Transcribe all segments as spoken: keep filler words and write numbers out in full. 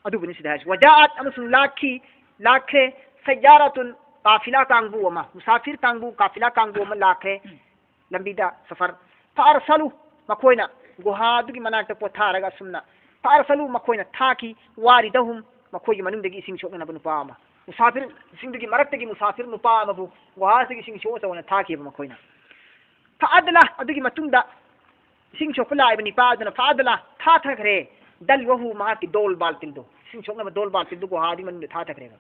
ꯑꯗꯨꯕꯨꯅꯤ ꯁꯤꯗ ꯍꯥꯏꯁꯤ꯫ ꯋꯖꯥꯑꯠ, ꯑꯃꯁꯨꯡ ꯂꯥꯛꯈꯤ, ꯂꯥꯛꯈ꯭ꯔꯦ꯫ ꯁꯩꯌꯥꯔꯥꯇꯨꯟ, ꯀꯥꯐꯤꯂꯥ ꯀꯥꯡꯕꯨ ꯑꯃ, ꯃꯨꯁꯥꯐꯤꯔ ꯀꯥꯡꯕꯨ, ꯀꯥꯐꯤꯂꯥ ꯀꯥꯡꯕꯨ ꯑꯃ ꯂꯥꯛꯈ꯭ꯔꯦ꯫ ꯂꯝꯕꯤꯗ ꯁꯐꯔ꯫ ꯐꯥꯔꯁꯥꯂꯨ, ꯃꯈꯣꯏꯅ ꯒꯨꯍꯥꯗꯨꯒꯤ ꯃꯅꯥꯛꯇ ꯄꯣꯊꯥꯔꯒ ꯑꯁꯨꯝꯅ, ꯐꯥꯔꯁꯥꯂꯨ, ꯃꯈꯣꯏꯅ ꯊꯥꯈꯤ꯫ ꯋꯥꯔꯤꯗꯍꯨꯝ, ꯃꯈꯣꯏꯒꯤ ꯃꯅꯨꯡꯗꯒꯤ ꯏꯁꯤꯡ ꯁꯣꯛꯅꯅꯕ ꯅꯨꯄꯥ ꯑꯃ, ꯃꯨꯁꯥꯐꯤꯔꯁꯤꯡꯗꯨꯒꯤ ꯃꯔꯛꯇꯒꯤ ꯃꯨꯁꯥꯐꯤꯔ ꯅꯨꯄꯥ ꯑꯃꯕꯨ ꯒꯨꯍꯥꯁꯤꯗꯒꯤ ꯏꯁꯤꯡ ꯁꯣꯛꯑ ꯆꯧꯅ ꯊꯥꯈꯤꯕ ꯃꯈꯣꯏꯅ꯫ ꯐꯥꯗꯂꯥ, ꯑꯗꯨꯒꯤ ꯃꯇꯨꯡꯗ ꯏꯁꯤꯡ ꯁꯣꯛꯄ ꯂꯥꯛꯏꯕ ꯅꯤꯄꯥ ꯑꯗꯨꯅ ꯐꯥꯗꯂꯥ, ꯊꯥꯊꯈ꯭ꯔꯦ꯫ ꯗꯜꯋꯍꯨ, ꯃꯍꯥꯛꯀꯤ ꯗꯣꯜ ꯕꯥꯜꯇꯤꯜꯗꯣ, ꯏꯁꯤꯡ ꯁꯣꯛꯅꯕ ꯗꯣꯜ ꯕꯥꯜꯇꯤꯜꯗꯣ ꯒꯨꯍꯥꯗꯨꯒꯤ ꯃꯅꯨꯡꯗ ꯊꯥꯊꯈ꯭ꯔꯦꯕ꯫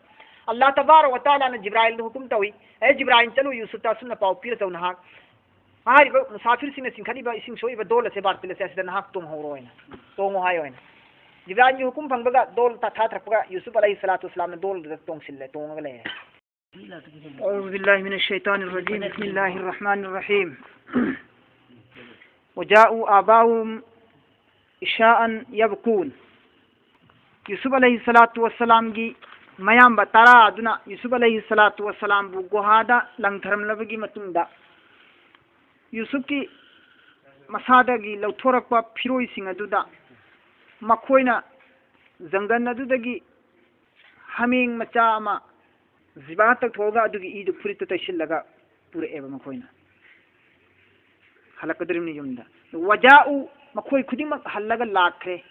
ꯑꯜꯂꯥꯍ ꯇꯕꯥꯔꯛ ꯋ ꯇꯥꯂꯥꯅ ꯖꯤꯕ꯭ꯔꯥꯏꯜꯗ ꯍꯨꯀꯨꯝ ꯇꯧꯏ, "ꯑꯦ ꯖꯤꯕ꯭ꯔꯥꯏꯜ, ꯆꯠꯂꯨ, ꯌꯨꯁꯨꯐꯇ ꯑꯁꯨꯝꯅ ꯄꯥꯎ ꯄꯤꯔ ꯆꯧ, ꯅꯍꯥꯛ ꯍꯥꯏꯔꯤꯕ ꯃꯨꯁꯥꯐꯤꯔꯁꯤꯡꯅ ꯆꯤꯡꯈꯠꯂꯤꯕ ꯏꯁꯤꯡ ꯁꯣꯛꯏꯕ ꯗꯣꯜ ꯑꯁꯦ, ꯕꯥꯜꯇꯤꯜ ꯑꯁꯦ, ꯑꯁꯤꯗ ꯅꯍꯥꯛ ꯇꯣꯡꯍꯧꯔꯣ" ꯍꯥꯏꯅ, "ꯇꯣꯡꯉꯣ" ꯍꯥꯏꯌꯣ ꯍꯥꯏꯅ꯫ ꯖꯤꯕ꯭ꯔꯥꯏꯜꯒꯤ ꯍꯨꯀꯨꯝ ꯐꯪꯕꯒ ꯗꯣꯜ ꯊꯥ-, ꯊꯥꯊꯔꯛꯄꯒ ꯌꯨꯁꯨꯐ ꯑꯂꯩꯍꯤ ꯁꯂꯥꯇꯨ ꯋꯁꯂꯥꯝꯅ ꯗꯣꯜꯗꯨꯗ ꯇꯣꯡꯁꯤꯜꯂꯦ, ꯇꯣꯡꯉꯒ ꯂꯩꯔꯦ꯫ أعوذ بالله من الشيطان الرجيم. بسم الله الرحمن الرحيم. وجاءوا أباهم عشاء يبكون. ꯌꯨꯁꯨꯐ ꯑꯂꯩꯍꯤ ꯁꯂꯥꯇꯨ ꯋꯁꯁꯂꯥꯝꯒꯤ ꯃꯌꯥꯝꯕ ꯇꯔꯥ ꯑꯗꯨꯅ ꯌꯨꯁꯨꯐ ꯑꯂꯩꯍꯤ ꯁꯂꯥꯇꯨ ꯋꯁꯁꯂꯥꯝꯕꯨ ꯒꯨꯍꯥꯗ ꯂꯪꯊꯔꯝꯂꯕꯒꯤ ꯃꯇꯨꯡꯗ, ꯌꯨꯁꯨꯐꯀꯤ ꯃꯁꯥꯗꯒꯤ ꯂꯧꯊꯣꯔꯛꯄ ꯐꯤꯔꯣꯏꯁꯤꯡ ꯑꯗꯨꯗ ꯃꯈꯣꯏꯅ ꯖꯪꯒꯜ ꯑꯗꯨꯗꯒꯤ ꯍꯥꯃꯦꯡ ꯃꯆꯥ ꯑꯃ ꯖꯤꯕꯥ ꯇꯧꯊꯣꯛꯑꯒ ꯑꯗꯨꯒꯤ ꯏꯗꯨ ꯐꯨꯔꯤꯠꯇ ꯇꯩꯁꯤꯜꯂꯒ ꯄꯨꯔꯛꯑꯦꯕ ꯃꯈꯣꯏꯅ꯫ ꯍꯜꯂꯛꯀꯗꯧꯔꯤꯕꯅꯤ ꯌꯨꯝꯗ꯫ ꯋꯖꯥꯎ, ꯃꯈꯣꯏ ꯈꯨꯗꯤꯡꯃꯛ ꯍꯜꯂꯒ ꯂꯥꯛꯈ꯭ꯔꯦ꯫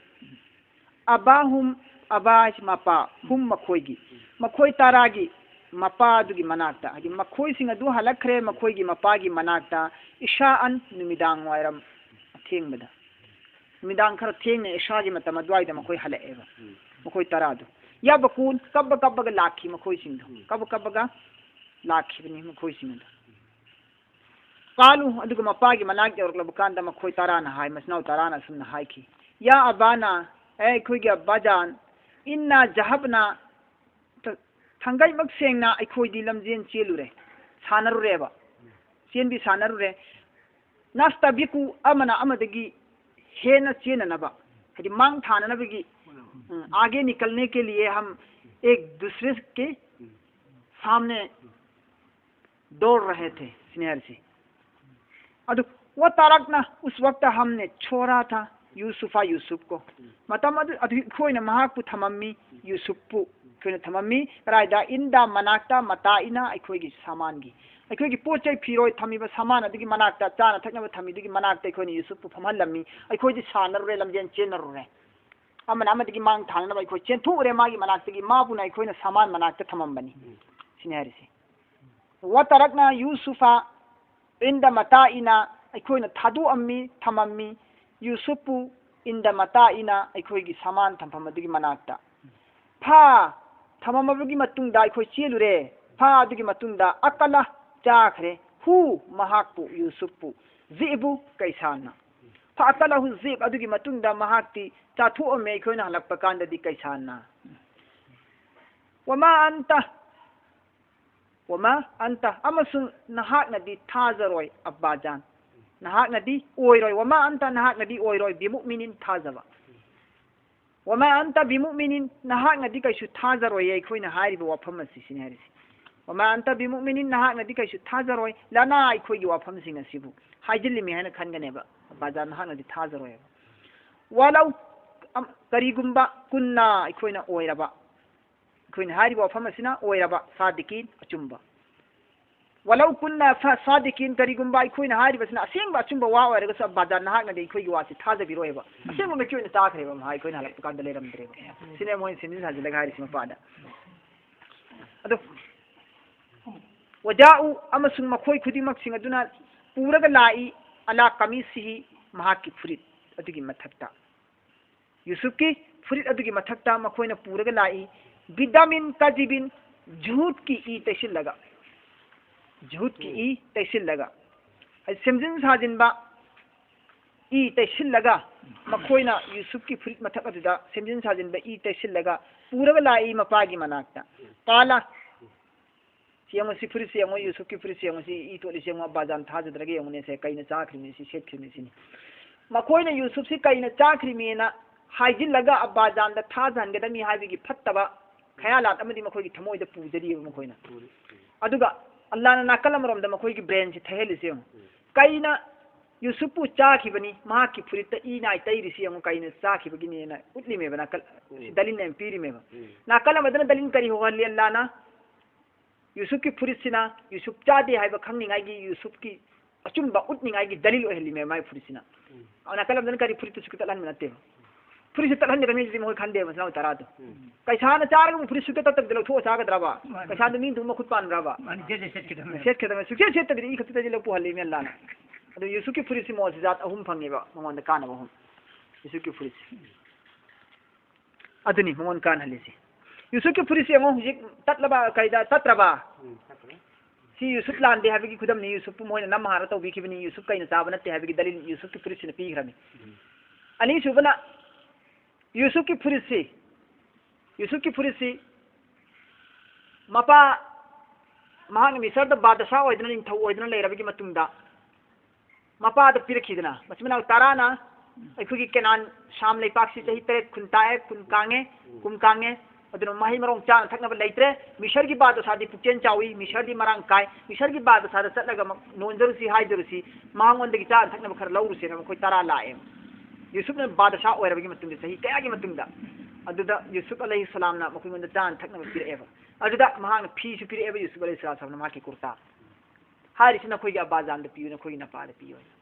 ꯑꯕꯥꯍꯨꯝ, ꯑꯕꯥ ꯍꯥꯏꯁꯤ ꯃꯄꯥ, ꯍꯨꯝ ꯃꯈꯣꯏꯒꯤ, ꯃꯈꯣꯏ ꯇꯔꯥꯒꯤ ꯃꯄꯥ ꯑꯗꯨꯒꯤ ꯃꯅꯥꯛꯇ, ꯍꯥꯏꯗꯤ ꯃꯈꯣꯏꯁꯤꯡ ꯑꯗꯨ ꯍꯜꯂꯛꯈ꯭ꯔꯦ ꯃꯈꯣꯏꯒꯤ ꯃꯄꯥꯒꯤ ꯃꯅꯥꯛꯇ, ꯏꯁꯥꯑꯟ, ꯅꯨꯃꯤꯗꯥꯡ ꯋꯥꯏꯔꯝ ꯑꯊꯦꯡꯕꯗ, ꯅꯨꯃꯤꯗꯥꯡ ꯈꯔ ꯊꯦꯡꯅ ꯏꯁꯥꯒꯤ ꯃꯇꯝ ꯑꯗꯨꯋꯥꯏꯗ ꯃꯈꯣꯏ ꯍꯜꯂꯛꯑꯦꯕ꯫ ꯎꯝ꯫ ꯃꯈꯣꯏ ꯇꯔꯥꯗꯣ꯫ ꯌꯥꯕꯀꯨꯟ, ꯀꯞꯄ ꯀꯞꯄꯒ ꯂꯥꯛꯈꯤ ꯃꯈꯣꯏꯁꯤꯡꯗꯣ꯫ ꯎꯝ꯫ ꯀꯞꯄ ꯀꯞꯄꯒ ꯂꯥꯛꯈꯤꯕꯅꯤ ꯃꯈꯣꯏꯁꯤꯡ ꯑꯗꯣ꯫ ꯀꯥꯂꯨ, ꯑꯗꯨꯒ ꯃꯄꯥꯒꯤ ꯃꯅꯥꯛ ꯌꯧꯔꯛꯂꯕ ꯀꯥꯟꯗ ꯃꯈꯣꯏ ꯇꯔꯥꯅ ꯍꯥꯏ, ꯃꯆꯤꯟ ꯃꯅꯥꯎ ꯇꯔꯥꯅ ꯑꯁꯨꯝꯅ ꯍꯥꯏꯈꯤ, "ꯌꯥ ꯑꯕꯥꯅ, ꯑꯦ ꯑꯩꯈꯣꯏꯒꯤ ꯑꯕꯥꯖꯥꯟ, ꯏꯟꯅ ꯖꯍꯕꯅ, ꯊ-, ꯊꯥꯡꯒꯩꯃꯛ ꯁꯦꯡꯅ ꯑꯩꯈꯣꯏꯗꯤ ꯂꯝꯖꯦꯟ ꯆꯦꯜꯂꯨꯔꯦ, ꯁꯥꯟꯅꯔꯨꯔꯦꯕ, ꯆꯦꯟꯕꯤ ꯁꯥꯟꯅꯔꯨꯔꯦ꯫ ꯅꯥꯁꯇꯥꯕꯤꯀꯨ, ꯑꯃꯅ ꯑꯃꯗꯒꯤ ꯍꯦꯟꯅ ꯆꯦꯟꯅꯅꯕ, ꯍꯥꯏꯗꯤ ꯃꯥꯡ ꯊꯥꯅꯅꯕꯒꯤ, ꯎꯝ, आगे निकलने के लिए हम एक दूसरे के सामने दौड़ रहे थे" ꯁꯤꯅꯦ ꯍꯥꯏꯔꯤꯁꯦ꯫ ꯑꯗꯨ, "ꯋ ꯇꯥꯔꯛꯅ ꯎꯁ ꯋꯛꯇ ꯍꯝꯅꯦ ꯁꯣꯔꯥ ꯊꯥ", ꯌꯨꯁꯨꯐ, ꯌꯨꯁꯨꯐ ꯀꯣ꯫ ꯃꯇꯝ ꯑꯗꯨ, ꯑꯗꯨ ꯑꯩꯈꯣꯏꯅ ꯃꯍꯥꯛꯄꯨ ꯊꯝꯃꯝꯃꯤ, ꯌꯨꯁꯨꯐꯄꯨ ꯑꯩꯈꯣꯏꯅ ꯊꯝꯃꯝꯃꯤ꯫ ꯀꯗꯥꯏꯗ? ꯏꯟꯗ ꯃꯅꯥꯛꯇ, ꯃꯇꯥ ꯏꯅ, ꯑꯩꯈꯣꯏꯒꯤ ꯁꯥꯃꯥꯟꯒꯤ꯫ ꯑꯩꯈꯣꯏꯒꯤ ꯄꯣꯠ ꯆꯩ, ꯐꯤꯔꯣꯏ ꯊꯝꯃꯤꯕ ꯁꯥꯃꯥꯟ ꯑꯗꯨꯒꯤ ꯃꯅꯥꯛꯇ, ꯆꯥꯅ ꯊꯛꯅꯕ ꯊꯝꯃꯤꯗꯨꯒꯤ ꯃꯅꯥꯛꯇ ꯑꯩꯈꯣꯏꯅ ꯌꯨꯁꯨꯐꯄꯨ ꯐꯝꯍꯜꯂꯝꯃꯤ꯫ ꯑꯩꯈꯣꯏꯗꯤ ꯁꯥꯟꯅꯔꯨꯔꯦ, ꯂꯝꯖꯦꯟ ꯆꯦꯟꯅꯔꯨꯔꯦ꯫ ꯑꯃꯅ ꯑꯃꯗꯒꯤ ꯃꯥꯡ ꯊꯥꯡꯅꯅꯕ ꯑꯩꯈꯣꯏ ꯆꯦꯟꯊꯣꯛꯎꯔꯦ ꯃꯥꯒꯤ ꯃꯅꯥꯛꯇꯒꯤ꯫ ꯃꯥꯕꯨꯅ ꯑꯩꯈꯣꯏꯅ ꯁꯥꯃꯥꯟ ꯃꯅꯥꯛꯇ ꯊꯝꯃꯝꯕꯅꯤ꯫ ꯁꯤꯅꯤ ꯍꯥꯏꯔꯤꯁꯦ꯫ ꯋꯇꯔꯛꯅ ꯌꯨꯁꯨꯐ ꯏꯟꯗ ꯃꯇꯥ ꯏꯅ, ꯑꯩꯈꯣꯏꯅ ꯊꯥꯗꯣꯛꯑꯝꯃꯤ, ꯊꯝꯃꯝꯃꯤ ꯌꯨꯁꯨꯐꯄꯨ ꯏꯟꯗ ꯃꯇꯥ ꯏꯅ, ꯑꯩꯈꯣꯏꯒꯤ ꯁꯥꯃꯥꯟ ꯊꯝꯐꯝ ꯑꯗꯨꯒꯤ ꯃꯅꯥꯛꯇ꯫ ꯐꯥ ꯊꯝꯃꯝꯃꯕꯒꯤ ꯃꯇꯨꯡꯗ ꯑꯩꯈꯣꯏ ꯆꯦꯜꯂꯨꯔꯦ꯫ ꯐꯥ ꯑꯗꯨꯒꯤ ꯃꯇꯨꯡꯗ ꯑꯀꯂ ꯆꯥꯈ꯭ꯔꯦ꯫ ꯍꯨ ꯃꯍꯥꯛꯄꯨ, ꯌꯨꯁꯨꯐꯄꯨ꯫ ꯖꯤꯕꯨ ꯀꯩꯁꯥꯟꯅ꯫ ꯐ ꯑꯀꯂꯍꯨ ꯖꯤꯕ ꯑꯗꯨꯒꯤ ꯃꯇꯨꯡꯗ ꯃꯍꯥꯛꯇꯤ ꯆꯥꯊꯣꯛꯑꯝꯃꯦ ꯑꯩꯈꯣꯏꯅ ꯍꯜꯂꯛꯄ ꯀꯥꯟꯗꯗꯤ ꯀꯩꯁꯥꯟꯅ꯫ ꯋꯃꯥ ꯑꯟꯇ ꯋꯃꯥ ꯑꯟꯇ ꯑꯃꯁꯨꯡ ꯅꯍꯥꯛꯅꯗꯤ ꯊꯥꯖꯔꯣꯏ ꯑꯕꯥꯖꯥꯟ꯫ ꯅꯍꯥꯛꯅꯗꯤ ꯑꯣꯏꯔꯣꯏ꯫ ꯋꯃꯥ ꯑꯟꯇ ꯅꯍꯥꯛꯅꯗꯤ ꯑꯣꯏꯔꯣꯏ ꯕꯤꯃꯨꯛꯃꯤꯅꯤꯟ ꯊꯥꯖꯕ꯫ ꯋꯃꯥ ꯑꯟꯇ ꯕꯤꯃꯨꯛꯃꯤꯅꯤꯟ ꯅꯍꯥꯛꯅꯗꯤ ꯀꯩꯁꯨ ꯊꯥꯖꯔꯣꯏꯌꯦ ꯑꯩꯈꯣꯏꯅ ꯍꯥꯏꯔꯤꯕ ꯋꯥꯐꯝ ꯑꯁꯤ ꯁꯤꯅꯤ ꯍꯥꯏꯔꯤꯁꯤ꯫ ꯋꯃꯥ ꯑꯟꯇ ꯕꯤꯃꯨꯛꯃꯤꯅꯤꯟ ꯅꯍꯥꯛꯅꯗꯤ ꯀꯩꯁꯨ ꯊꯥꯖꯔꯣꯏ꯫ ꯂꯅꯥ ꯑꯩꯈꯣꯏꯒꯤ ꯋꯥꯐꯝꯁꯤꯡ ꯑꯁꯤꯕꯨ ꯍꯥꯏꯖꯤꯜꯂꯤꯃꯤ ꯍꯥꯏꯅ ꯈꯟꯒꯅꯦꯕ꯫ ꯑꯕꯥꯖꯥꯟ ꯅꯍꯥꯛꯅꯗꯤ ꯊꯥꯖꯔꯣꯏ ꯍꯥꯏꯕ꯫ ꯋꯥꯂꯧ ꯑꯝ- ꯀꯔꯤꯒꯨꯝꯕ ꯀꯨꯟꯅ ꯑꯩꯈꯣꯏꯅ ꯑꯣꯏꯔꯕ ꯑꯩꯈꯣꯏꯅ ꯍꯥꯏꯔꯤꯕ ꯋꯥꯐꯝ ꯑꯁꯤꯅ ꯑꯣꯏꯔꯕ ꯁꯥꯗꯤꯀꯤꯟ ꯑꯆꯨꯝꯕ꯫ ꯋꯥꯂꯧ ꯀꯨꯟꯅ ꯐ ꯁꯥꯗꯤꯀꯤꯟ ꯀꯔꯤꯒꯨꯝꯕ ꯑꯩꯈꯣꯏꯅ ꯍꯥꯏꯔꯤꯕꯁꯤꯅ ꯑꯁꯦꯡꯕ ꯑꯆꯨꯝꯕ ꯋꯥ ꯑꯣꯏꯔꯒꯁꯨ ꯑꯕꯥꯖꯥꯟ ꯅꯍꯥꯛꯅꯗꯤ ꯑꯩꯈꯣꯏꯒꯤ ꯋꯥꯁꯤ ꯊꯥꯖꯕꯤꯔꯣꯏꯕ꯫ ꯑꯁꯦꯡꯕꯃꯛꯀꯤ ꯑꯣꯏꯅ ꯇꯥꯈ꯭ꯔꯦꯕ ꯃꯍꯥꯛ ꯑꯩꯈꯣꯏꯅ ꯍꯜꯂꯛꯄ ꯀꯥꯟꯗ ꯂꯩꯔꯝꯗ꯭ꯔꯦꯕ꯫ ꯁꯤꯅꯦ ꯃꯣꯏꯅ ꯁꯦꯝꯖꯤꯟ ꯁꯥꯖꯤꯜꯂꯒ ꯍꯥꯏꯔꯤꯁꯤ ꯃꯄꯥꯗ꯫ ꯑꯗꯣ ꯋꯖꯥꯎ ꯑꯃꯁꯨꯡ ꯃꯈꯣꯏ ꯈꯨꯗꯤꯡꯃꯛꯁꯤꯡ ꯑꯗꯨꯅ ꯄꯨꯔꯒ ꯂꯥꯛꯏ ꯑꯂꯥ ꯀꯃꯤꯁꯤꯍꯤ ꯃꯍꯥꯛꯀꯤ ꯐꯨꯔꯤꯠ ꯑꯗꯨꯒꯤ ꯃꯊꯛꯇ꯫ ꯌꯨꯁꯨꯐꯀꯤ ꯐꯨꯔꯤꯠ ꯑꯗꯨꯒꯤ ꯃꯊꯛꯇ ꯃꯈꯣꯏꯅ ꯄꯨꯔꯒ ꯂꯥꯛꯏ ꯕꯤꯗꯥꯃꯤꯟ ꯀꯥꯖꯤꯕꯤꯟ ꯖꯨꯍꯨꯠꯀꯤ ꯏ ꯇꯩꯁꯤꯜꯂꯒ꯫ ꯖꯨꯍꯨꯠꯀꯤ ꯏ ꯇꯩꯁꯤꯜꯂꯒ꯫ ꯍꯥꯏꯗꯤ ꯁꯦꯝꯖꯤꯟ ꯁꯥꯖꯤꯟꯕ ꯏ ꯇꯩꯁꯤꯜꯂꯒ ꯃꯈꯣꯏꯅ ꯌꯨꯁꯨꯐꯀꯤ ꯐꯨꯔꯤꯠ ꯃꯊꯛ ꯑꯗꯨꯗ ꯁꯦꯝꯖꯤꯟ ꯁꯥꯖꯤꯟꯕ ꯏ ꯇꯩꯁꯤꯜꯂꯒ ꯄꯨꯔꯒ ꯂꯥꯛꯏ ꯃꯄꯥꯒꯤ ꯃꯅꯥꯛꯇ꯫ ꯀꯥꯂ ꯁꯤ ꯌꯦꯡꯉꯨ, ꯁꯤ ꯐꯨꯔꯤꯠꯁꯤ ꯌꯦꯡꯉꯨ, ꯌꯨꯁꯨꯐꯀꯤ ꯐꯨꯔꯤꯠꯁꯤ ꯌꯦꯡꯉꯨ, ꯁꯤ ꯏ ꯇꯣꯠꯂꯤꯁꯤ ꯌꯦꯡꯉꯨ, ꯑꯕꯥꯖꯥꯟ ꯊꯥꯖꯗ꯭ꯔꯒ ꯌꯦꯡꯉꯨꯅꯦ, ꯁꯦ ꯀꯩꯅ ꯆꯥꯈ꯭ꯔꯤꯕꯅꯤ, ꯁꯤ ꯁꯦꯠꯈ꯭ꯔꯤꯕꯅꯤ ꯁꯤꯅꯤ꯫ ꯃꯈꯣꯏꯅ ꯌꯨꯁꯨꯐꯁꯤ ꯀꯩꯅ ꯆꯥꯈ꯭ꯔꯤꯕꯅꯤꯅ ꯍꯥꯏꯖꯤꯜꯂꯒ ꯑꯕꯥꯖꯥꯟꯗ ꯊꯥꯖꯍꯟꯒꯗꯕꯅꯤ ꯍꯥꯏꯕꯒꯤ ꯐꯠꯇꯕ ꯈꯌꯥꯂꯥꯠ ꯑꯃꯗꯤ ꯃꯈꯣꯏꯒꯤ ꯊꯃꯣꯏꯗ ꯄꯨꯖꯔꯤꯑꯕ ꯃꯈꯣꯏꯅ꯫ ꯑꯗꯨꯒ ꯑꯜꯂꯥꯅ ꯅꯥꯀꯜ ꯑꯃꯔꯣꯝꯗ ꯃꯈꯣꯏꯒꯤ ꯕ꯭ꯔꯦꯟꯁꯤ ꯊꯩꯍꯜꯂꯤꯁꯤ ꯌꯦꯡꯉꯨ꯫ ꯀꯩꯅ ꯌꯨꯁꯨꯞꯄꯨ ꯆꯥꯈꯤꯕꯅꯤ, ꯃꯍꯥꯛꯀꯤ ꯐꯨꯔꯤꯠꯇ ꯏ ꯅꯥꯏ ꯇꯩꯔꯤꯁꯤ ꯌꯦꯡꯉꯨ, ꯀꯩꯅ ꯆꯥꯈꯤꯕꯒꯤꯅꯦꯅ ꯎꯠꯂꯤꯃꯦꯕ, ꯅꯥꯀꯜ-, ꯎꯝ꯫ ꯗꯂꯤꯜ ꯑꯣꯏꯅ ꯄꯤꯔꯤꯃꯦꯕ꯫ ꯎꯝ꯫ ꯅꯥꯀꯜ ꯑꯃꯗꯅ ꯗꯂꯤꯜ ꯀꯔꯤ ꯍꯣꯍꯜꯂꯤ ꯑꯜꯂꯥꯅ? ꯌꯨꯁꯨꯞꯀꯤ ꯐꯨꯔꯤꯠꯁꯤꯅ ꯌꯨꯁꯨꯞ ꯆꯥꯗꯦ ꯍꯥꯏꯕ ꯈꯪꯅꯤꯡꯉꯥꯏꯒꯤ, ꯌꯨꯁꯨꯞꯀꯤ ꯑꯆꯨꯝꯕ ꯎꯠꯅꯤꯡꯉꯥꯏꯒꯤ ꯗꯂꯤꯜ ꯑꯣꯏꯍꯜꯂꯤꯃꯦꯕ ꯃꯥꯒꯤ ꯐꯨꯔꯤꯠꯁꯤꯅ꯫ ꯎꯝ꯫ ꯅꯥꯀꯜ ꯑꯃꯗꯅ ꯀꯔꯤ, ꯐꯨꯔꯤꯠꯇꯨꯁꯨ ꯇꯠꯍꯟꯕ ꯅꯠꯇꯦꯕ꯫ ꯐꯨꯔꯤꯠꯁꯦ ꯇꯠꯍꯟꯒꯗꯕꯅꯤ ꯍꯥꯏꯁꯤꯗꯤ ꯃꯈꯣꯏ ꯈꯟꯗꯦꯕ, ꯃꯆꯤꯟ ꯃꯅꯥꯎ ꯇꯔꯥꯗꯣ꯫ ꯎꯝ꯫ ꯀꯩꯁꯥꯅ ꯆꯥꯔꯒ ꯑꯃꯨꯛ ꯐꯨꯔꯤꯠ ꯁꯨꯛꯇꯠ ꯇꯠꯇꯕꯤꯗ ꯂꯧꯊꯣꯛꯑ ꯆꯥꯒꯗ꯭ꯔꯕ? ꯃꯥꯅꯤ꯫ ꯀꯩꯁꯥꯗꯣ ꯃꯤ ꯃꯈꯨꯠ ꯄꯥꯟꯕ꯭ꯔꯕ? ꯃꯥꯅꯤ, ꯁꯦꯠꯁꯦ ꯁꯦꯠꯀꯗꯕꯅꯦ꯫ ꯁꯦꯠꯀꯗꯕꯅꯦ꯫ ꯁꯨꯛꯁꯦꯠ ꯁꯦꯠꯇꯕꯤꯗ ꯏ ꯈꯛꯇ ꯇꯩꯁꯤꯜꯂ ꯄꯨꯍꯜꯂꯤ ꯃꯤ ꯑꯜꯂꯥꯅ꯫ ꯑꯗꯨ ꯌꯨꯁꯨꯞꯀꯤ ꯐꯨꯔꯤꯠꯁꯤ ꯃꯨꯑꯖꯤꯖꯥꯠ ꯑꯍꯨꯝ ꯐꯪꯉꯦꯕ, ꯃꯉꯣꯟꯗ ꯀꯥꯟꯅꯕ ꯑꯍꯨꯝ꯫ ꯌꯨꯁꯨꯞꯀꯤ ꯐꯨꯔꯤꯠꯁꯤ꯫ ꯑꯗꯨꯅꯤ ꯃꯉꯣꯟ ꯀꯥꯟꯅꯍꯜꯂꯤꯁꯤ꯫ ꯌꯨꯁꯨꯞꯀꯤ ꯐꯨꯔꯤꯠꯁꯤ ꯌꯦꯡꯉꯣ, ꯍꯧꯖꯤꯛ ꯇꯠꯂꯕ, ꯀꯩꯗ ꯇꯠꯇ꯭ꯔꯕ? ꯎꯝ, ꯇꯠꯇ꯭ꯔꯦ꯫ ꯁꯤ ꯌꯨꯁꯨꯞ ꯂꯥꯟꯗꯦ ꯍꯥꯏꯕꯒꯤ ꯈꯨꯗꯝꯅꯤ, ꯌꯨꯁꯨꯞꯄꯨ ꯃꯣꯏꯅ ꯅꯝꯍꯥꯔ ꯇꯧꯕꯤꯈꯤꯕꯅꯤ, ꯌꯨꯁꯨꯞ ꯀꯩꯅ ꯆꯥꯕ ꯅꯠꯇꯦ ꯍꯥꯏꯕꯒꯤ ꯗꯂꯤꯜ ꯌꯨꯁꯨꯞꯀꯤ ꯐꯨꯔꯤꯠꯁꯤꯅ ꯄꯤꯈ꯭ꯔꯅꯤ꯫ ꯎꯝ꯫ ꯑꯅꯤꯁꯨꯕꯅ, ꯌꯨꯁꯨꯞꯀꯤ ꯐꯨꯔꯤꯠꯁꯤ, ꯌꯨꯁꯨꯞꯀꯤ ꯐꯨꯔꯤꯠꯁꯤ ꯃꯄꯥ, ꯃꯍꯥꯛꯅ ꯃꯤꯁꯔꯗ ꯕꯥꯗꯁꯥ ꯑꯣꯏꯗꯨꯅ, ꯅꯤꯡꯊꯧ ꯑꯣꯏꯗꯨꯅ ꯂꯩꯔꯕꯒꯤ ꯃꯇꯨꯡꯗ, ꯃꯄꯥꯗ ꯄꯤꯔꯛꯈꯤꯗꯅ, ꯃꯆꯤꯟ ꯃꯅꯥꯎ ꯇꯔꯥꯅ ꯑꯩꯈꯣꯏꯒꯤ ꯀꯦꯅꯥꯟ ꯁꯥꯝ ꯂꯩꯄꯥꯛꯁꯤ ꯆꯍꯤ ꯇꯔꯦꯠ ꯈꯨꯟ ꯇꯥꯛꯑꯦ, ꯈꯨꯟ ꯀꯥꯡꯉꯦ, ꯀꯨꯝ ꯀꯥꯡꯉꯦ, ꯑꯗꯨꯅ ꯃꯍꯩ ꯃꯔꯣꯡ ꯆꯥꯅ ꯊꯛꯅꯕ ꯂꯩꯇ꯭ꯔꯦ꯫ ꯃꯤꯁꯔꯒꯤ ꯕꯥꯗꯁꯥꯗꯤ ꯄꯨꯛꯆꯦꯜ ꯆꯥꯎꯏ, ꯃꯤꯁꯔꯗꯤ ꯃꯔꯥꯡ ꯀꯥꯏ, ꯃꯤꯁꯔꯒꯤ ꯕꯥꯗꯁꯥꯗ ꯆꯠꯂꯒ ꯃ-, ꯅꯣꯟꯖꯔꯨꯁꯤ ꯍꯥꯏꯖꯔꯨꯁꯤ, ꯃꯉꯣꯟꯗꯒꯤ ꯆꯥꯅ ꯊꯛꯅꯕ ꯈꯔ ꯂꯧꯔꯨꯁꯦꯅ ꯃꯈꯣꯏ ꯇꯔꯥ ꯂꯥꯛꯑꯦ꯫ ꯌꯨꯁꯨꯞꯅ ꯕꯥꯗꯁꯥ ꯑꯣꯏꯔꯕꯒꯤ ꯃꯇꯨꯡꯗ, ꯆꯍꯤ ꯀꯌꯥꯒꯤ ꯃꯇꯨꯡꯗ, ꯑꯗꯨꯗ ꯌꯨꯁꯨꯞ ꯑꯂꯩꯍꯤ ꯁꯂꯥꯝꯅ ꯃꯈꯣꯏꯉꯣꯟꯗ ꯆꯥꯅ ꯊꯛꯅꯕ ꯄꯤꯔꯛꯑꯦꯕ꯫ ꯑꯗꯨꯗ ꯃꯍꯥꯛꯅ ꯐꯤꯁꯨ ꯄꯤꯔꯛꯑꯦꯕ, ꯌꯨꯁꯨꯞ ꯑꯂꯩꯍꯤ ꯁꯂꯥꯝꯅ ꯃꯍꯥꯛꯀꯤ ꯀꯨꯔꯇꯥ꯫ ꯍꯥꯏꯔꯤꯁꯤ ꯅꯈꯣꯏꯒꯤ ꯑꯕꯥꯖꯥꯟꯗ ꯄꯤꯌꯨ, ꯅꯈꯣꯏꯒꯤ ꯅꯄꯥꯗ ꯄꯤꯌꯨ ꯍꯥꯏꯅ꯫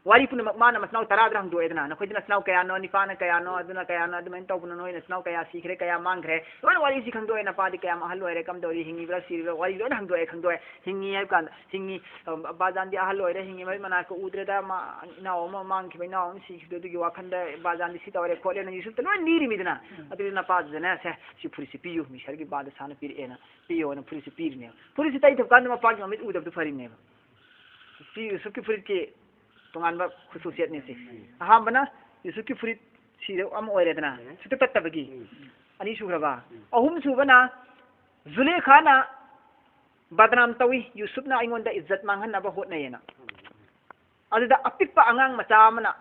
ꯋꯥꯔꯤ ꯄꯨꯝꯅꯃꯛ ꯃꯥꯅ ꯃꯆꯤꯟ ꯃꯅꯥꯎ ꯇꯔꯥꯗ ꯍꯪꯗꯣꯛꯑꯦꯗꯅ, ꯅꯈꯣꯏꯗꯤ ꯅꯆꯤꯟ ꯃꯅꯥꯎ ꯀꯌꯥꯅꯣ, ꯅꯤꯄꯥꯅ ꯀꯌꯥꯅꯣ, ꯑꯗꯨꯅ ꯀꯌꯥꯅꯣ, ꯑꯗꯨꯃꯥꯏꯅ ꯇꯧꯕꯅꯣ, ꯅꯣꯏ ꯅꯆꯤꯟ ꯃꯅꯥꯎ ꯀꯌꯥ ꯁꯤꯈ꯭ꯔꯦ, ꯀꯌꯥ ꯃꯥꯡꯈ꯭ꯔꯦ, ꯂꯣꯏꯅ ꯋꯥꯔꯤꯁꯤ ꯈꯪꯗꯣꯛꯑꯦ꯫ ꯅꯄꯥꯗꯤ ꯀꯌꯥꯝ ꯑꯍꯜ ꯑꯣꯏꯔꯦ, ꯀꯝꯗꯧꯔꯤ, ꯍꯤꯡꯉꯤꯕ꯭ꯔꯥ, ꯁꯤꯔꯤꯕ꯭ꯔꯥ, ꯋꯥꯔꯤ ꯂꯣꯏꯅ ꯍꯪꯗꯣꯛꯑꯦ, ꯈꯪꯗꯣꯛꯑꯦ꯫ ꯍꯤꯡꯉꯤ ꯍꯥꯏꯕ ꯀꯥꯟꯗ, ꯍꯤꯡꯉꯤ, ꯑ, ꯕꯥꯖꯥꯟꯗꯤ ꯑꯍꯜ ꯑꯣꯏꯔꯦ, ꯍꯤꯡꯉꯤ, ꯃꯃꯤꯠ ꯃꯅꯥꯛꯇ ꯎꯗ꯭ꯔꯦꯗ, ꯃꯥ, ꯏꯅꯥꯎ ꯑꯃ ꯃꯥꯡꯈꯤꯕ, ꯏꯅꯥꯎ ꯑꯃ ꯁꯤꯈꯤꯕꯗꯣ, ꯑꯗꯨꯒꯤ ꯋꯥꯈꯟꯗ ꯕꯥꯖꯥꯟꯗꯤ ꯁꯤ ꯇꯧꯔꯦ ꯈꯣꯠꯂꯦꯅ ꯌꯨꯁꯨꯞꯇ ꯂꯣꯏ ꯂꯤꯔꯤꯃꯤꯗꯅ꯫ ꯎꯝ꯫ ꯑꯗꯨꯗꯤ ꯅꯄꯥꯗꯨꯗꯅꯦ, "ꯁꯦ, ꯁꯤ ꯐꯨꯔꯤꯠꯁꯤ ꯄꯤꯌꯨ, ꯃꯤꯁꯔꯒꯤ ꯕꯥꯗꯁꯥꯅ ꯄꯤꯔꯛꯑꯦꯅ ꯄꯤꯌꯣꯅ" ꯐꯨꯔꯤꯠꯁꯤ ꯄꯤꯔꯤꯅꯦꯕ꯫ ꯐꯨꯔꯤꯠꯁꯤ ꯇꯩꯊꯕ ꯀꯥꯟꯗ ꯃꯄꯥꯒꯤ ꯃꯃꯤꯠ ꯎꯗꯕꯗꯨ ꯐꯔꯤꯅꯦꯕ꯫ ꯁꯤ ꯌꯨꯁꯨꯞꯀꯤ ꯐꯨꯔꯤꯠꯀꯤ ꯇꯣꯉꯥꯟꯕ ꯈꯨꯠꯁꯨ ꯁꯦꯠꯅꯤ ꯁꯤ꯫ ꯑꯍꯥꯟꯕꯅ ꯌꯨꯁꯨꯞꯀꯤ ꯐꯨꯔꯤꯠ ꯁꯤꯗ ꯑꯃ ꯑꯣꯏꯔꯦꯗꯅ, ꯎꯝ꯫ ꯁꯨꯛꯇ ꯇꯠꯇꯕꯒꯤ꯫ ꯎꯝ꯫ ꯑꯅꯤꯁꯨꯈ꯭ꯔꯕ? ꯎꯝ꯫ ꯑꯍꯨꯝꯁꯨꯕꯅ ꯖꯨꯂꯦꯈꯥꯅ ꯕꯗꯅꯥꯝ ꯇꯧꯏ, ꯌꯨꯁꯨꯞꯅ ꯑꯩꯉꯣꯟꯗ ꯏꯖꯠ ꯃꯥꯡꯍꯟꯅꯕ ꯍꯣꯠꯅꯩꯌꯦꯅ꯫ ꯑꯗꯨꯗ ꯑꯄꯤꯛꯄ ꯑꯉꯥꯡ ꯃꯆꯥ ꯑꯃꯅ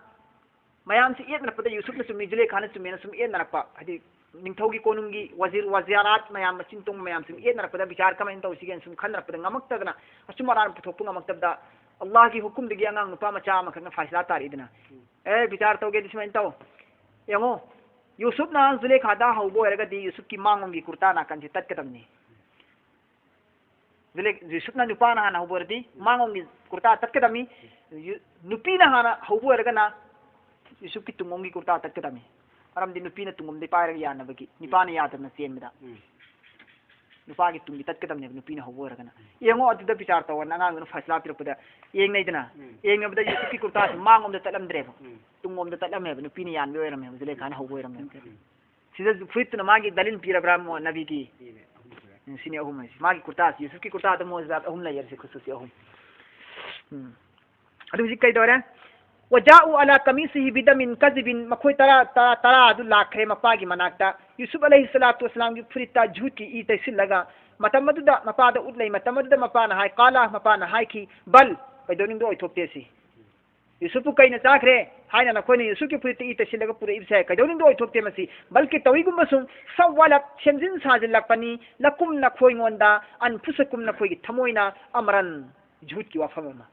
ꯃꯌꯥꯝꯁꯤ ꯌꯦꯠꯅꯔꯛꯄꯗ ꯌꯨꯁꯨꯞꯅ ꯆꯨꯝꯃꯤ, ꯖꯨꯂꯦꯈꯥꯅ ꯆꯨꯝꯃꯦꯅ ꯁꯨꯝ ꯌꯦꯠꯅꯔꯛꯄ, ꯍꯥꯏꯗꯤ ꯅꯤꯡꯊꯧꯒꯤ ꯀꯣꯅꯨꯡꯒꯤ ꯋꯥꯖꯤꯔ ꯋꯥꯖꯤꯔꯥꯠ ꯃꯌꯥꯝ, ꯃꯆꯤꯟ ꯇꯣꯡꯕ ꯃꯌꯥꯝ ꯁꯨꯝ ꯌꯦꯠꯅꯔꯛꯄꯗ ꯕꯤꯆꯥꯔ ꯀꯃꯥꯏꯅ ꯇꯧꯁꯤꯒꯦꯅ ꯁꯨꯝ ꯈꯟꯅꯔꯛꯄꯗ ꯉꯝꯃꯛꯇꯗꯅ, ꯑꯆꯨꯝ ꯑꯔꯥꯟ ꯄꯨꯊꯣꯛꯄ ꯉꯝꯃꯛꯇꯕꯗ ꯑꯜꯂꯥꯍꯒꯤ ꯍꯨꯀꯨꯝꯗꯒꯤ ꯑꯉꯥꯡ ꯅꯨꯄꯥ ꯃꯆꯥ ꯑꯃꯈꯛꯅ ꯐꯥꯏꯁꯂꯥ ꯇꯥꯔꯛꯏꯗꯅ, "ꯑꯦ, ꯕꯤꯆꯥꯔ ꯇꯧꯒꯦꯗꯤ ꯁꯨꯃꯥꯏꯅ ꯇꯧ, ꯌꯦꯡꯉꯣ, ꯌꯨꯁꯨꯞꯅ ꯖꯨꯂꯦꯈꯥꯗ ꯍꯧꯕ ꯑꯣꯏꯔꯒꯗꯤ ꯌꯨꯁꯨꯞꯀꯤ ꯃꯥꯡꯂꯣꯝꯒꯤ ꯀꯨꯔꯇꯥ ꯅꯥꯀꯟꯁꯦ ꯇꯠꯀꯗꯕꯅꯤ꯫ ꯖꯨꯂꯦ-, ꯌꯨꯁꯨꯞꯅ ꯅꯨꯄꯥꯅ ꯍꯥꯟꯅ ꯍꯧꯕ ꯑꯣꯏꯔꯗꯤ ꯃꯥꯡꯂꯣꯝꯒꯤ ꯀꯨꯔꯇꯥ ꯇꯠꯀꯗꯕꯅꯤ꯫ ꯌꯨ-, ꯅꯨꯄꯤꯅ ꯍꯥꯟꯅ ꯍꯧꯕ ꯑꯣꯏꯔꯒꯅ ꯌꯨꯁꯨꯞꯀꯤ ꯇꯨꯡꯂꯣꯝꯒꯤ ꯀꯨꯔꯇꯥ ꯇꯠꯀꯗꯕꯅꯤ꯫ ꯃꯔꯝꯗꯤ ꯅꯨꯄꯤꯅ ꯇꯨꯡꯂꯣꯝꯗꯩ ꯄꯥꯏꯔꯒ ꯌꯥꯟꯅꯕꯒꯤ, ꯅꯨꯄꯥꯅ ꯌꯥꯗꯅ ꯆꯦꯟꯕꯗ꯫ ꯎꯝ꯫ ꯅꯨꯄꯥꯒꯤ ꯇꯨꯡꯒꯤ ꯇꯠꯀꯗꯕꯅꯦꯕ, ꯅꯨꯄꯤꯅ ꯍꯧꯕ ꯑꯣꯏꯔꯒꯅ꯫ ꯌꯦꯡꯉꯣ, ꯑꯗꯨꯗ ꯕꯤꯆꯥꯔ ꯇꯧꯋꯣꯅ ꯑꯉꯥꯡꯗꯨꯅ ꯐꯩꯁꯂꯥ ꯄꯤꯔꯛꯄꯗ ꯌꯦꯡꯅꯩꯗꯅ꯫ ꯎꯝ꯫ ꯌꯦꯡꯅꯕꯗ ꯌꯨꯁꯨꯞꯀꯤ ꯀꯨꯔꯇꯥꯁꯦ ꯃꯥꯡꯂꯣꯝꯗ ꯇꯠꯂꯝꯗ꯭ꯔꯦꯕ꯫ ꯎꯝ꯫ ꯇꯨꯡꯂꯣꯝꯗ ꯇꯠꯂꯝꯃꯦꯕ, ꯅꯨꯄꯤꯅ ꯌꯥꯟꯕ ꯑꯣꯏꯔꯝꯃꯦꯕ, ꯖꯨꯂꯦꯈꯥꯅ ꯍꯧꯕ ꯑꯣꯏꯔꯝꯃꯦꯕ꯫ ꯎꯝ꯫ ꯁꯤꯗ ꯐꯨꯔꯤꯠꯇꯨꯅ ꯃꯥꯒꯤ ꯗꯂꯤꯜ ꯄꯤꯔꯕ꯭ꯔꯥ ꯃꯣ-, ꯅꯕꯤꯒꯤ? ꯄꯤꯔꯦ, ꯑꯍꯨꯝ ꯁꯨꯔꯦ꯫ ꯎꯝ, ꯁꯤꯅꯤ ꯑꯍꯨꯝ ꯍꯥꯏꯁꯦ꯫ ꯃꯥꯒꯤ ꯀꯨꯔꯇꯥꯁꯤ, ꯌꯨꯁꯨꯞꯀꯤ ꯀꯨꯔꯇꯥꯗ ꯃꯣꯖꯥꯠ ꯑꯍꯨꯝ ꯂꯩꯌꯦ, ꯁꯤ ꯈꯨꯠꯁꯨꯁꯤ ꯑꯍꯨꯝ꯫ ꯎꯝ꯫ ꯑꯗꯨ ꯍꯧꯖꯤꯛ ꯀꯩꯗꯧꯔꯦ? "ꯋꯖꯥꯎ ꯑꯂꯥ ꯀꯃꯤꯁꯤꯍꯤ ꯕꯤꯗꯃꯤꯟ ꯀꯖꯤꯕꯤꯟ", ꯃꯈꯣꯏ ꯇꯔꯥ, ꯇꯔꯥ, ꯇꯔꯥ ꯑꯗꯨ ꯂꯥꯛꯈ꯭ꯔꯦ ꯃꯄꯥꯒꯤ ꯃꯅꯥꯛꯇ꯫ ꯌꯨꯁꯨꯞ ꯑꯂꯩꯍꯤ ꯁꯂꯥꯇꯨ ꯋꯁꯂꯥꯝꯒꯤ ꯐꯨꯔꯤꯠꯇ ꯖꯨꯠꯀꯤ ꯏ ꯇꯩꯁꯤꯜꯂꯒ, ꯃꯇꯝ ꯑꯗꯨꯗ ꯃꯄꯥꯗ ꯎꯠꯂꯩ, ꯃꯇꯝ ꯑꯗꯨꯗ ꯃꯄꯥꯅ ꯍꯥꯏ, "ꯀꯥꯂꯥ", ꯃꯄꯥꯅ ꯍꯥꯏꯈꯤ, "ꯕꯜ", ꯀꯩꯗꯧꯅꯨꯡꯗ ꯑꯣꯏꯊꯣꯛꯇꯦ ꯁꯤ꯫ ꯌꯨꯁꯨꯞꯄꯨ ꯀꯩꯅ ꯆꯥꯈ꯭ꯔꯦ ꯍꯥꯏꯅ ꯅꯈꯣꯏꯅ ꯌꯨꯁꯨꯞꯀꯤ ꯐꯨꯔꯤꯠꯇ ꯏ ꯇꯩꯁꯤꯜꯂꯒ ꯄꯨꯔꯛꯏꯕꯁꯦ ꯀꯩꯗꯧꯅꯨꯡꯗ ꯑꯣꯏꯊꯣꯛꯇꯦ ꯃꯁꯤ꯫ ꯕꯜꯀꯤ ꯇꯧꯏꯒꯨꯝꯕꯁꯨꯡ ꯁꯋꯥꯂꯠ, ꯁꯦꯝꯖꯤꯟ ꯁꯥꯖꯤꯜꯂꯛꯄꯅꯤ, ꯂꯀꯨꯝ ꯅꯈꯣꯏꯉꯣꯟꯗ, ꯑꯟꯐꯨꯁꯀꯨꯝ ꯅꯈꯣꯏꯒꯤ ꯊꯃꯣꯏꯅ, ꯑꯃꯔꯟ, ꯖꯨꯠꯀꯤ ꯋꯥꯐꯝ ꯑꯃ꯫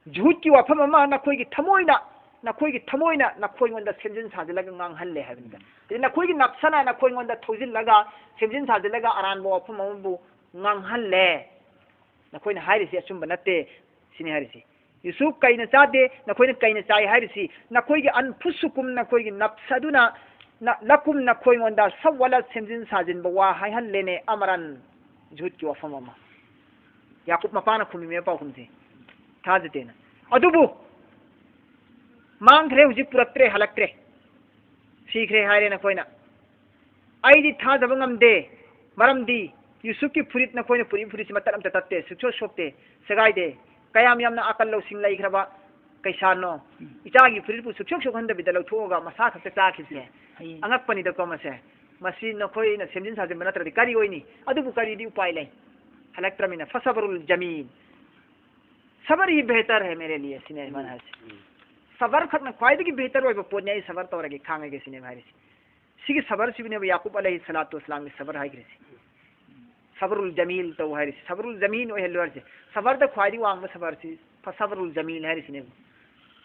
ꯖꯨꯠꯀꯤ ꯋꯥꯐꯝ ꯑꯃ ꯅꯈꯣꯏꯒꯤ ꯊꯃꯣꯏꯅ, ꯅꯈꯣꯏꯒꯤ ꯊꯃꯣꯏꯅ ꯅꯈꯣꯏꯉꯣꯟꯗ ꯁꯦꯝꯖꯤꯟ ꯁꯥꯖꯤꯜꯂꯒ ꯉꯥꯡꯍꯜꯂꯦ ꯍꯥꯏꯕꯅꯤꯗ꯫ ꯑꯗꯩ ꯅꯈꯣꯏꯒꯤ ꯅꯞꯁꯅ ꯅꯈꯣꯏꯉꯣꯟꯗ ꯊꯧꯖꯤꯜꯂꯒ ꯁꯦꯝꯖꯤꯟ ꯁꯥꯖꯤꯜꯂꯒ ꯑꯔꯥꯟꯕ ꯋꯥꯐꯝ ꯑꯃꯕꯨ ꯉꯥꯡꯍꯜꯂꯦ꯫ ꯅꯈꯣꯏꯅ ꯍꯥꯏꯔꯤꯁꯤ ꯑꯆꯨꯝꯕ ꯅꯠꯇꯦ, ꯁꯤꯅꯤ ꯍꯥꯏꯔꯤꯁꯤ꯫ ꯌꯨꯁꯨꯞ ꯀꯩꯅ ꯆꯥꯗꯦ, ꯅꯈꯣꯏꯅ ꯀꯩꯅ ꯆꯥꯏ ꯍꯥꯏꯔꯤꯁꯤ, ꯅꯈꯣꯏꯒꯤ ꯑꯟꯐꯨꯁꯨꯀꯨꯝ, ꯅꯈꯣꯏꯒꯤ ꯅꯞꯁ ꯑꯗꯨꯅ ꯅ-, ꯂꯀꯨꯝ ꯅꯈꯣꯏꯉꯣꯟꯗ ꯁꯋꯥꯂꯠ, ꯁꯦꯝꯖꯤꯟ ꯁꯥꯖꯤꯟꯕ ꯋꯥ ꯍꯥꯏꯍꯜꯂꯦꯅꯦ, ꯑꯃꯔꯟ, ꯖꯨꯠꯀꯤ ꯋꯥꯐꯝ ꯑꯃ꯫ ꯌꯥꯀꯨꯕ ꯃꯄꯥꯅ ꯈꯨꯝꯃꯤꯕ ꯄꯥꯎꯈꯨꯝꯁꯤ, "ꯊꯥꯖꯗꯦꯅ"꯫ ꯑꯗꯨꯕꯨ ꯃꯥꯡꯈ꯭ꯔꯦ, ꯍꯧꯖꯤꯛ ꯄꯨꯔꯛꯇ꯭ꯔꯦ, ꯍꯜꯂꯛꯇ꯭ꯔꯦ, ꯁꯤꯈ꯭ꯔꯦ ꯍꯥꯏꯔꯦ ꯅꯈꯣꯏꯅ꯫ ꯑꯩꯗꯤ ꯊꯥꯖꯕ ꯉꯝꯗꯦ, ꯃꯔꯝꯗꯤ ꯌꯨꯁꯨꯞꯀꯤ ꯐꯨꯔꯤꯠ, ꯅꯈꯣꯏꯅ ꯄꯨꯔꯛꯏ ꯐꯨꯔꯤꯠꯁꯤ ꯃꯇꯠ ꯑꯝꯇ ꯇꯠꯇꯦ, ꯁꯨꯛꯁꯣꯛ ꯁꯣꯛꯇꯦ, ꯁꯦꯒꯥꯏꯗꯦ꯫ ꯀꯌꯥꯝ ꯌꯥꯝꯅ ꯑꯀꯜ ꯂꯧꯁꯤꯡ ꯂꯩꯈ꯭ꯔꯕ ꯀꯩꯁꯥꯅꯣ? ꯎꯝ꯫ ꯏꯆꯥꯒꯤ ꯐꯨꯔꯤꯠꯄꯨ ꯁꯨꯛꯁꯣꯛ ꯁꯣꯛꯍꯟꯗꯕꯤꯗ ꯂꯧꯊꯣꯛꯑꯒ ꯃꯁꯥ ꯈꯛꯇ ꯆꯥꯈꯤꯕꯁꯦ꯫ ꯍꯌꯦꯡ꯫ ꯑꯉꯛꯄꯅꯤꯗꯀꯣ ꯃꯁꯦ꯫ ꯃꯁꯤ ꯅꯈꯣꯏꯅ ꯁꯦꯝꯖꯤꯟ ꯁꯥꯖꯤꯟꯕ ꯅꯠꯇ꯭ꯔꯗꯤ ꯀꯔꯤ ꯑꯣꯏꯅꯤ? ꯑꯗꯨꯕꯨ ꯀꯔꯤꯗꯤ ꯎꯄꯥꯏ ꯂꯩ? ꯍꯜꯂꯛꯇ꯭ꯔꯃꯤꯅ꯫ ꯐꯁꯕꯔꯨꯜ ꯖꯃꯤꯜ꯫ ꯁꯕꯔ ꯍꯤ ꯕꯦꯍꯇꯔ ꯍꯦ ꯃꯦꯔꯦ ꯂꯤꯌꯦ, ꯁꯤꯅꯦ ꯑꯩꯅ ꯍꯥꯏꯁꯦ꯫ ꯎꯝ꯫ ꯁꯕꯔ ꯈꯛꯅ ꯈ꯭ꯋꯥꯏꯗꯒꯤ ꯕꯦꯍꯇꯔ ꯑꯣꯏꯕ ꯄꯣꯠꯅꯤ, ꯑꯩ ꯁꯕꯔ ꯇꯧꯔꯒꯦ, ꯈꯥꯡꯉꯒꯦ, ꯁꯤꯅꯦꯕ ꯍꯥꯏꯔꯤꯁꯦ꯫ ꯁꯤꯒꯤ ꯁꯕꯔꯁꯤꯕꯨꯅꯦꯕ ꯌꯥꯀꯨꯕ ꯑꯂꯩꯍꯤ ꯁꯂꯥꯇꯨ ꯋꯁꯂꯥꯝꯒꯤ ꯁꯕꯔ ꯍꯥꯏꯈ꯭ꯔꯤꯁꯦ꯫ ꯁꯕꯔꯨꯜ ꯖꯃꯤꯜ ꯇꯧ ꯍꯥꯏꯔꯤꯁꯤ, ꯁꯕꯔꯨꯜ ꯖꯃꯤꯜ ꯑꯣꯏꯍꯜꯂꯨ ꯍꯥꯏꯔꯤꯁꯤ꯫ ꯁꯕꯔꯗ ꯈ꯭ꯋꯥꯏꯗꯒꯤ ꯋꯥꯡꯕ ꯁꯕꯔꯁꯤ ꯐꯁꯕꯔꯨꯜ ꯖꯃꯤꯜ ꯍꯥꯏꯔꯤꯁꯤꯅꯦꯕ꯫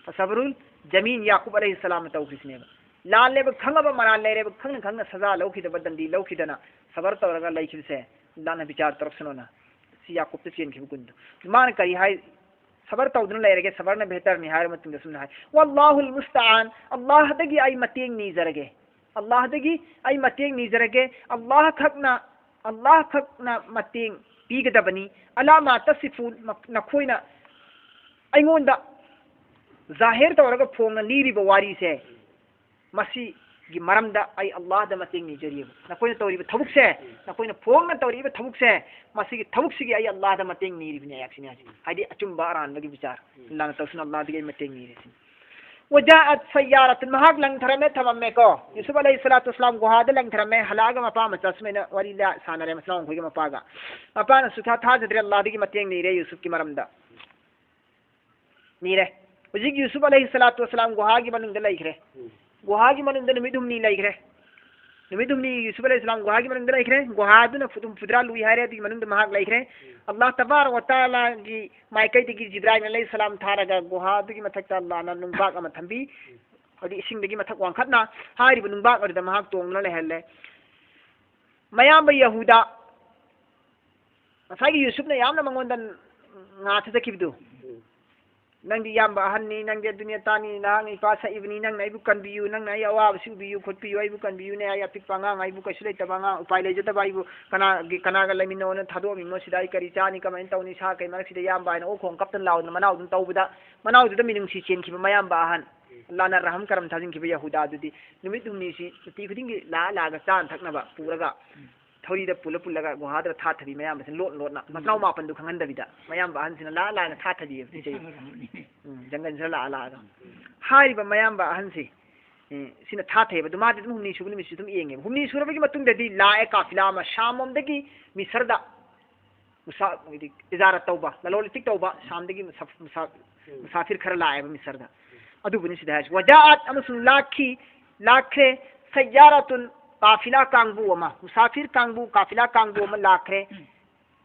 ꯐꯁꯕꯔꯨꯜ ꯖꯃꯤꯜ ꯌꯥꯀꯨꯕ ꯑꯂꯩꯍꯤꯁꯁꯂꯥꯝꯅ ꯇꯧꯈ꯭ꯔꯤꯁꯤꯅꯦꯕ꯫ ꯂꯥꯜꯂꯦꯕ ꯈꯪꯉꯕ, ꯃꯔꯥꯜ ꯂꯩꯔꯦꯕ ꯈꯪꯅ ꯈꯪꯅ ꯁꯖꯥ ꯂꯧꯈꯤꯗꯕ, ꯗꯟꯗꯤ ꯂꯧꯈꯤꯗꯅ ꯁꯕꯔ ꯇꯧꯔꯒ ꯂꯩꯈꯤꯕꯁꯦ, ꯑꯜꯂꯥꯍꯅ ꯕꯤꯆꯥꯔ ꯇꯧꯔꯛꯁꯅꯣꯅ꯫ ꯁꯤ ꯌꯥꯀꯨꯕꯇ ꯆꯦꯟꯈꯤꯕ ꯒꯨꯟꯗꯣ꯫ ꯃꯥꯅ ꯀꯔꯤ ꯍꯥꯏ? ꯁꯕꯔ ꯇꯧꯗꯨꯅ ꯂꯩꯔꯒꯦ, ꯁꯕꯔꯅ ꯕꯦꯍꯇꯔꯅꯤ ꯍꯥꯏꯔꯕ ꯃꯇꯨꯡꯗ ꯁꯨꯝꯅ ꯍꯥꯏ, "ꯋꯜꯂꯥꯍꯨꯜ ꯃꯨꯁꯇꯥꯟ, ꯑꯜꯂꯥꯍꯗꯒꯤ ꯑꯩ ꯃꯇꯦꯡ ꯅꯤꯖꯔꯒꯦ, ꯑꯜꯂꯥꯍꯗꯒꯤ ꯑꯩ ꯃꯇꯦꯡ ꯅꯤꯖꯔꯒꯦ, ꯑꯜꯂꯥꯍ ꯈꯛꯅ, ꯑꯜꯂꯥꯍ ꯈꯛꯅ ꯃꯇꯦꯡ ꯄꯤꯒꯗꯕꯅꯤ꯫ ꯑꯂꯥ ꯃꯥ ꯇꯁꯤꯐꯨꯟ, ꯅꯈꯣꯏꯅ ꯑꯩꯉꯣꯟꯗ ꯖꯥꯍꯤꯔ ꯇꯧꯔꯒ ꯐꯣꯡꯅ ꯂꯤꯔꯤꯕ ꯋꯥꯔꯤꯁꯦ, ꯃꯁꯤꯒꯤ ꯃꯔꯝꯗ ꯑꯩ ꯑꯜꯂꯥꯍꯗ ꯃꯇꯦꯡ ꯅꯤꯖꯔꯤꯕ꯫ ꯅꯈꯣꯏꯅ ꯇꯧꯔꯤꯕ ꯊꯕꯛꯁꯦ, ꯅꯈꯣꯏꯅ ꯐꯣꯡꯅ ꯇꯧꯔꯤꯕ ꯊꯕꯛꯁꯦ, ꯃꯁꯤꯒꯤ ꯊꯕꯛꯁꯤꯒꯤ ꯑꯩ ꯑꯜꯂꯥꯍꯗ ꯃꯇꯦꯡ ꯅꯤꯔꯤꯕꯅꯤ" ꯑꯩꯍꯥꯛꯁꯤꯅꯤ ꯍꯥꯏꯁꯦ꯫ ꯍꯥꯏꯗꯤ ꯑꯆꯨꯝꯕ ꯑꯔꯥꯟꯕꯒꯤ ꯕꯤꯆꯥꯔ꯫ ꯑꯜꯂꯥꯍꯅ ꯇꯧꯁꯅꯨ, ꯑꯜꯂꯥꯍꯗꯒꯤ ꯑꯩ ꯃꯇꯦꯡ ꯅꯤꯔꯦ ꯁꯤꯅꯤ꯫ ꯋꯖꯥꯑꯠ ꯁꯌꯥꯔꯥꯇꯨꯟ, ꯃꯍꯥꯛ ꯂꯪꯊꯔꯝꯃꯦ, ꯊꯝꯃꯝꯃꯦꯀꯣ꯫ ꯌꯨꯁꯨꯐ ꯑꯂꯩꯍꯤꯁꯁꯂꯥꯇꯨ ꯋꯥꯁꯁꯂꯥꯝ ꯒꯨꯍꯥꯗ ꯂꯪꯊꯔꯝꯃꯦ, ꯍꯜꯂꯛꯑꯒ ꯃꯄꯥ ꯃꯆꯥ ꯁꯨꯃꯥꯏꯅ ꯋꯥꯔꯤ ꯂꯥ-, ꯁꯥꯟꯅꯔꯦ, ꯃꯆꯥ ꯃꯈꯣꯏꯒꯤ ꯃꯄꯥꯒ꯫ ꯃꯄꯥꯅ ꯁꯨꯛꯊꯥ ꯊꯥꯖꯗ꯭ꯔꯦ, ꯑꯜꯂꯥꯍꯗꯒꯤ ꯃꯇꯦꯡ ꯅꯤꯔꯦ ꯌꯨꯁꯨꯐꯀꯤ ꯃꯔꯝꯗ꯫ ꯅꯤꯔꯦ꯫ ꯍꯧꯖꯤꯛ ꯌꯨꯁꯨꯐ ꯑꯂꯩꯍꯤꯁꯁꯂꯥꯇꯨ ꯋꯥꯁꯁꯂꯥꯝ ꯒꯨꯍꯥꯒꯤ ꯃꯅꯨꯡꯗ ꯂꯩꯈ꯭ꯔꯦ꯫ ꯒꯨꯍꯥꯒꯤ ꯃꯅꯨꯡꯗ ꯅꯨꯃꯤꯠ ꯍꯨꯝꯅꯤ ꯂꯩꯈ꯭ꯔꯦ꯫ ꯅꯨꯃꯤꯠ ꯍꯨꯝꯅꯤ ꯌꯨꯁꯨꯐ ꯑꯂꯩꯍꯤꯁꯁꯂꯥꯝ ꯒꯨꯍꯥꯒꯤ ꯃꯅꯨꯡꯗ ꯂꯩꯈ꯭ꯔꯦ꯫ ꯒꯨꯍꯥꯗꯨꯅ ꯐꯨ-, ꯑꯗꯨꯝ ꯐꯨꯗ꯭ꯔꯥ ꯂꯨꯏ ꯍꯥꯏꯔꯦ, ꯑꯗꯨꯒꯤ ꯃꯅꯨꯡꯗ ꯃꯍꯥꯛ ꯂꯩꯈ꯭ꯔꯦ꯫ ꯑꯜꯂꯥꯍ ꯇꯕꯥꯔꯛ ꯋ ꯇꯥꯂꯥꯒꯤ ꯃꯥꯏꯀꯩꯗꯒꯤ ꯖꯤꯕ꯭ꯔꯥꯏꯜ ꯑꯂꯩꯍꯤꯁꯁꯂꯥꯝ ꯊꯥꯔꯒ ꯒꯨꯍꯥꯗꯨꯒꯤ ꯃꯊꯛꯇ ꯑꯜꯂꯥꯍꯅ ꯅꯨꯡꯕꯥꯛ ꯑꯃ ꯊꯝꯕꯤ꯫ ꯍꯥꯏꯗꯤ ꯏꯁꯤꯡꯗꯒꯤ ꯃꯊꯛ ꯋꯥꯡꯈꯠꯅ ꯍꯥꯏꯔꯤꯕ ꯅꯨꯡꯕꯥꯛ ꯑꯗꯨꯗ ꯃꯍꯥꯛ ꯇꯣꯡꯗꯨꯅ ꯂꯩꯍꯜꯂꯦ꯫ ꯃꯌꯥꯝꯕ ꯌꯍꯨꯗꯥ, ꯉꯁꯥꯏꯒꯤ ꯌꯨꯁꯨꯞꯅ ꯌꯥꯝꯅ ꯃꯉꯣꯟꯗ ꯉꯥ ꯊꯥꯖꯈꯤꯕꯗꯨ, "ꯅꯪꯗꯤ ꯏꯌꯥꯝꯕ ꯑꯍꯟꯅꯤ, ꯅꯪꯗꯤ ꯑꯗꯨꯅꯤ ꯑꯇꯥꯅꯤ, ꯅꯍꯥꯛꯅ ꯏꯄꯥ ꯁꯛꯏꯕꯅꯤ, ꯅꯪꯅ ꯑꯩꯕꯨ ꯀꯟꯕꯤꯌꯨ, ꯅꯪꯅ ꯑꯩ ꯑꯋꯥꯕꯁꯤ ꯎꯕꯤꯌꯨ ꯈꯣꯠꯄꯤꯌꯨ, ꯑꯩꯕꯨ ꯀꯟꯕꯤꯌꯨꯅꯦ, ꯑꯩ ꯑꯄꯤꯛꯄ ꯑꯉꯥꯡ, ꯑꯩꯕꯨ ꯀꯩꯁꯨ ꯂꯩꯇꯕ ꯑꯉꯥꯡ, ꯎꯄꯥꯏ ꯂꯩꯖꯗꯕ ꯑꯩꯕꯨ ꯀꯅꯥꯒꯤ, ꯀꯅꯥꯒ ꯂꯩꯃꯤꯟꯅꯧꯅ ꯊꯥꯗꯣꯛꯑꯝꯃꯤꯅꯣ, ꯁꯤꯗ ꯑꯩ ꯀꯔꯤ ꯆꯥꯅꯤ, ꯀꯃꯥꯏꯅ ꯇꯧꯅꯤ, ꯁꯥ ꯀꯩ ꯃꯔꯛꯁꯤꯗ ꯏꯌꯥꯝꯕ" ꯍꯥꯏꯅ ꯑꯣꯛ ꯈꯣꯡ ꯀꯞꯇꯅ ꯂꯥꯎꯗꯅ ꯃꯅꯥꯎꯗꯨꯅ ꯇꯧꯕꯗ, ꯃꯅꯥꯎꯗꯨꯗ ꯃꯤꯅꯨꯡꯁꯤ ꯆꯦꯟꯈꯤꯕ ꯃꯌꯥꯝꯕ ꯑꯍꯟ, ꯑꯜꯂꯥꯍꯅ ꯔꯍꯝ ꯀꯔꯝ ꯊꯥꯖꯤꯟꯈꯤꯕ ꯌꯍꯨꯗꯥꯗꯨꯗꯤ ꯅꯨꯃꯤꯠ ꯍꯨꯝꯅꯤꯁꯤ ꯅꯨꯡꯇꯤ ꯈꯨꯗꯤꯡꯒꯤ ꯂꯥꯛꯑ ꯂꯥꯛꯑꯒ ꯆꯥꯅ ꯊꯛꯅꯕ ꯄꯨꯔꯒ ꯊꯧꯔꯤꯗ ꯄꯨꯜꯂ ꯄꯨꯜꯂꯒ ꯒꯨꯍꯥꯗꯨꯗ ꯊꯥꯊꯕꯤ ꯃꯌꯥꯝꯕꯁꯤꯅ ꯂꯣꯠ ꯂꯣꯠꯅ, ꯎꯝ꯫ ꯃꯆꯤꯟ ꯃꯅꯥꯎ ꯃꯥꯄꯟꯗꯨ ꯈꯪꯍꯟꯗꯕꯤꯗ ꯃꯌꯥꯝꯕ ꯑꯍꯟꯁꯤꯅ ꯂꯥꯛꯑ ꯂꯥꯛꯑꯒ ꯊꯥꯊꯕꯤ ꯍꯥꯏꯕ ꯁꯤꯁꯦ꯫ ꯎꯝ, ꯖꯪꯒꯜꯁꯤꯗ ꯂꯥꯛꯑ ꯂꯥꯛꯑꯒ꯫ ꯍꯥꯏꯔꯤꯕ ꯃꯌꯥꯝꯕ ꯑꯍꯟꯁꯤ, ꯑꯦ, ꯁꯤꯅ ꯊꯥꯊꯩꯑꯕ꯫ ꯑꯗꯨ ꯃꯥꯗꯤ ꯑꯗꯨꯝ ꯍꯨꯝꯅꯤ ꯁꯨꯕ ꯅꯨꯃꯤꯠꯁꯤ ꯑꯗꯨꯝ ꯌꯦꯡꯉꯦꯕ꯫ ꯍꯨꯝꯅꯤ ꯁꯨꯔꯕꯒꯤ ꯃꯇꯨꯡꯗꯗꯤ ꯂꯥꯛꯑꯦ ꯀꯥꯐꯤꯂꯥ ꯑꯃ ꯁꯥꯝ ꯂꯣꯝꯗꯒꯤ ꯃꯤꯁꯔꯗ ꯃꯨꯁꯥ-, ꯍꯥꯏꯗꯤ ꯇꯤꯖꯥꯔꯠ ꯇꯧꯕ, ꯂꯂꯣꯟ ꯏꯇꯤꯛ ꯇꯧꯕ ꯁꯥꯝꯗꯒꯤ ꯃꯨꯁꯥ-, ꯃꯨꯁꯥ-, ꯃꯨꯁꯥꯐꯤꯔ ꯈꯔ ꯂꯥꯛꯑꯦꯕ ꯃꯤꯁꯔꯗ꯫ ꯑꯗꯨꯕꯨꯅꯤ ꯁꯤꯗ ꯍꯥꯏꯔꯤꯁꯤ꯫ ꯋꯖꯥꯑꯠ, ꯑꯃꯁꯨꯡ ꯂꯥꯛꯈꯤ, ꯂꯥꯛꯈ꯭ꯔꯦ, ꯁꯌꯥꯔꯥꯇꯨꯟ, ꯀꯥꯐꯤꯂꯥ ꯀꯥꯡꯕꯨ ꯑꯃ, ꯃꯨꯁꯥꯐꯤꯔ ꯀꯥꯡꯕꯨ, ꯀꯥꯐꯤꯂꯥ ꯀꯥꯡꯕꯨ ꯑꯃ ꯂꯥꯛꯈ꯭ꯔꯦ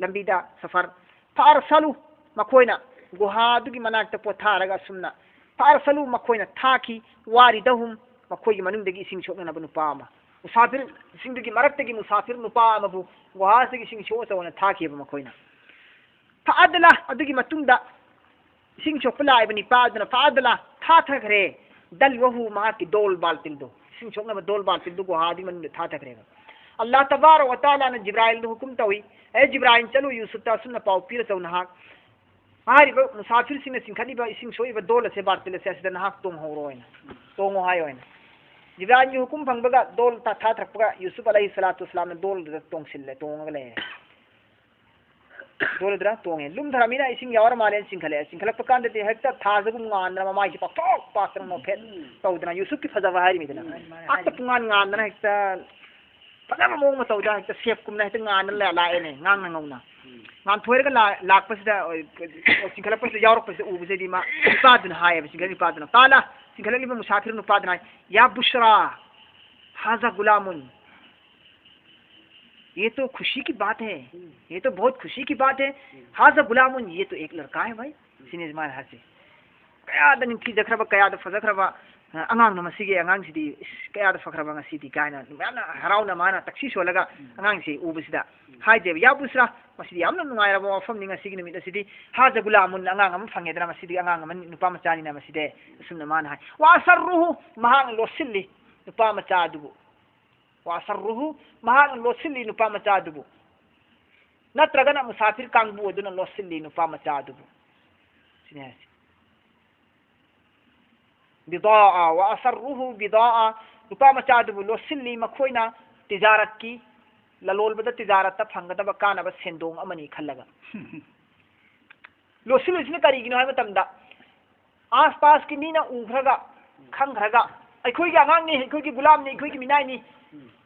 ꯂꯝꯕꯤꯗ, ꯁꯐꯔ꯫ ꯐꯥꯔꯁꯂꯨ, ꯃꯈꯣꯏꯅ ꯒꯨꯍꯥꯗꯨꯒꯤ ꯃꯅꯥꯛꯇ ꯄꯣꯊꯥꯔꯒ ꯑꯁꯨꯝꯅ, ꯐꯥꯔꯁꯂꯨ, ꯃꯈꯣꯏꯅ ꯊꯥꯈꯤ, ꯋꯥꯔꯤꯗꯍꯨꯝ, ꯃꯈꯣꯏꯒꯤ ꯃꯅꯨꯡꯗꯒꯤ ꯏꯁꯤꯡ ꯁꯣꯛꯅꯅꯕ ꯅꯨꯄꯥ ꯑꯃ, ꯃꯨꯁꯥꯐꯤꯔꯁꯤꯡꯗꯨꯒꯤ ꯃꯔꯛꯇꯒꯤ ꯃꯨꯁꯥꯐꯤꯔ ꯅꯨꯄꯥ ꯑꯃꯕꯨ ꯒꯨꯍꯥꯁꯤꯗꯒꯤ ꯏꯁꯤꯡ ꯁꯣꯛꯑ ꯆꯧꯅ ꯊꯥꯈꯤꯕ ꯃꯈꯣꯏꯅ꯫ ꯐꯥꯗꯂꯥ, ꯑꯗꯨꯒꯤ ꯃꯇꯨꯡꯗ ꯏꯁꯤꯡ ꯁꯣꯛꯄ ꯂꯥꯛꯏꯕ ꯅꯤꯄꯥ ꯑꯗꯨꯅ ꯐꯥꯗꯂꯥ, ꯊꯥꯊꯈ꯭ꯔꯦ꯫ ꯗꯜꯋꯍꯨ, ꯃꯍꯥꯛꯀꯤ ꯗꯣꯜ ꯕꯥꯜꯇꯤꯟꯗꯨ, ꯏꯁꯤꯡ ꯁꯣꯛꯅꯕ ꯗꯣꯜ ꯕꯥꯜꯇꯤꯟꯗꯨ ꯒꯨꯍꯥꯗꯨꯒꯤ ꯃꯅꯨꯡꯗ ꯊꯥꯊꯈ꯭ꯔꯦꯕ꯫ ꯑꯜꯂꯥꯍ ꯇꯕꯥꯔꯛ ꯋ ꯇꯥꯂꯥꯅ ꯖꯤꯕ꯭ꯔꯥꯏꯜꯗ ꯍꯨꯀꯨꯝ ꯇꯧꯏ, "ꯑꯦ ꯖꯤꯕ꯭ꯔꯥꯏꯜ, ꯆꯠꯂꯨ, ꯌꯨꯁꯨꯞꯇ ꯑꯁꯨꯝꯅ ꯄꯥꯎ ꯄꯤꯔ ꯆꯧ, ꯅꯍꯥꯛ ꯍꯥꯏꯔꯤꯕ ꯃꯨꯁꯥꯐꯤꯔꯁꯤꯡꯅ ꯆꯤꯡꯈꯠꯂꯤꯕ ꯏꯁꯤꯡ ꯁꯣꯛꯏꯕ ꯗꯣꯜ ꯑꯁꯦ, ꯕꯥꯜꯇꯤꯟ ꯑꯁꯦ, ꯑꯁꯤꯗ ꯅꯍꯥꯛ ꯇꯣꯡꯍꯧꯔꯣ" ꯍꯥꯏꯅ, "ꯇꯣꯡꯉꯣ" ꯍꯥꯏꯌꯣ ꯍꯥꯏꯅ꯫ ꯖꯤꯕ꯭ꯔꯥꯏꯜꯒꯤ ꯍꯨꯀꯨꯝ ꯐꯪꯕꯒ ꯗꯣꯜ ꯊꯥ-, ꯊꯥꯊꯔꯛꯄꯒ ꯌꯨꯁꯨꯞ ꯑꯂꯩꯍꯤ ꯁꯂꯥꯇꯨ ꯋꯁꯂꯥꯝꯅ ꯗꯣꯜꯗꯨꯗ ꯇꯣꯡꯁꯤꯜꯂꯦ, ꯇꯣꯡꯉꯒ ꯂꯩꯔꯦ꯫ ꯗꯣꯜꯗꯨꯗ ꯇꯣꯡꯉꯦ꯫ ꯂꯨꯝꯊꯔꯝꯃꯤꯅ ꯏꯁꯤꯡ ꯌꯥꯎꯔ ꯃꯥꯜꯂꯦꯅ ꯆꯤꯡꯈꯠꯂꯛꯑꯦ꯫ ꯆꯤꯡꯈꯠꯂꯛꯄ ꯀꯥꯟꯗꯗꯤ ꯍꯦꯛꯇ ꯊꯥꯖꯒꯨꯝ ꯉꯥꯟꯗꯅ, ꯃꯃꯥꯏꯁꯦ ꯄꯥꯛꯊꯣꯛ ꯄꯥꯛꯇꯅ ꯅꯣꯛꯐꯦꯠ ꯇꯧꯗꯅ, ꯌꯨꯁꯨꯞꯀꯤ ꯐꯖꯕ ꯍꯥꯏꯔꯤꯃꯤꯗꯅ꯫ ꯍꯦꯛꯇ ꯄꯨꯡꯉꯥꯟ ꯉꯥꯟꯗꯅ ꯍꯦꯛꯇ ꯐꯖꯕ ꯃꯑꯣꯡ ꯃꯇꯧꯗ ꯍꯦꯛꯇ ꯁꯦꯞꯀꯨꯝꯅ ꯍꯦꯛꯇ ꯉꯥꯟꯅ ꯂꯥ-, ꯂꯥꯛꯑꯦꯅꯦ, ꯉꯥꯡꯅ ꯉꯧꯅ꯫ ꯉꯥꯟꯊꯣꯏꯔꯒ ꯂꯥ-, ꯂꯥꯛꯄꯁꯤꯗ, ꯑ, ꯆꯤꯡꯈꯠꯂꯛꯄꯁꯤꯗ ꯌꯥꯎꯔꯛꯄꯁꯤꯗ ꯎꯕꯁꯤꯗꯤ ꯃꯥ ꯅꯤꯄꯥꯗꯨꯅ ꯍꯥꯏꯌꯦꯕ, ꯆꯤꯡꯈꯠꯂꯛꯏꯕ ꯅꯤꯄꯥꯗꯨꯅ꯫ ꯀꯥꯂ, ꯆꯤꯡꯈꯠꯂꯛꯂꯤꯕ ꯃꯨꯁꯥꯐꯤꯔ ꯅꯨꯄꯥꯗꯨꯅ ꯍꯥꯏ, "ꯌꯥ ꯕꯨꯁ꯭ꯔꯥ, ꯍꯥꯖꯥ ꯒꯨꯂꯥꯃꯨꯟ, ꯌꯦ ꯇꯣ ꯈꯨꯁꯤ ꯀꯤ ꯕꯥꯠ ꯍꯦ, ꯌꯦ ꯇꯣ ꯕꯍꯨꯠ ꯈꯨꯁꯤ ꯀꯤ ꯕꯥꯠ ꯍꯦ, ꯍꯥꯖꯥ ꯒꯨꯂꯥꯃꯨꯟ, ꯌꯦ ꯇꯣ ꯑꯦꯛ ꯂꯔꯀꯥ ꯍꯦ ꯚꯥꯏ"꯫ ꯁꯤꯅꯤ ꯃꯥꯅ ꯍꯥꯏꯁꯦ꯫ "ꯀꯌꯥꯗ ꯅꯤꯡꯊꯤꯖꯈ꯭ꯔꯕ, ꯀꯌꯥꯗ ꯐꯖꯈ꯭ꯔꯕ, ꯑ, ꯑꯉꯥꯡꯅꯣ ꯃꯁꯤꯒꯤ ꯑꯉꯥꯡꯁꯤꯗꯤ, ꯏꯁ, ꯀꯌꯥꯗ ꯐꯈ꯭ꯔꯕ ꯉꯁꯤꯗꯤ" ꯀꯥꯏꯅ ꯃꯌꯥꯝꯅ ꯍꯔꯥꯎꯅ ꯃꯥꯅ ꯇꯛꯁꯤ ꯁꯣꯜꯂꯒ ꯑꯉꯥꯡꯁꯦ ꯎꯕꯁꯤꯗ ꯍꯥꯏꯗꯦꯕ, "ꯌꯥ ꯕꯨꯁ꯭ꯔꯥ, ꯃꯁꯤꯗꯤ ꯌꯥꯝꯅ ꯅꯨꯡꯉꯥꯏꯔꯕ ꯋꯥꯐꯝꯅꯤ, ꯉꯁꯤꯒꯤ ꯅꯨꯃꯤꯠ ꯑꯁꯤꯗꯤ ꯍꯥꯖ ꯒꯨꯂꯥꯃꯨꯟ, ꯑꯉꯥꯡ ꯑꯃ ꯐꯪꯉꯦꯗꯅ, ꯃꯁꯤꯗꯤ ꯑꯉꯥꯡ ꯑꯃ, ꯅꯨꯄꯥ ꯃꯆꯥꯅꯤꯅ ꯃꯁꯤꯗꯤ", ꯑꯁꯨꯝꯅ ꯃꯥꯅ ꯍꯥꯏ꯫ "ꯋꯥ ꯑꯁꯔꯨꯍꯨ", ꯃꯍꯥꯛꯅ ꯂꯣꯠꯁꯤꯜꯂꯤ ꯅꯨꯄꯥ ꯃꯆꯥ ꯑꯗꯨꯕꯨ꯫ "ꯋꯥ ꯑꯁꯔꯨꯍꯨ", ꯃꯍꯥꯛꯅ ꯂꯣꯠꯁꯤꯜꯂꯤ ꯅꯨꯄꯥ ꯃꯆꯥ ꯑꯗꯨꯕꯨ꯫ ꯅꯠꯇ꯭ꯔꯒꯅ ꯃꯨꯁꯥꯐꯤꯔ ꯀꯥꯡꯕꯨ ꯑꯗꯨꯅ ꯂꯣꯠꯁꯤꯜꯂꯤ ꯅꯨꯄꯥ ꯃꯆꯥ ꯑꯗꯨꯕꯨ꯫ ꯁꯤꯅꯤ ꯍꯥꯏꯁꯦ꯫ ꯕꯤꯗꯥꯑ, ꯋꯥ ꯑꯁꯔꯨꯍꯨ ꯕꯤꯗꯥꯑ, ꯅꯨꯄꯥ ꯃꯆꯥ ꯑꯗꯨꯕꯨ ꯂꯣꯠꯁꯤꯜꯂꯤ ꯃꯈꯣꯏꯅ, ꯇꯤꯖꯥꯔꯠꯀꯤ, ꯂꯂꯣꯟꯕꯗ ꯇꯤꯖꯥꯔꯠꯇ ꯐꯪꯒꯗꯕ ꯀꯥꯟꯅꯕ ꯁꯦꯟꯗꯣꯡ ꯑꯃꯅꯤ ꯈꯜꯂꯒ꯫ ꯂꯣꯠꯁꯤꯜꯂꯤꯁꯤꯅ ꯀꯔꯤꯒꯤꯅꯣ ꯍꯥꯏꯕ ꯃꯇꯝꯗ, ꯑꯥꯁꯄꯥꯁꯀꯤ ꯃꯤꯅ ꯎꯈ꯭ꯔꯒ, ꯈꯪꯈ꯭ꯔꯒ, "ꯑꯩꯈꯣꯏꯒꯤ ꯑꯉꯥꯡꯅꯤ, ꯑꯩꯈꯣꯏꯒꯤ ꯒꯨꯂꯥꯝꯅꯤ, ꯑꯩꯈꯣꯏꯒꯤ ꯃꯤꯅꯥꯏꯅꯤ"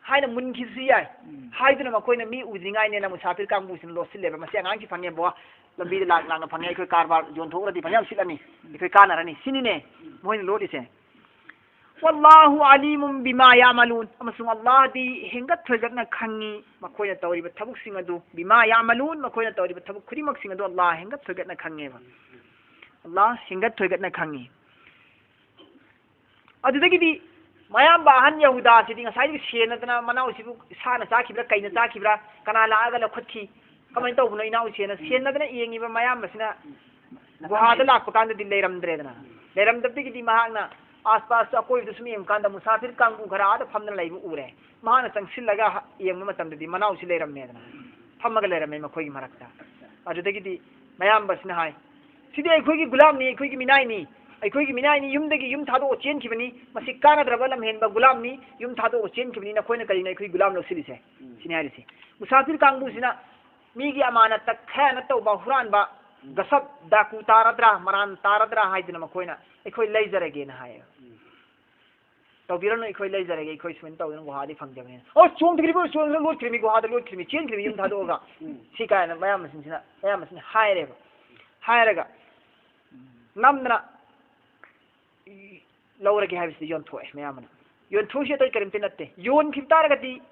ꯍꯥꯏꯅ ꯃꯨꯟꯈꯤꯕꯁꯨ ꯌꯥꯏ꯫ ꯍꯥꯏꯗꯨꯅ ꯃꯈꯣꯏꯅ ꯃꯤ ꯎꯗ꯭ꯔꯤꯉꯥꯏꯅꯦꯅ ꯃꯨꯁꯥꯐꯤꯔ ꯀꯥꯡꯕꯨꯁꯤꯅ ꯂꯣꯠꯁꯤꯜꯂꯦꯕ, "ꯃꯁꯤ ꯑꯉꯥꯡꯁꯤ ꯐꯪꯉꯦꯕꯣ, ꯂꯝꯕꯤꯗ ꯂꯥꯛ ꯂꯥꯛꯅ ꯐꯪꯉꯦ, ꯑꯩꯈꯣꯏ ꯀꯔꯕꯥꯔ ꯌꯣꯟꯊꯣꯛꯎꯔꯗꯤ ꯐꯅꯌꯥꯝ ꯁꯤꯠꯂꯅꯤ, ꯑꯩꯈꯣꯏ ꯀꯥꯟꯅꯔꯅꯤ", ꯁꯤꯅꯤꯅꯦ ꯃꯣꯏꯅ ꯂꯣꯠꯂꯤꯁꯦ꯫ "ꯋꯥꯜꯂꯥꯍꯨ ꯑꯂꯤꯃꯨꯝ ꯕꯤꯃꯥ ꯌꯥꯃꯂꯨꯟ", ꯑꯃꯁꯨꯡ ꯑꯜꯂꯥꯍꯗꯤ ꯍꯦꯟꯒꯠ ꯊꯣꯏꯒꯠꯅ ꯈꯪꯉꯤ ꯃꯈꯣꯏꯅ ꯇꯧꯔꯤꯕ ꯊꯕꯛꯁꯤꯡ ꯑꯗꯨ, "ꯕꯤꯃꯥ ꯌꯥꯃꯂꯨꯟ", ꯃꯈꯣꯏꯅ ꯇꯧꯔꯤꯕ ꯊꯕꯛ ꯈꯨꯗꯤꯡꯃꯛꯁꯤꯡ ꯑꯗꯨ ꯑꯜꯂꯥꯍ ꯍꯦꯟꯒꯠ ꯊꯣꯏꯒꯠꯅ ꯈꯪꯉꯦꯕ꯫ ꯑꯜꯂꯥꯍ ꯍꯦꯟꯒꯠ ꯊꯣꯏꯒꯠꯅ ꯈꯪꯉꯤ꯫ ꯑꯗꯨꯗꯒꯤꯗꯤ ꯃꯌꯥꯝꯕ ꯑꯍꯟ ꯌꯍꯨꯗꯥꯁꯤꯗꯤ ꯉꯁꯥꯏꯗꯒꯤ ꯁꯦꯟꯅꯗꯅ, ꯃꯅꯥꯎꯁꯤꯕꯨ ꯁꯥꯅ ꯆꯥꯈꯤꯕ꯭ꯔꯥ, ꯀꯩꯅ ꯆꯥꯈꯤꯕ꯭ꯔꯥ, ꯀꯅꯥ ꯂꯥꯛꯑꯒ ꯂꯧꯈꯠꯈꯤ, ꯀꯃꯥꯏꯅ ꯇꯧꯕꯅꯣ ꯏꯅꯥꯎꯁꯦꯅ ꯁꯦꯟꯅꯗꯅ ꯌꯦꯡꯉꯤꯕ ꯃꯌꯥꯝꯕꯁꯤꯅ ꯒꯨꯍꯥꯗ ꯂꯥꯛꯄ ꯀꯥꯟꯗꯗꯤ ꯂꯩꯔꯝꯗ꯭ꯔꯦꯗꯅ꯫ ꯂꯩꯔꯝꯗꯕꯗꯒꯤꯗꯤ ꯃꯍꯥꯛꯅ ꯑꯥꯁꯄꯥꯁꯇ ꯑꯀꯣꯏꯕꯗ ꯁꯨꯝ ꯌꯦꯡꯕ ꯀꯥꯟꯗ ꯃꯨꯁꯥꯐꯤꯔ ꯀꯥꯡꯕꯨ ꯈꯔ ꯑꯥꯗ ꯐꯝꯗꯅ ꯂꯩꯕ ꯎꯔꯦ꯫ ꯃꯍꯥꯛꯅ ꯆꯪꯁꯤꯜꯂꯒ ꯍ-, ꯌꯦꯡꯕ ꯃꯇꯝꯗꯗꯤ ꯃꯅꯥꯎꯁꯤ ꯂꯩꯔꯝꯃꯦꯗꯅ, ꯐꯝꯃꯒ ꯂꯩꯔꯝꯃꯦ ꯃꯈꯣꯏꯒꯤ ꯃꯔꯛꯇ꯫ ꯑꯗꯨꯗꯒꯤꯗꯤ ꯃꯌꯥꯝꯕꯁꯤꯅ ꯍꯥꯏ, "ꯁꯤꯗꯤ ꯑꯩꯈꯣꯏꯒꯤ ꯒꯨꯂꯥꯝꯅꯤ, ꯑꯩꯈꯣꯏꯒꯤ ꯃꯤꯅꯥꯏꯅꯤ, ꯑꯩꯈꯣꯏꯒꯤ ꯃꯤꯅꯥꯏꯅꯤ, ꯌꯨꯝꯗꯒꯤ ꯌꯨꯝ ꯊꯥꯗꯣꯛꯑ ꯆꯦꯟꯈꯤꯕꯅꯤ, ꯃꯁꯤ ꯀꯥꯟꯅꯗ꯭ꯔꯕ ꯂꯝꯍꯦꯟꯕ ꯒꯨꯂꯥꯝꯅꯤ, ꯌꯨꯝ ꯊꯥꯗꯣꯛꯑ ꯆꯦꯟꯈꯤꯕꯅꯤ, ꯅꯈꯣꯏꯅ ꯀꯔꯤꯅꯣ ꯑꯩꯈꯣꯏ ꯒꯨꯂꯥꯝ ꯂꯧꯁꯤꯜꯂꯤꯁꯦ?" ꯁꯤꯅꯤ ꯍꯥꯏꯔꯤꯁꯦ꯫ ꯃꯨꯁꯥꯐꯤꯔ ꯀꯥꯡꯕꯨꯁꯤꯅ ꯃꯤꯒꯤ ꯑꯃꯥꯅꯠꯇ ꯈꯌꯥꯅꯠ ꯇꯧꯕ, ꯍꯨꯔꯥꯟꯕ, ꯒꯁꯞ, ꯗꯥꯀꯨ ꯇꯥꯔꯗ꯭ꯔꯥ, ꯃꯔꯥꯟ ꯇꯥꯔꯗ꯭ꯔꯥ ꯍꯥꯏꯗꯅ ꯃꯈꯣꯏꯅ ꯑꯩꯈꯣꯏ ꯂꯩꯖꯔꯒꯦꯅ ꯍꯥꯏꯌꯦꯕ꯫ "ꯇꯧꯕꯤꯔꯅꯨ, ꯑꯩꯈꯣꯏ ꯂꯩꯖꯔꯒꯦ, ꯑꯩꯈꯣꯏ ꯁꯨꯃꯥꯏꯅ ꯇꯧꯗꯅ ꯒꯨꯍꯥꯗꯤ ꯐꯪꯖꯕꯅꯤꯅ"꯫ "ꯑꯣ, ꯆꯣꯡꯊꯈ꯭ꯔꯤꯕ, ꯆꯣꯡꯊꯈ꯭ꯔ ꯂꯣꯠꯈ꯭ꯔꯤꯃꯤ, ꯒꯨꯍꯥꯗ ꯂꯣꯠꯈ꯭ꯔꯤꯃꯤ, ꯆꯦꯟꯈ꯭ꯔꯤꯃꯤ ꯌꯨꯝ ꯊꯥꯗꯣꯛꯑꯒ"꯫ ꯁꯤ ꯀꯥꯏꯅ ꯃꯌꯥꯝꯕꯁꯤꯡꯁꯤꯅ, ꯃꯌꯥꯝꯕꯁꯤꯅ ꯍꯥꯏꯔꯦꯕ꯫ ꯍꯥꯏꯔꯒ ꯅꯝꯗꯅ ꯂꯧꯔꯒꯦ ꯍꯥꯏꯕꯁꯤꯗꯤ ꯌꯣꯟꯊꯣꯛꯑꯦ ꯃꯌꯥꯝꯕꯅ꯫ ꯌꯣꯟꯊꯣꯛꯏꯁꯤ ꯑꯇꯩ ꯀꯔꯤꯝꯇ ꯅꯠꯇꯦ꯫ ꯌꯣꯟꯈꯤꯕ ꯇꯥꯔꯒꯗꯤ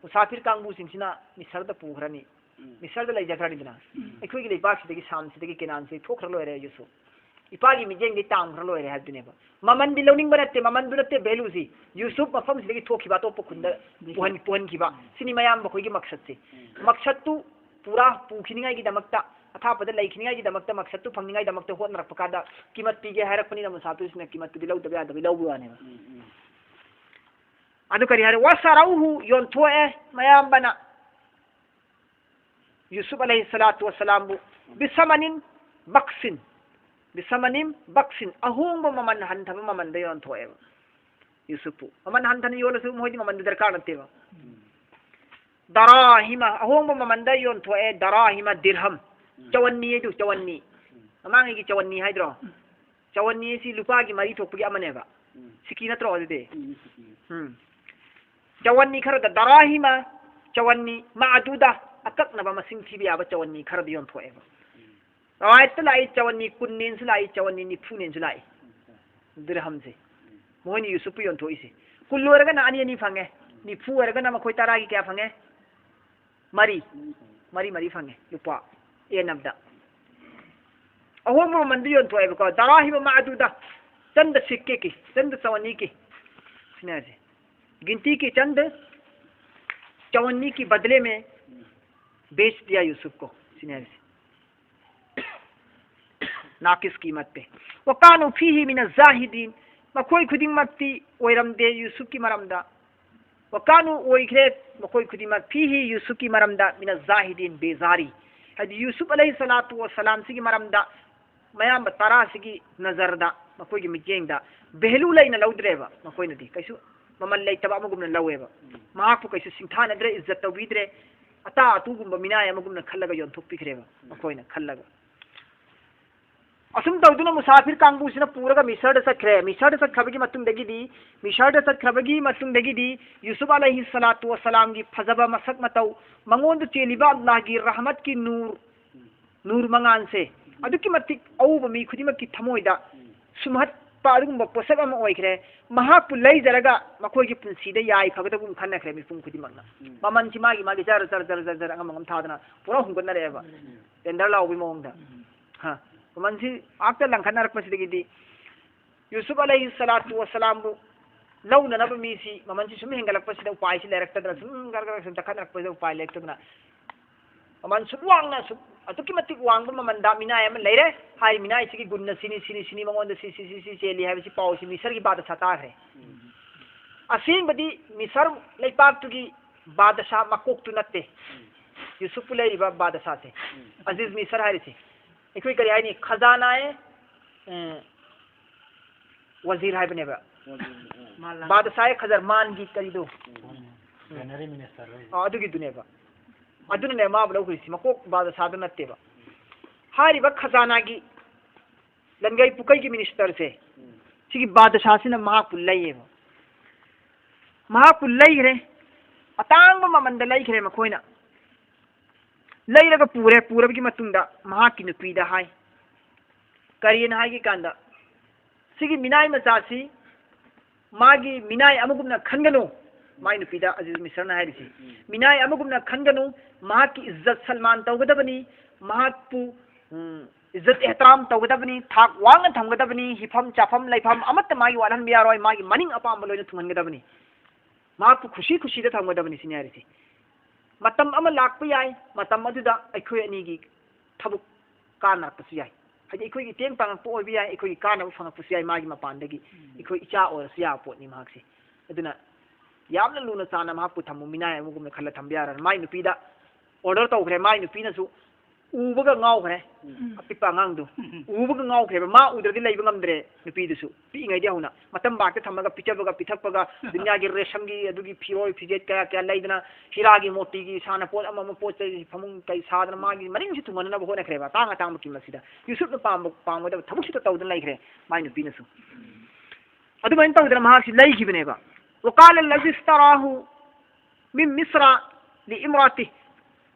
ꯃꯨꯁꯥꯐꯤꯔ ꯀꯥꯡꯕꯨꯁꯤꯡꯁꯤꯅ ꯃꯤꯁꯔꯗ ꯄꯨꯈ꯭ꯔꯅꯤ꯫ ꯃꯤꯁꯔꯗ ꯂꯩꯖꯈ꯭ꯔꯅꯤꯗꯅ꯫ ꯑꯩꯈꯣꯏꯒꯤ ꯂꯩꯕꯥꯛꯁꯤꯗꯒꯤ, ꯁꯥꯝꯁꯤꯗꯒꯤ, ꯀꯦꯅꯥꯟꯁꯤꯗꯒꯤ ꯊꯣꯛꯈ꯭ꯔ ꯂꯣꯏꯔꯦ ꯌꯨꯁꯨꯐ꯫ ꯏꯄꯥꯒꯤ ꯃꯤꯠꯌꯦꯡꯗꯒꯤ ꯇꯥꯝꯈ꯭ꯔ ꯂꯣꯏꯔꯦ ꯍꯥꯏꯕꯗꯨꯅꯦꯕ꯫ ꯃꯃꯟꯗꯤ ꯂꯧꯅꯤꯡꯕ ꯅꯠꯇꯦ, ꯃꯃꯟꯗꯨ ꯅꯠꯇꯦ ꯚꯦꯂꯨꯁꯤ꯫ ꯌꯨꯁꯨꯐ ꯃꯐꯝꯁꯤꯗꯒꯤ ꯊꯣꯛꯈꯤꯕ, ꯑꯇꯣꯞꯄ ꯈꯨꯟꯗ ꯄꯨꯍꯟ-, ꯄꯨꯍꯟꯈꯤꯕ꯫ ꯁꯤꯅꯤ ꯃꯌꯥꯝꯕ ꯑꯩꯈꯣꯏꯒꯤ ꯃꯛꯁꯠꯁꯦ꯫ ꯃꯛꯁꯠꯇꯨ ꯄꯨꯔꯥ ꯄꯨꯈꯤꯅꯤꯡꯉꯥꯏꯒꯤꯗꯃꯛꯇ, ꯑꯊꯥꯞꯄꯗ ꯂꯩꯈꯤꯅꯤꯡꯉꯥꯏꯒꯤꯗꯃꯛꯇ, ꯃꯛꯁꯠꯇꯨ ꯐꯪꯅꯤꯡꯉꯥꯏꯗꯃꯛꯇ ꯍꯣꯠꯅꯔꯛꯄ ꯀꯥꯟꯗ ꯀꯤꯃꯠ ꯄꯤꯒꯦ ꯍꯥꯏꯔꯛꯄꯅꯤꯅ ꯃꯨꯁꯥꯐꯤꯔꯁꯤꯅ ꯀꯤꯃꯠꯇꯨꯗꯤ ꯂꯧꯗꯕ ꯌꯥꯗꯕꯒꯤ ꯂꯧꯕ ꯋꯥꯅꯦꯕ꯫ ꯑꯗꯨ ꯀꯔꯤ ꯍꯥꯏꯔꯦ? "ꯋꯥꯁꯥꯔꯧꯍꯨ", ꯌꯣꯟꯊꯣꯛꯑꯦ ꯃꯌꯥꯝꯕꯅ ꯌꯨꯁꯨꯐ ꯑꯂꯩꯍꯤ ꯁꯂꯥꯇꯨ ꯋꯁꯁꯂꯥꯝꯕꯨ, "ꯕꯤꯁꯃꯅꯤꯟ ꯕꯛꯁꯤꯟ", "ꯕꯤꯁꯃꯅꯤꯟ ꯕꯛꯁꯤꯟ", ꯑꯍꯣꯡꯕ ꯃꯃꯜ, ꯍꯟꯊꯕ ꯃꯃꯜꯗ ꯌꯣꯟꯊꯣꯛꯑꯦꯕ ꯌꯨꯁꯨꯐꯄꯨ꯫ ꯃꯃꯜ ꯍꯟꯊꯅ ꯌꯣꯜꯂꯁꯨ ꯃꯣꯏꯗꯤ ꯃꯃꯜꯗꯨ ꯗꯔꯀꯥꯔ ꯅꯠꯇꯦꯕ꯫ "ꯗꯔꯥꯍꯤꯃ", ꯑꯍꯣꯡꯕ ꯃꯃꯜꯗ ꯌꯣꯟꯊꯣꯛꯑꯦ, "ꯗꯔꯥꯍꯤꯃ ꯗꯤꯔꯍꯝ", ꯆꯋꯟꯅꯤ ꯑꯗꯨ, ꯆꯋꯟꯅꯤ꯫ ꯃꯃꯥꯡꯉꯩꯒꯤ ꯆꯋꯟꯅꯤ ꯍꯥꯏꯗ꯭ꯔꯣ? ꯆꯋꯟꯅꯤ ꯑꯁꯤ ꯂꯨꯄꯥꯒꯤ ꯃꯔꯤ ꯊꯣꯛꯄꯒꯤ ꯑꯃꯅꯦꯕ꯫ ꯁꯤꯀꯤ ꯅꯠꯇ꯭ꯔꯣ ꯑꯗꯨꯗꯤ? ꯎꯝ꯫ ꯆꯋꯟꯅꯤ ꯈꯔꯗ, "ꯗꯔꯥꯍꯤꯃ", ꯆꯋꯟꯅꯤ ꯃꯥꯗꯨꯗ, ꯑꯀꯛꯅꯕ ꯃꯁꯤꯡ ꯊꯤꯕ ꯌꯥꯕ ꯆꯋꯟꯅꯤ ꯈꯔꯗ ꯌꯣꯟꯊꯣꯛꯑꯦꯕ꯫ ꯔꯋꯥꯌꯠꯇ ꯂꯥꯛꯏ ꯆꯋꯟꯅꯤ ꯀꯨꯟꯅꯦꯅꯁꯨ ꯂꯥꯛꯏ, ꯆꯋꯟꯅꯤ ꯅꯤꯐꯨꯅꯦꯅꯁꯨ ꯂꯥꯛꯏ꯫ ꯗꯤꯔꯍꯝꯁꯦ꯫ ꯃꯈꯣꯏꯅ ꯌꯨꯁꯨꯞꯄꯨ ꯌꯣꯟꯊꯣꯛꯏꯁꯦ꯫ ꯀꯨꯟ ꯑꯣꯏꯔꯒꯅ ꯑꯅꯤ ꯑꯅꯤ ꯐꯪꯉꯦ, ꯅꯤꯐꯨ ꯑꯣꯏꯔꯒꯅ ꯃꯈꯣꯏ ꯇꯔꯥꯒꯤ ꯀꯌꯥ ꯐꯪꯉꯦ? ꯃꯔꯤ, ꯃꯔꯤ ꯃꯔꯤ ꯐꯪꯉꯦ, ꯂꯨꯄꯥ ꯑꯦꯟ ꯑꯃꯗ꯫ ꯑꯍꯣꯡꯕ ꯃꯃꯟꯗ ꯌꯣꯟꯊꯣꯛꯑꯦꯕꯀꯣ꯫ ꯗꯔꯥꯍꯤꯃ ꯃꯥꯗꯨꯗ, ꯆꯟꯗ ꯁꯤꯛꯀꯦ ꯀꯤ, ꯆꯟꯗ ꯆꯋꯟꯅꯤ ꯀꯤ꯫ ꯁꯤꯅꯦ ꯍꯥꯏꯁꯦ꯫ ꯒꯤꯟꯇꯤ ꯀꯤ ꯆꯟꯗ ꯆꯋꯟꯅꯤ ꯀꯤ ꯕꯗꯂꯦ ꯃꯦ ꯕꯦꯆ ꯗꯤꯌꯥ ꯌꯨꯁꯨꯐ ꯀꯣ꯫ ꯁꯤꯅꯦ ꯍꯥꯏꯁꯦ꯫ ꯅꯥꯀꯤꯁ ꯀꯤꯃꯠ ꯄꯦ꯫ ꯋꯀꯥꯅꯨ ꯐꯤꯍꯤ ꯃꯤꯅ ꯖꯥꯍꯤꯗꯤꯟ꯫ ꯃꯈꯣꯏ ꯈꯨꯗꯤꯡꯃꯛꯇꯤ ꯑꯣꯏꯔꯝꯗꯦ ꯌꯨꯁꯨꯐꯀꯤ ꯃꯔꯝꯗ꯫ ꯋꯀꯥꯅꯨ ꯑꯣꯏꯈ꯭ꯔꯦ ꯃꯈꯣꯏ ꯈꯨꯗꯤꯡꯃꯛ ꯐꯤꯍꯤ ꯌꯨꯁꯨꯐꯀꯤ ꯃꯔꯝꯗ ꯃꯤꯅ ꯖꯥꯍꯤꯗꯤꯟ ꯕꯦꯖꯥꯔꯤ꯫ ꯍꯥꯏꯗꯤ ꯌꯨꯁꯨꯐ ꯑꯂꯩꯍꯤ ꯁꯂꯥꯇꯨ ꯋꯁꯂꯥꯝꯁꯤꯒꯤ ꯃꯔꯝꯗ ꯃꯌꯥꯝꯕ ꯇꯔꯥꯁꯤꯒꯤ ꯅꯖꯔꯗ, ꯃꯈꯣꯏꯒꯤ ꯃꯤꯠꯌꯦꯡꯗ ꯚꯦꯂꯨ ꯂꯩꯅ ꯂꯧꯗ꯭ꯔꯦꯕ꯫ ꯃꯈꯣꯏꯅꯗꯤ ꯀꯩꯁꯨ ꯃꯃꯜ ꯂꯩꯇꯕ ꯑꯃꯒꯨꯝꯅ ꯂꯧꯋꯦꯕ꯫ ꯃꯍꯥꯛꯄꯨ ꯀꯩꯁꯨ ꯁꯤꯡꯊꯥꯅꯗ꯭ꯔꯦ, ꯏꯖꯠ ꯇꯧꯕꯤꯗ꯭ꯔꯦ꯫ ꯑꯇꯥ ꯑꯇꯨꯒꯨꯝꯕ ꯃꯤꯅꯥꯏ ꯑꯃꯒꯨꯝꯅ ꯈꯜꯂꯒ ꯌꯣꯟꯊꯣꯛꯄꯤꯈ꯭ꯔꯦꯕ ꯃꯈꯣꯏꯅ ꯈꯜꯂꯒ꯫ ꯑꯁꯨꯝ ꯇꯧꯗꯨꯅ ꯃꯨꯁꯥꯐꯤꯔ ꯀꯥꯡꯕꯨꯁꯤꯅ ꯄꯨꯔꯒ ꯃꯤꯁꯔꯗ ꯆꯠꯈ꯭ꯔꯦ꯫ ꯃꯤꯁꯔꯗ ꯆꯠꯈ꯭ꯔꯕꯒꯤ ꯃꯇꯨꯡꯗꯒꯤꯗꯤ, ꯃꯤꯁꯔꯗ ꯆꯠꯈ꯭ꯔꯕꯒꯤ ꯃꯇꯨꯡꯗꯒꯤꯗꯤ ꯌꯨꯁꯨꯐ ꯑꯂꯩꯍꯤ ꯁꯂꯥꯇꯨ ꯋꯁꯂꯥꯝꯒꯤ ꯐꯖꯕ ꯃꯁꯛ ꯃꯇꯧ, ꯃꯉꯣꯟꯗ ꯆꯦꯜꯂꯤꯕ ꯑꯜꯂꯥꯍꯒꯤ ꯔꯍꯃꯠꯀꯤ ꯅꯨꯔ, ꯅꯨꯔ ꯃꯉꯥꯟꯁꯦ ꯑꯗꯨꯛꯀꯤ ꯃꯇꯤꯛ ꯑꯎꯕ ꯃꯤ ꯈꯨꯗꯤꯡꯃꯛꯀꯤ ꯊꯃꯣꯏꯗ ꯁꯨꯝꯍꯠꯄ ꯑꯗꯨꯒꯨꯝꯕ ꯄꯣꯠꯁꯛ ꯑꯃ ꯑꯣꯏꯈ꯭ꯔꯦ꯫ ꯃꯍꯥꯛꯄꯨ ꯂꯩꯖꯔꯒ ꯃꯈꯣꯏꯒꯤ ꯄꯨꯟꯁꯤꯗ ꯌꯥꯏꯐꯒꯗꯧꯕ ꯈꯟꯅꯈ꯭ꯔꯦ ꯃꯤꯄꯨꯝ ꯈꯨꯗꯤꯡꯃꯛꯅ꯫ ꯃꯃꯜꯁꯤ ꯃꯥꯒꯤ ꯃꯥꯒꯤ ꯖꯔ ꯖꯔ ꯖꯔ ꯖꯔ ꯖꯔ ꯑꯉꯝ ꯑꯉꯝ ꯊꯥꯗꯅ ꯄꯨꯔꯥ ꯍꯨꯝꯒꯠꯅꯔꯛꯑꯦꯕ꯫ ꯇꯦꯟꯗꯔ ꯂꯥꯎꯕꯒꯤ ꯃꯑꯣꯡꯗ꯫ ꯍꯥ꯫ ꯃꯃꯜꯁꯤ ꯑꯥꯛꯇ ꯂꯪꯈꯠꯅꯔꯛꯄꯁꯤꯗꯒꯤꯗꯤ ꯌꯨꯁꯨꯐ ꯑꯂꯩꯍꯤ ꯁꯂꯥꯇꯨ ꯋꯁꯂꯥꯝꯕꯨ ꯂꯧꯅꯅꯕ ꯃꯤꯁꯤ ꯃꯃꯜꯁꯤ ꯁꯨꯝ ꯍꯦꯟꯒꯠꯂꯛꯄꯁꯤꯗ ꯎꯄꯥꯏꯁꯤ ꯂꯩꯔꯛꯇꯗꯅ, ꯁꯨꯝ ꯒꯔ ꯒꯔ ꯁꯨꯝ ꯇꯛꯈꯠꯅꯔꯛꯄꯁꯤꯗ ꯎꯄꯥꯏ ꯂꯩꯔꯛꯇꯗꯅ, ꯃꯃꯜ ꯁꯨꯝ ꯋꯥꯡꯅ, ꯁꯨꯝ ꯑꯗꯨꯛꯀꯤ ꯃꯇꯤꯛ ꯋꯥꯡꯕ ꯃꯃꯜꯗ ꯃꯤꯅꯥꯏ ꯑꯃ ꯂꯩꯔꯦ꯫ ꯍꯥꯏꯔꯤꯕ ꯃꯤꯅꯥꯏꯁꯤꯒꯤ ꯒꯨꯟꯅ ꯁꯤꯅꯤ, ꯁꯤꯅꯤ, ꯁꯤꯅꯤ, ꯃꯉꯣꯟꯗ ꯁꯤ, ꯁꯤ, ꯁꯤ, ꯁꯤ ꯆꯦꯜꯂꯤ ꯍꯥꯏꯕꯁꯤ ꯄꯥꯎꯁꯤ ꯃꯤꯁꯔꯒꯤ ꯕꯥꯗꯁꯥ ꯇꯥꯈ꯭ꯔꯦ꯫ ꯑꯁꯦꯡꯕꯗꯤ ꯃꯤꯁꯔ ꯂꯩꯄꯥꯛꯇꯨꯒꯤ ꯕꯥꯗꯁꯥ ꯃꯀꯣꯛꯇꯨ ꯅꯠꯇꯦ꯫ ꯌꯨꯁꯨꯞꯄꯨ ꯂꯩꯔꯤꯕ ꯕꯥꯗꯁꯥꯁꯦ, ꯑꯖꯤꯖ ꯃꯤꯁꯔ ꯍꯥꯏꯔꯤꯁꯦ꯫ ꯑꯩꯈꯣꯏ ꯀꯔꯤ ꯍꯥꯏꯅꯤ? ꯈꯖꯥꯅꯥ ꯑꯦ, ꯑꯦ, ꯋꯥꯖꯤꯔ ꯍꯥꯏꯕꯅꯦꯕ꯫ ꯕꯥꯗꯁꯥ ꯑꯦ ꯈꯖꯔ ꯃꯥꯟꯒꯤ ꯀꯔꯤꯗꯣ? ꯄ꯭ꯔꯥꯏꯃꯔꯤ ꯃꯤꯅꯤꯁꯇꯔ ꯑꯣꯏ꯫ ꯑꯥ, ꯑꯗꯨꯒꯤꯗꯨꯅꯦꯕ꯫ ꯑꯗꯨꯅꯅꯦ ꯃꯥꯕꯨ ꯂꯧꯈ꯭ꯔꯤꯁꯤ, ꯃꯀꯣꯛ ꯕꯥꯗꯁꯥꯗꯨ ꯅꯠꯇꯦꯕ꯫ ꯍꯥꯏꯔꯤꯕ ꯈꯖꯥꯅꯥꯒꯤ ꯂꯟꯒꯩ ꯄꯨꯀꯩꯒꯤ ꯃꯤꯅꯤꯁꯇꯔꯁꯦ, ꯁꯤꯒꯤ ꯕꯥꯗꯁꯥꯁꯤꯅ ꯃꯍꯥꯛꯄꯨ ꯂꯩꯌꯦꯕ꯫ ꯃꯍꯥꯛꯄꯨ ꯂꯩꯈ꯭ꯔꯦ, ꯑꯇꯥꯡꯕ ꯃꯃꯟꯗ ꯂꯩꯈ꯭ꯔꯦ ꯃꯈꯣꯏꯅ꯫ ꯂꯩꯔꯒ ꯄꯨꯔꯦ, ꯄꯨꯔꯕꯒꯤ ꯃꯇꯨꯡꯗ ꯃꯍꯥꯛꯀꯤ ꯅꯨꯄꯤꯗ ꯍꯥꯏ, ꯀꯔꯤꯅ ꯍꯥꯏꯒꯦ ꯀꯥꯟꯗ, ꯁꯤꯒꯤ ꯃꯤꯅꯥꯏ ꯃꯆꯥꯁꯤ ꯃꯥꯒꯤ ꯃꯤꯅꯥꯏ ꯑꯃꯒꯨꯝꯅ ꯈꯟꯒꯅꯨ꯫ ꯃꯥꯏ ꯅꯨꯄꯤꯗ ꯑꯖꯤꯖ ꯃꯤꯁꯔꯅ ꯍꯥꯏꯔꯤꯁꯤ, ꯃꯤꯅꯥꯏ ꯑꯃꯒꯨꯝꯅ ꯈꯟꯒꯅꯨ, ꯃꯍꯥꯛꯀꯤ ꯏꯖꯠ ꯁꯜꯃꯥꯟ ꯇꯧꯒꯗꯕꯅꯤ, ꯃꯍꯥꯛꯄꯨ, ꯎꯝ, ꯏꯖꯠ ꯑꯦꯍꯇꯔꯥꯝ ꯇꯧꯒꯗꯕꯅꯤ, ꯊꯥꯛ ꯋꯥꯡꯅ ꯊꯝꯒꯗꯕꯅꯤ, ꯍꯤꯐꯝ ꯆꯥꯐꯝ ꯂꯩꯐꯝ ꯑꯃꯠꯇ ꯃꯥꯒꯤ ꯋꯥꯠꯍꯟꯕ ꯌꯥꯔꯣꯏ, ꯃꯥꯒꯤ ꯃꯅꯤꯡ ꯑꯄꯥꯝꯕ ꯂꯣꯏꯅ ꯊꯨꯡꯍꯟꯒꯗꯕꯅꯤ, ꯃꯍꯥꯛꯄꯨ ꯈꯨꯁꯤ ꯈꯨꯁꯤꯗ ꯊꯝꯒꯗꯕꯅꯤ ꯁꯤꯅꯤ ꯍꯥꯏꯔꯤꯁꯤ꯫ ꯃꯇꯝ ꯑꯃ ꯂꯥꯛꯄ ꯌꯥꯏ, ꯃꯇꯝ ꯑꯗꯨꯗ ꯑꯩꯈꯣꯏ ꯑꯅꯤꯒꯤ ꯊꯕꯛ ꯀꯥꯟꯅꯔꯛꯄꯁꯨ ꯌꯥꯏ꯫ ꯍꯥꯏꯗꯤ ꯑꯩꯈꯣꯏꯒꯤ ꯇꯦꯡ ꯄꯥꯡꯉꯛꯄ ꯑꯣꯏꯕ ꯌꯥꯏ, ꯑꯩꯈꯣꯏꯒꯤ ꯀꯥꯟꯅꯕ ꯐꯪꯉꯛꯄꯁꯨ ꯌꯥꯏ, ꯃꯥꯒꯤ ꯃꯄꯥꯟꯗꯒꯤ ꯑꯩꯈꯣꯏ ꯏꯆꯥ ꯑꯣꯏꯔꯁꯨ ꯌꯥꯕ ꯄꯣꯠꯅꯤ ꯃꯍꯥꯛꯁꯦ꯫ ꯑꯗꯨꯅ ꯌꯥꯝꯅ ꯂꯨꯅ ꯆꯥꯟꯅ ꯃꯍꯥꯛꯄꯨ ꯊꯝꯃꯨ, ꯃꯤꯅꯥꯏ ꯑꯃꯒꯨꯝꯅ ꯈꯜꯂ ꯊꯝꯕ ꯌꯥꯔꯅꯤ꯫ ꯃꯥꯏ ꯅꯨꯄꯤꯗ order ꯇꯧꯈ꯭ꯔꯦ, ꯃꯥꯏ ꯅꯨꯄꯤꯅꯁꯨ ꯎꯕꯒ ꯉꯥꯎꯈ꯭ꯔꯦ꯫ ꯑꯄꯤꯛꯄ ꯑꯉꯥꯡꯗꯣ ꯎꯕꯒ ꯉꯥꯎꯈ꯭ꯔꯦꯕ꯫ ꯃꯥ ꯎꯗ꯭ꯔꯗꯤ ꯂꯩꯕ ꯉꯝꯗ꯭ꯔꯦ ꯅꯨꯄꯤꯗꯨꯁꯨ, ꯄꯤꯛꯏꯉꯩꯗꯤ ꯍꯧꯅ꯫ ꯃꯇꯝ ꯕꯥꯛꯇ ꯊꯝꯃꯒ ꯄꯤꯖꯕꯒ ꯄꯤꯊꯛꯄꯒ, ꯗꯨꯅꯤꯌꯥꯒꯤ ꯔꯦꯁꯝꯒꯤ ꯑꯗꯨꯒꯤ ꯐꯤꯔꯣꯜ ꯐꯤꯖꯦꯠ ꯀꯌꯥ ꯀꯌꯥ ꯂꯩꯗꯅ, ꯍꯤꯔꯥꯒꯤ ꯃꯣꯇꯤꯒꯤ ꯁꯥꯟꯅꯄꯣꯠ ꯑꯃ ꯑꯃ ꯄꯣꯠ ꯆꯩ ꯐꯃꯨꯡ ꯀꯩ ꯁꯥꯗꯅ ꯃꯥꯒꯤ ꯃꯅꯤꯡꯁꯨ ꯊꯨꯡꯍꯟꯅꯕ ꯍꯣꯠꯅꯈ꯭ꯔꯦꯕ꯫ ꯑꯇꯥꯡ ꯑꯇꯥꯡꯕ ꯀꯤꯃꯠꯁꯤꯗ ꯌꯨꯁꯨꯞꯅ ꯄꯥꯝꯕ ꯄꯥꯝꯒꯗꯕ ꯊꯕꯛꯁꯤꯗ ꯇꯧꯗꯅ ꯂꯩꯈ꯭ꯔꯦ ꯃꯥꯏ ꯅꯨꯄꯤꯅꯁꯨ꯫ ꯑꯗꯨꯃꯥꯏꯅ ꯇꯧꯗꯅ ꯃꯍꯥꯛꯁꯤ ꯂꯩꯈꯤꯕꯅꯦꯕ꯫ وقال الذي اشتراه من مصر لامرأته.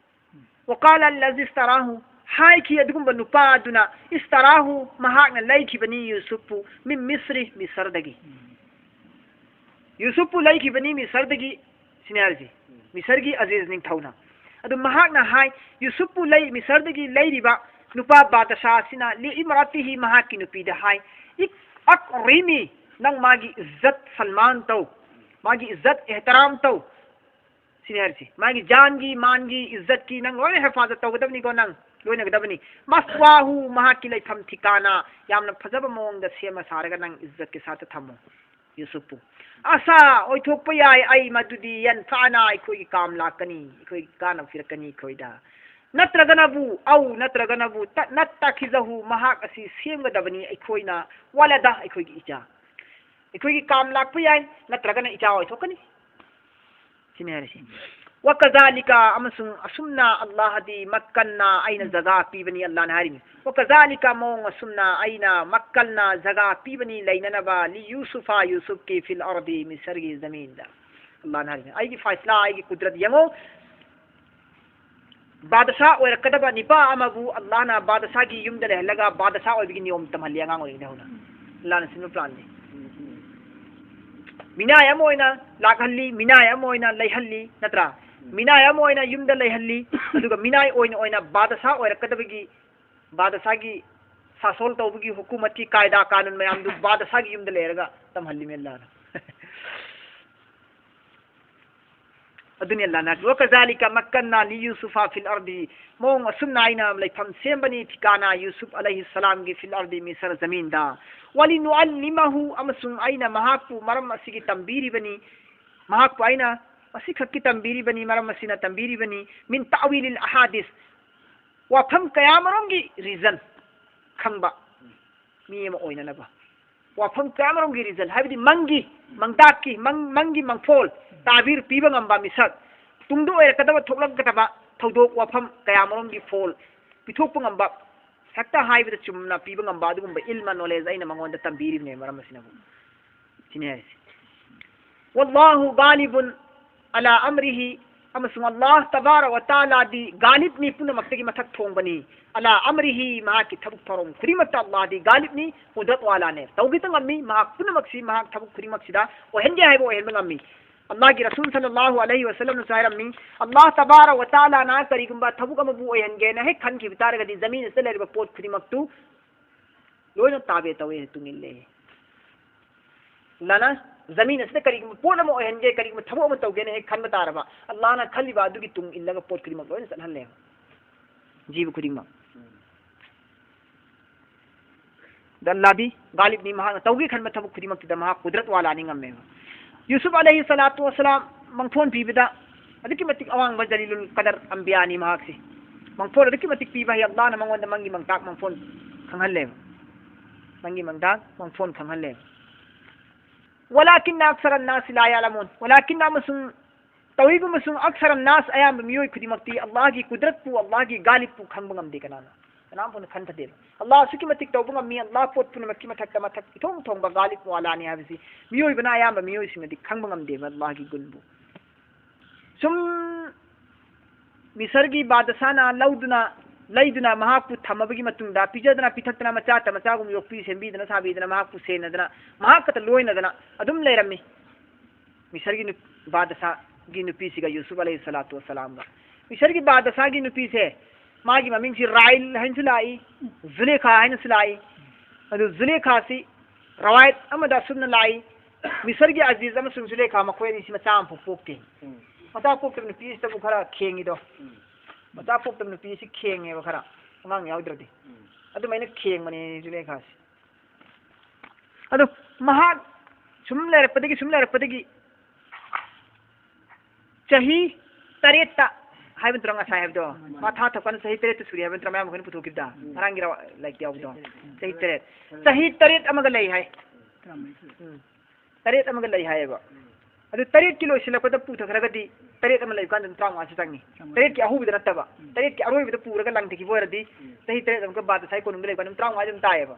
وقال الذي اشتراه, ꯍꯥꯏꯈꯤ ꯑꯗꯨꯒꯨꯝꯕ ꯅꯨꯄꯥ ꯑꯗꯨꯅ, اشتراه, ꯃꯍꯥꯛꯅ ꯂꯩꯈꯤꯕꯅꯤ ꯌꯨꯁꯨꯞꯄꯨ, من مصر, ꯃꯤꯁꯔꯗꯒꯤ꯫ ꯌꯨꯁꯨꯞꯄꯨ ꯂꯩꯈꯤꯕꯅꯤ ꯃꯤꯁꯔꯗꯒꯤ, ꯁꯤꯅꯤ ꯍꯥꯏꯔꯤꯁꯤ, ꯃꯤꯁꯔꯒꯤ ꯑꯖꯤꯖ ꯅꯤꯡꯊꯧꯅ꯫ ꯑꯗꯨ ꯃꯍꯥꯛꯅ ꯍꯥꯏ, ꯌꯨꯁꯨꯞꯄꯨ ꯂꯩ, ꯃꯤꯁꯔꯗꯒꯤ ꯂꯩꯔꯤꯕ ꯅꯨꯄꯥ ꯕꯥꯗꯁꯥ ꯑꯁꯤꯅ, لامرأته, ꯃꯍꯥꯛꯀꯤ ꯅꯨꯄꯤꯗ ꯍꯥꯏ, "ꯑꯛ-, أكرمي, ꯅꯪ ꯃꯥꯒꯤ ꯏꯖꯠ ꯁꯜꯃꯥꯟ ꯇꯧ, ꯃꯥꯒꯤ ꯏꯖꯠ ꯑꯦꯍꯇꯔꯥꯝ ꯇꯧ", ꯁꯤꯅꯤ ꯍꯥꯏꯔꯤꯁꯤ꯫ ꯃꯥꯒꯤ ꯖꯥꯟꯒꯤ, ꯃꯥꯟꯒꯤ, ꯏꯖꯠꯀꯤ ꯅꯪ ꯂꯣꯏꯅ ꯍꯦꯐꯥꯖꯠ ꯇꯧꯒꯗꯕꯅꯤꯀꯣ, ꯅꯪ ꯂꯣꯏꯅꯒꯗꯕꯅꯤ꯫ "مثواه, ꯃꯍꯥꯛꯀꯤ ꯂꯩꯐꯝ ꯊꯤꯀꯥꯅ ꯌꯥꯝꯅ ꯐꯖꯕ ꯃꯑꯣꯡꯗ ꯁꯦꯝꯃ ꯁꯥꯔꯒ ꯅꯪ ꯏꯖꯠꯀꯤ ꯁꯥꯠꯇ ꯊꯝꯃꯨ ꯌꯨꯁꯨꯞꯄꯨ꯫ عسى, ꯑꯣꯏꯊꯣꯛꯄ ꯌꯥꯏ, أن يمدني, ꯌꯦꯟꯊꯥꯅ ꯑꯩꯈꯣꯏꯒꯤ ꯀꯥꯝ ꯂꯥꯛꯀꯅꯤ, ꯑꯩꯈꯣꯏꯒꯤ ꯀꯥꯟꯅꯕ ꯄꯤꯔꯛꯀꯅꯤ ꯑꯩꯈꯣꯏꯗ꯫ ꯅꯠꯇ꯭ꯔꯒꯅꯕꯨ, أو, ꯅꯠꯇ꯭ꯔꯒꯅꯕꯨ, ت-, نتخذه, ꯃꯍꯥꯛ ꯑꯁꯤ ꯁꯦꯝꯒꯗꯕꯅꯤ ꯑꯩꯈꯣꯏꯅ, ولدا, ꯑꯩꯈꯣꯏꯒꯤ ꯏꯆꯥ꯫ ꯑꯩꯈꯣꯏꯒꯤ ꯀꯥꯝ ꯂꯥꯛꯄ ꯌꯥꯏ, ꯅꯠꯇ꯭ꯔꯒꯅ ꯏꯆꯥ ꯑꯣꯏꯊꯣꯛꯀꯅꯤ", ꯁꯤꯅꯤ ꯍꯥꯏꯔꯤꯁꯤ꯫ "وكذلك, ꯑꯃꯁꯨꯡ ꯑꯁꯨꯝꯅ, اللهꯗꯤ, مكنا, ꯑꯩꯅ ꯖꯒꯥ ꯄꯤꯕꯅꯤ", ꯑꯜꯂꯥꯍꯅ ꯍꯥꯏꯔꯤꯅꯤ꯫ "وكذلك, ꯃꯑꯣꯡ ꯑꯁꯨꯝꯅ, ꯑꯩꯅ, مكنا, ꯖꯒꯥ ꯄꯤꯕꯅꯤ ꯂꯩꯅꯅꯕ, ليوسف, ꯌꯨꯁꯨꯞꯀꯤ, في الأرض, ꯃꯤꯁꯔꯒꯤ ꯖꯃꯤꯟꯗ", ꯑꯜꯂꯥꯍꯅ ꯍꯥꯏꯔꯤꯅꯤ꯫ ꯑꯩꯒꯤ ꯐꯥꯏꯁꯂꯥ, ꯑꯩꯒꯤ ꯀꯨꯗꯔꯠ ꯌꯦꯡꯉꯣ, ꯕꯥꯗꯁꯥ ꯑꯣꯏꯔꯛꯀꯗꯕ ꯅꯤꯄꯥ ꯑꯃꯕꯨ ꯑꯜꯂꯥꯍꯅ ꯕꯥꯗꯁꯥꯒꯤ ꯌꯨꯝꯗ ꯂꯩꯍꯜꯂꯒ ꯕꯥꯗꯁꯥ ꯑꯣꯏꯕꯒꯤ ꯅꯤꯌꯣꯝ ꯇꯝꯍꯜꯂꯤ ꯑꯉꯥꯡ ꯑꯣꯏꯔꯤꯉꯩꯗ ꯍꯧꯅ꯫ ꯑꯜꯂꯥꯍꯅ ꯁꯤꯟꯕ ꯄ꯭ꯂꯥꯟꯅꯤ꯫ ꯃꯤꯅꯥꯏ ꯑꯃ ꯑꯣꯏꯅ ꯂꯥꯛꯍꯜꯂꯤ, ꯃꯤꯅꯥꯏ ꯑꯃ ꯑꯣꯏꯅ ꯂꯩꯍꯜꯂꯤ, ꯅꯠꯇ꯭ꯔꯥ? ꯃꯤꯅꯥꯏ ꯑꯃ ꯑꯣꯏꯅ ꯌꯨꯝꯗ ꯂꯩꯍꯜꯂꯤ, ꯑꯗꯨꯒ ꯃꯤꯅꯥꯏ ꯑꯣꯏꯅ ꯑꯣꯏꯅ ꯕꯥꯗꯁꯥ ꯑꯣꯏꯔꯛꯀꯗꯕꯒꯤ, ꯕꯥꯗꯁꯥꯒꯤ ꯁꯥꯁꯣꯜ ꯇꯧꯕꯒꯤ ꯍꯨꯀꯨꯃꯠꯀꯤ ꯀꯥꯏꯗꯥ ꯀꯥꯅꯨꯟ ꯃꯌꯥꯝꯗꯨ ꯕꯥꯗꯁꯥꯒꯤ ꯌꯨꯝꯗ ꯂꯩꯔꯒ ꯇꯝꯍꯜꯂꯤꯃꯦ ꯑꯜꯂꯥꯍꯅ꯫ ꯑꯗꯨꯅꯤ ꯑꯜꯂꯥꯍꯅ ꯍꯥꯏꯔꯤꯁꯦ, "ꯋꯀꯖꯥꯂꯤꯀ ꯃꯛꯀꯟꯅꯥ ꯂꯤꯌꯨꯁꯨꯐ ꯐꯤꯜ ꯑꯔꯗꯤ"꯫ ꯃꯑꯣꯡ ꯑꯁꯨꯝꯅ ꯑꯩꯅ ꯂꯩꯐꯝ ꯁꯦꯝꯕꯅꯤ, ꯊꯤꯀꯥꯅꯥ ꯌꯨꯁꯨꯐ ꯑꯂꯩꯍꯤ ꯁꯂꯥꯝꯒꯤ, ꯐꯤꯜ ꯑꯔꯗꯤ, ꯃꯤꯁꯔ ꯖꯃꯤꯟꯗ꯫ "ꯋꯂꯤꯅꯨꯑꯜꯂꯤꯃꯍꯨ", ꯑꯃꯁꯨꯡ ꯑꯩꯅ ꯃꯍꯥꯛꯄꯨ ꯃꯔꯝ ꯑꯁꯤꯒꯤ ꯇꯝꯕꯤꯔꯤꯕꯅꯤ, ꯃꯍꯥꯛꯄꯨ ꯑꯩꯅ ꯑꯁꯤꯈꯛꯀꯤ ꯇꯝꯕꯤꯔꯤꯕꯅꯤ, ꯃꯔꯝ ꯑꯁꯤꯅ ꯇꯝꯕꯤꯔꯤꯕꯅꯤ, "ꯃꯤꯟ ꯇꯥꯋꯤꯂꯤꯜ ꯑꯍꯥꯗꯤꯁ", ꯋꯥꯐꯝ ꯀꯌꯥꯃꯔꯣꯝꯒꯤ ꯔꯤꯖꯟ ꯈꯪꯕ ꯃꯤ ꯑꯃ ꯑꯣꯏꯅꯅꯕ꯫ ꯋꯥꯐꯝ ꯀꯌꯥꯃꯔꯣꯝꯒꯤ ꯔꯤꯖꯟ, ꯍꯥꯏꯕꯗꯤ ꯃꯪꯒꯤ, ꯃꯪꯗꯥꯛꯀꯤ, ꯃꯪ, ꯃꯪꯒꯤ ꯃꯪꯐꯣꯜ, ꯇꯥꯕꯤꯔ ꯄꯤꯕ ꯉꯝꯕ ꯃꯤꯁꯛ, ꯇꯨꯡꯗ ꯑꯣꯏꯔꯛꯀꯗꯕ, ꯊꯣꯛꯂꯛꯀꯗꯕ ꯊꯧꯗꯣꯛ, ꯋꯥꯐꯝ ꯀꯌꯥꯃꯔꯣꯝꯒꯤ ꯐꯣꯜ ꯄꯤꯊꯣꯛꯄ ꯉꯝꯕ, ꯍꯦꯛꯇ ꯍꯥꯏꯕꯗ ꯆꯨꯝꯅ ꯄꯤꯕ ꯉꯝꯕ ꯑꯗꯨꯒꯨꯝꯕ ꯏꯜꯃ, ꯅꯣꯂꯦꯖ ꯑꯩꯅ ꯃꯉꯣꯟꯗ ꯇꯝꯕꯤꯔꯤꯕꯅꯦ, ꯃꯔꯝ ꯑꯁꯤꯅꯕꯨ꯫ ꯁꯤꯅꯤ ꯍꯥꯏꯔꯤꯁꯦ꯫ "ꯋꯜꯂꯥꯍꯨ ꯒꯥꯂꯤꯕꯨꯟ ꯑꯂꯥ ꯑꯝꯔꯤꯍꯤ", ꯑꯃꯁꯨꯡ ꯑꯜꯂꯥꯍ ꯇꯕꯥꯔ ꯋ ꯇꯥꯂꯥꯗꯤ ꯒꯥꯂꯤꯕꯅꯤ, ꯄꯨꯝꯅꯃꯛꯇꯒꯤ ꯃꯊꯛ ꯊꯣꯡꯕꯅꯤ꯫ "ꯑꯂꯥ ꯑꯝꯔꯤꯍꯤ", ꯃꯍꯥꯛꯀꯤ ꯊꯕꯛ ꯊꯧꯔꯝ ꯈꯨꯗꯤꯡꯃꯛꯇ ꯑꯜꯂꯥꯍꯗꯤ ꯒꯥꯂꯤꯕꯅꯤ, ꯀꯨꯗꯔꯠ ꯋꯥꯂꯥꯅꯦ꯫ ꯇꯧꯒꯦꯇ ꯉꯝꯃꯤ, ꯃꯍꯥꯛ ꯄꯨꯝꯅꯃꯛꯁꯤ ꯃꯍꯥꯛ ꯊꯕꯛ ꯈꯨꯗꯤꯡꯃꯛꯁꯤꯗ ꯑꯣꯏꯍꯟꯒꯦ ꯍꯥꯏꯕ ꯑꯣꯏꯍꯟꯕ ꯉꯝꯃꯤ꯫ ꯑꯜꯂꯥꯍꯒꯤ ꯔꯁꯨꯜ ꯁꯜꯂꯜꯂꯥꯍꯨ ꯑꯂꯩꯍꯤ ꯋꯁꯜꯂꯝꯅꯁꯨ ꯍꯥꯏꯔꯝꯃꯤ, ꯑꯜꯂꯥꯍ ꯇꯕꯥꯔ ꯋ ꯇꯥꯂꯥꯅ ꯀꯔꯤꯒꯨꯝꯕ ꯊꯕꯛ ꯑꯃꯕꯨ ꯑꯣꯏꯍꯟꯒꯦꯅ ꯍꯦꯛ ꯈꯟꯈꯤꯕ ꯇꯥꯔꯒꯗꯤ, ꯖꯃꯤꯟ ꯑꯁꯤꯗ ꯂꯩꯔꯤꯕ ꯄꯣꯠ ꯈꯨꯗꯤꯡꯃꯛꯇꯨ ꯂꯣꯏꯅ ꯇꯥꯕꯦ ꯇꯧꯋꯦ, ꯇꯨꯡ ꯏꯜꯂꯦ꯫ ꯑꯜꯂꯥꯍꯅ ꯖꯃꯤꯟ ꯑꯁꯤꯗ ꯀꯔꯤꯒꯨꯝꯕ ꯄꯣꯠ ꯑꯃ ꯑꯣꯏꯍꯟꯒꯦ, ꯀꯔꯤꯒꯨꯝꯕ ꯊꯕꯛ ꯑꯃ ꯇꯧꯒꯦꯅ ꯍꯦꯛ ꯈꯟꯕ ꯇꯥꯔꯕ, ꯑꯜꯂꯥꯍꯅ ꯈꯜꯂꯤꯕ ꯑꯗꯨꯒꯤ ꯇꯨꯡ ꯏꯜꯂꯒ ꯄꯣꯠ ꯈꯨꯗꯤꯡꯃꯛ ꯂꯣꯏꯅ ꯆꯠꯍꯜꯂꯦꯕ, ꯖꯤꯕ ꯈꯨꯗꯤꯡꯃꯛ꯫ ꯑꯗ ꯑꯜꯂꯥꯍꯗꯤ ꯒꯥꯂꯤꯕꯅꯤ, ꯃꯍꯥꯛꯅ ꯇꯧꯒꯦ ꯈꯟꯕ ꯊꯕꯛ ꯈꯨꯗꯤꯡꯃꯛꯇꯨꯗ ꯃꯍꯥꯛ ꯀꯨꯗꯔꯠ ꯋꯥꯂꯥꯅꯤ, ꯉꯝꯃꯦꯕ꯫ ꯌꯨꯁꯨꯐ ꯑꯂꯩꯍꯤ ꯁꯂꯥꯇꯨ ꯋꯁꯁꯂꯥꯝ ꯃꯪꯐꯣꯟ ꯄꯤꯕꯗ ꯑꯗꯨꯛꯀꯤ ꯃꯇꯤꯛ ꯑꯋꯥꯡꯕ ꯖꯂꯤꯂꯨꯜ ꯀꯗꯔ ꯑꯝꯕꯤꯌꯥꯅꯤ ꯃꯍꯥꯛꯁꯤ꯫ ꯃꯪꯐꯣꯟ ꯑꯗꯨꯛꯀꯤ ꯃꯇꯤꯛ ꯄꯤꯕ ꯍꯩ, ꯑꯜꯂꯥꯍꯅ ꯃꯉꯣꯟꯗ ꯃꯪꯒꯤ ꯃꯪꯇꯥꯛ ꯃꯪꯐꯣꯟ ꯈꯪꯍꯜꯂꯦꯕ꯫ ꯃꯪꯒꯤ ꯃꯪꯇꯥꯛ ꯃꯪꯐꯣꯟ ꯈꯪꯍꯜꯂꯦꯕ꯫ "ꯋꯂꯥꯀꯤꯟꯅ ꯑꯛꯁꯔꯟ ꯅꯥꯁꯤ ꯂꯥ ꯌꯥꯂꯃꯨꯟ", ꯋꯂꯥꯀꯤꯟꯅ, ꯑꯃꯁꯨꯡ ꯇꯧꯏꯒꯨꯝꯕꯁꯨꯡ, ꯑꯛꯁꯔꯟ ꯅꯥꯁ, ꯑꯌꯥꯝꯕ ꯃꯤꯑꯣꯏ ꯈꯨꯗꯤꯡꯃꯛꯇꯤ ꯑꯜꯂꯥꯍꯒꯤ ꯀꯨꯗꯔꯠꯄꯨ, ꯑꯜꯂꯥꯍꯒꯤ ꯒꯥꯂꯤꯕꯄꯨ ꯈꯪꯕ ꯉꯝꯗꯦ꯫ ꯀꯅꯥꯅ, ꯀꯅꯥꯝ ꯐꯥꯎꯅ ꯈꯟꯊꯗꯦꯕ꯫ ꯑꯜꯂꯥꯍ ꯑꯁꯨꯛꯀꯤ ꯃꯇꯤꯛ ꯇꯧꯕ ꯉꯝꯃꯤ, ꯑꯜꯂꯥꯍ ꯄꯣꯠ ꯄꯨꯝꯅꯃꯛꯀꯤ ꯃꯊꯛꯇ ꯃꯊꯛ ꯏꯊꯣꯡ ꯊꯣꯡꯕ ꯒꯥꯂꯤꯕ ꯋꯥꯂꯥꯅꯤ ꯍꯥꯏꯕꯁꯤ ꯃꯤꯑꯣꯏꯕꯅ, ꯑꯌꯥꯝꯕ ꯃꯤꯑꯣꯏꯁꯤꯡꯅꯗꯤ ꯈꯪꯕ ꯉꯝꯗꯦꯕ ꯑꯜꯂꯥꯍꯒꯤ ꯒꯨꯟꯕꯨ꯫ ꯁꯨꯝ ꯃꯤꯁꯔꯒꯤ ꯕꯥꯗꯁꯥꯅ ꯂꯧꯗꯨꯅ, ꯂꯩꯗꯨꯅ ꯃꯍꯥꯛꯄꯨ ꯊꯝꯃꯕꯒꯤ ꯃꯇꯨꯡꯗ, ꯄꯤꯖꯗꯅ ꯄꯤꯊꯛꯇꯅ ꯃꯆꯥꯇ ꯃꯆꯥꯒꯨꯝ ꯌꯣꯛꯄꯤ ꯁꯦꯝꯕꯤꯗꯅ ꯁꯥꯕꯤꯗꯅ ꯃꯍꯥꯛꯄꯨ ꯁꯦꯟꯅꯗꯅ ꯃꯍꯥꯛ ꯈꯛꯇ ꯂꯣꯏꯅꯗꯅ ꯑꯗꯨꯝ ꯂꯩꯔꯝꯃꯤ꯫ ꯃꯤꯁꯔꯒꯤ ꯅꯨ-, ꯕꯥꯗꯁꯥꯒꯤ ꯅꯨꯄꯤꯁꯤꯒ ꯌꯨꯁꯨꯐ ꯑꯂꯩꯍꯤ ꯁꯂꯥꯇꯨ ꯋꯁꯁꯂꯥꯝꯒ꯫ ꯃꯤꯁꯔꯒꯤ ꯕꯥꯗꯁꯥꯒꯤ ꯅꯨꯄꯤꯁꯦ, ꯃꯥꯒꯤ ꯃꯃꯤꯡꯁꯤ ꯔꯥꯏꯜ ꯍꯥꯏꯅꯁꯨ ꯂꯥꯛꯏ, ꯖꯨꯂꯦꯈꯥ ꯍꯥꯏꯅꯁꯨ ꯂꯥꯛꯏ꯫ ꯑꯗꯨ ꯖꯨꯂꯦꯈꯥꯁꯤ ꯔꯋꯥꯌꯠ ꯑꯃꯗ ꯑꯁꯨꯝꯅ ꯂꯥꯛꯏ, ꯃꯤꯁꯔꯒꯤ ꯑꯖꯤꯖ ꯑꯃꯁꯨꯡ ꯖꯨꯂꯦꯈꯥ ꯃꯈꯣꯏ ꯑꯅꯤꯁꯤ ꯃꯆꯥ ꯑꯃꯐꯥꯎ ꯄꯣꯛꯇꯦ꯫ ꯎꯝ꯫ ꯃꯆꯥ ꯄꯣꯛꯇꯕ ꯅꯨꯄꯤꯁꯤꯗꯕꯨ ꯈꯔ ꯈꯦꯡꯉꯤꯗꯣ꯫ ꯎꯝ꯫ ꯃꯆꯥ ꯄꯣꯛꯇꯕ ꯅꯨꯄꯤꯁꯤ ꯈꯦꯡꯉꯦꯕ ꯈꯔ, ꯑꯉꯥꯡ ꯌꯥꯎꯗ꯭ꯔꯗꯤ꯫ ꯎꯝ꯫ ꯑꯗꯨꯃꯥꯏꯅ ꯈꯦꯡꯕꯅꯦ ꯖꯨꯂꯦꯈꯥꯁꯤ꯫ ꯑꯗꯣ ꯃꯍꯥꯛ ꯁꯨꯝ ꯂꯩꯔꯛꯄꯗꯒꯤ, ꯁꯨꯝ ꯂꯩꯔꯛꯄꯗꯒꯤ ꯆꯍꯤ ꯇꯔꯦꯠꯇ ꯍꯥꯏꯕ ꯅꯠꯇ꯭ꯔꯣ ꯉꯁꯥꯏ ꯍꯥꯏꯕꯗꯣ? ꯃꯥ ꯊꯥ ꯊꯣꯛꯄꯅ ꯆꯍꯤ ꯇꯔꯦꯠꯇ ꯁꯨꯔꯦ ꯍꯥꯏꯕ ꯅꯠꯇ꯭ꯔꯣ? ꯃꯌꯥꯝ ꯑꯩꯈꯣꯏꯅ ꯄꯨꯊꯣꯛꯈꯤꯕꯗ, ꯉꯔꯥꯡꯒꯤ ꯔꯥ-, ꯂꯥꯏꯔꯤꯛꯇ ꯌꯥꯎꯕꯗꯣ꯫ ꯆꯍꯤ ꯇꯔꯦꯠ꯫ ꯆꯍꯤ ꯇꯔꯦꯠ ꯑꯃꯒ ꯂꯩ ꯍꯥꯏ꯫ ꯎꯝ꯫ ꯇꯔꯦꯠ ꯑꯃꯒ ꯂꯩ ꯍꯥꯏꯌꯦꯕ꯫ ꯑꯗꯨ ꯇꯔꯦꯠꯀꯤ ꯂꯣꯏꯁꯤꯜꯂꯛꯄꯗ ꯄꯨꯊꯈ꯭ꯔꯒꯗꯤ, ꯇꯔꯦꯠ ꯑꯃ ꯂꯩꯕ ꯀꯥꯟꯗ ꯑꯗꯨꯝ ꯇꯔꯥꯃꯉꯥꯁꯨ ꯆꯪꯉꯤ꯫ ꯇꯔꯦꯠꯀꯤ ꯑꯍꯧꯕꯗ ꯅꯠꯇꯕ, ꯇꯔꯦꯠꯀꯤ ꯑꯔꯣꯏꯕꯗ ꯄꯨꯔꯒ ꯂꯪꯊꯈꯤꯕ ꯑꯣꯏꯔꯗꯤ, ꯆꯍꯤ ꯇꯔꯦꯠ ꯑꯃꯨꯛꯀ ꯕꯥꯗꯁꯥꯒꯤ ꯀꯣꯅꯨꯡꯗ ꯂꯩꯕ ꯀꯥꯟꯗ ꯑꯗꯨꯝ ꯇꯔꯥꯃꯉꯥ ꯑꯗꯨꯝ ꯇꯥꯏꯌꯦꯕ꯫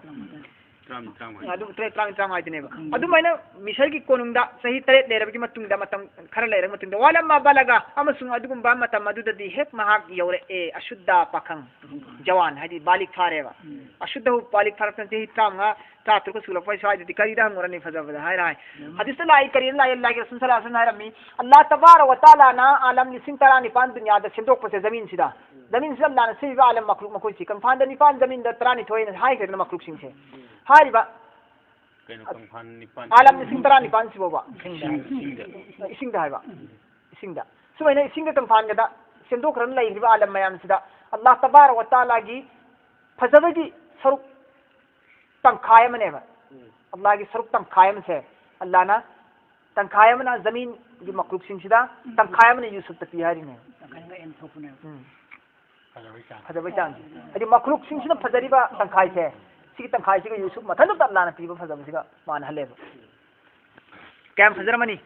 ꯇꯔꯥꯃꯉꯥ꯫ ꯑꯗꯨꯝ ꯇꯔꯦꯠ, ꯇꯔꯥꯃꯉꯥ, ꯇꯔꯥꯃꯉꯥ ꯍꯥꯏꯗꯨꯅꯦꯕ꯫ ꯑꯗꯨꯃꯥꯏꯅ ꯃꯤꯁꯔꯒꯤ ꯀꯣꯅꯨꯡꯗ ꯆꯍꯤ ꯇꯔꯦꯠ ꯂꯩꯔꯕꯒꯤ ꯃꯇꯨꯡꯗ, ꯃꯇꯝ ꯈꯔ ꯂꯩꯔꯕ ꯃꯇꯨꯡꯗ, ꯋꯥꯂꯝꯃ ꯕꯂꯒ, ꯑꯃꯁꯨꯡ ꯑꯗꯨꯒꯨꯝꯕ ꯃꯇꯝ ꯑꯗꯨꯗꯗꯤ ꯍꯦꯛ ꯃꯍꯥꯛ ꯌꯧꯔꯛꯑꯦ, ꯑꯁꯨꯗ ꯄꯥꯈꯪ, ꯖꯋꯥꯟ, ꯍꯥꯏꯗꯤ ꯕꯥꯂꯤꯛ ꯐꯥꯔꯦꯕ꯫ ꯑꯁꯨꯗ ꯕꯥꯂꯤꯛ ꯐꯥꯔꯛꯇꯅ ꯆꯍꯤ ꯇꯔꯥꯃꯉꯥ, ꯇꯔꯥꯇꯔꯨꯛꯀ ꯁꯨꯔꯛꯄ ꯁ꯭ꯋꯥꯏꯗꯗꯤ ꯀꯔꯤꯗ ꯍꯪꯉꯨꯔꯅꯤ ꯐꯖꯕꯗ ꯍꯥꯏꯔ ꯍꯥꯏ꯫ ꯍꯗꯤꯁꯇ ꯂꯥꯛꯏ, ꯀꯔꯤꯅ ꯂꯥꯛꯏ? ꯑꯜꯂꯥꯍꯒꯤ ꯔꯁꯨꯜ ꯁꯜꯂꯜꯂꯥꯍꯨ ꯑꯂꯩꯍꯤ ꯋꯁꯜꯂꯝꯅ ꯍꯥꯏꯔꯝꯃꯤ, ꯑꯜꯂꯥꯍ ꯇꯕꯥꯔꯛ ꯋ ꯇꯥꯂꯥꯅ ꯑꯥꯂꯝ ꯂꯤꯁꯤꯡ ꯇꯔꯥꯅꯤꯄꯥꯟ ꯗꯨꯅꯤꯌꯥꯗ ꯁꯦꯝꯗꯣꯛꯄꯁꯦ, ꯖꯃꯤꯟꯁꯤꯗ, ꯖꯃꯤꯟꯁꯤꯗ ꯑꯜꯂꯥꯍꯅ ꯁꯦꯝꯃꯤꯕ ꯑꯥꯂꯝ ꯃꯈꯂꯨꯛ ꯃꯈꯣꯏꯁꯤ, ꯀꯪꯐꯥꯟꯗ ꯅꯤꯄꯥꯟ, ꯖꯃꯤꯟꯗ ꯇꯔꯥꯅꯤꯊꯣꯏ ꯍꯥꯏꯅ ꯍꯥꯏꯈ꯭ꯔꯦꯗꯅ ꯃꯈꯂꯨꯛꯁꯤꯡꯁꯦ꯫ ꯍꯥꯏꯔꯤꯕ ꯀꯩꯅꯣ, ꯀꯪꯐꯥꯟ ꯅꯤꯄꯥꯟ? ꯑꯥꯂꯝ ꯂꯤꯁꯤꯡ ꯇꯔꯥꯅꯤꯄꯥꯟꯁꯤꯕꯣꯕ꯫ ꯏꯁꯤꯡ, ꯏꯁꯤꯡꯗ꯫ ꯏꯁꯤꯡꯗ ꯍꯥꯏꯕ꯫ ꯏꯁꯤꯡꯗ꯫ ꯁꯨꯃꯥꯏꯅ ꯏꯁꯤꯡꯗ ꯀꯪꯐꯥꯟꯒꯗ ꯁꯦꯝꯗꯣꯛꯈ꯭ꯔꯅ ꯂꯩꯈ꯭ꯔꯤꯕ ꯑꯥꯂꯝ ꯃꯌꯥꯝꯁꯤꯗ ꯑꯜꯂꯥꯍ ꯇꯕꯥꯔꯛ ꯋ ꯇꯥꯂꯥꯒꯤ ꯐꯖꯕꯒꯤ ꯁꯔꯨꯛ ꯇꯪꯈꯥꯏ ꯑꯃꯅꯦꯕ꯫ ꯎꯝ꯫ ꯑꯜꯂꯥꯍꯒꯤ ꯁꯔꯨꯛ ꯇꯪꯈꯥꯏ ꯑꯃꯁꯦ ꯑꯜꯂꯥꯍꯅ, ꯇꯪꯈꯥꯏ ꯑꯃꯅ ꯖꯃꯤꯟꯒꯤ ꯃꯈꯂꯨꯛꯁꯤꯡꯁꯤꯗ, ꯇꯪꯈꯥꯏ ꯑꯃꯅ ꯌꯨꯁꯨꯞꯇ ꯄꯤ ꯍꯥꯏꯔꯤꯅꯦ꯫ ꯇꯪꯈꯥꯏ ꯑꯃꯒ ꯑꯦꯟ ꯊꯣꯛꯄꯅꯦꯕ꯫ ꯎꯝ꯫ ꯐꯖꯕꯩ ꯆꯥꯡ꯫ ꯐꯖꯕꯩ ꯆꯥꯡꯁꯦ꯫ ꯍꯥꯏꯗꯤ ꯃꯈꯂꯨꯛꯁꯤꯡꯁꯤꯅ ꯐꯖꯔꯤꯕ ꯇꯪꯈꯥꯏꯁꯦ, ꯁꯤꯒꯤ ꯇꯪꯈꯥꯏꯁꯤꯒ ꯌꯨꯁꯨꯞ ꯃꯊꯟꯇ ꯑꯜꯂꯥꯍꯅ ꯄꯤꯕ ꯐꯖꯕꯁꯤꯒ ꯃꯥꯟꯅꯍꯜꯂꯦꯕ꯫ ꯀꯌꯥꯝ ꯐꯖꯔꯝꯃꯅꯤ?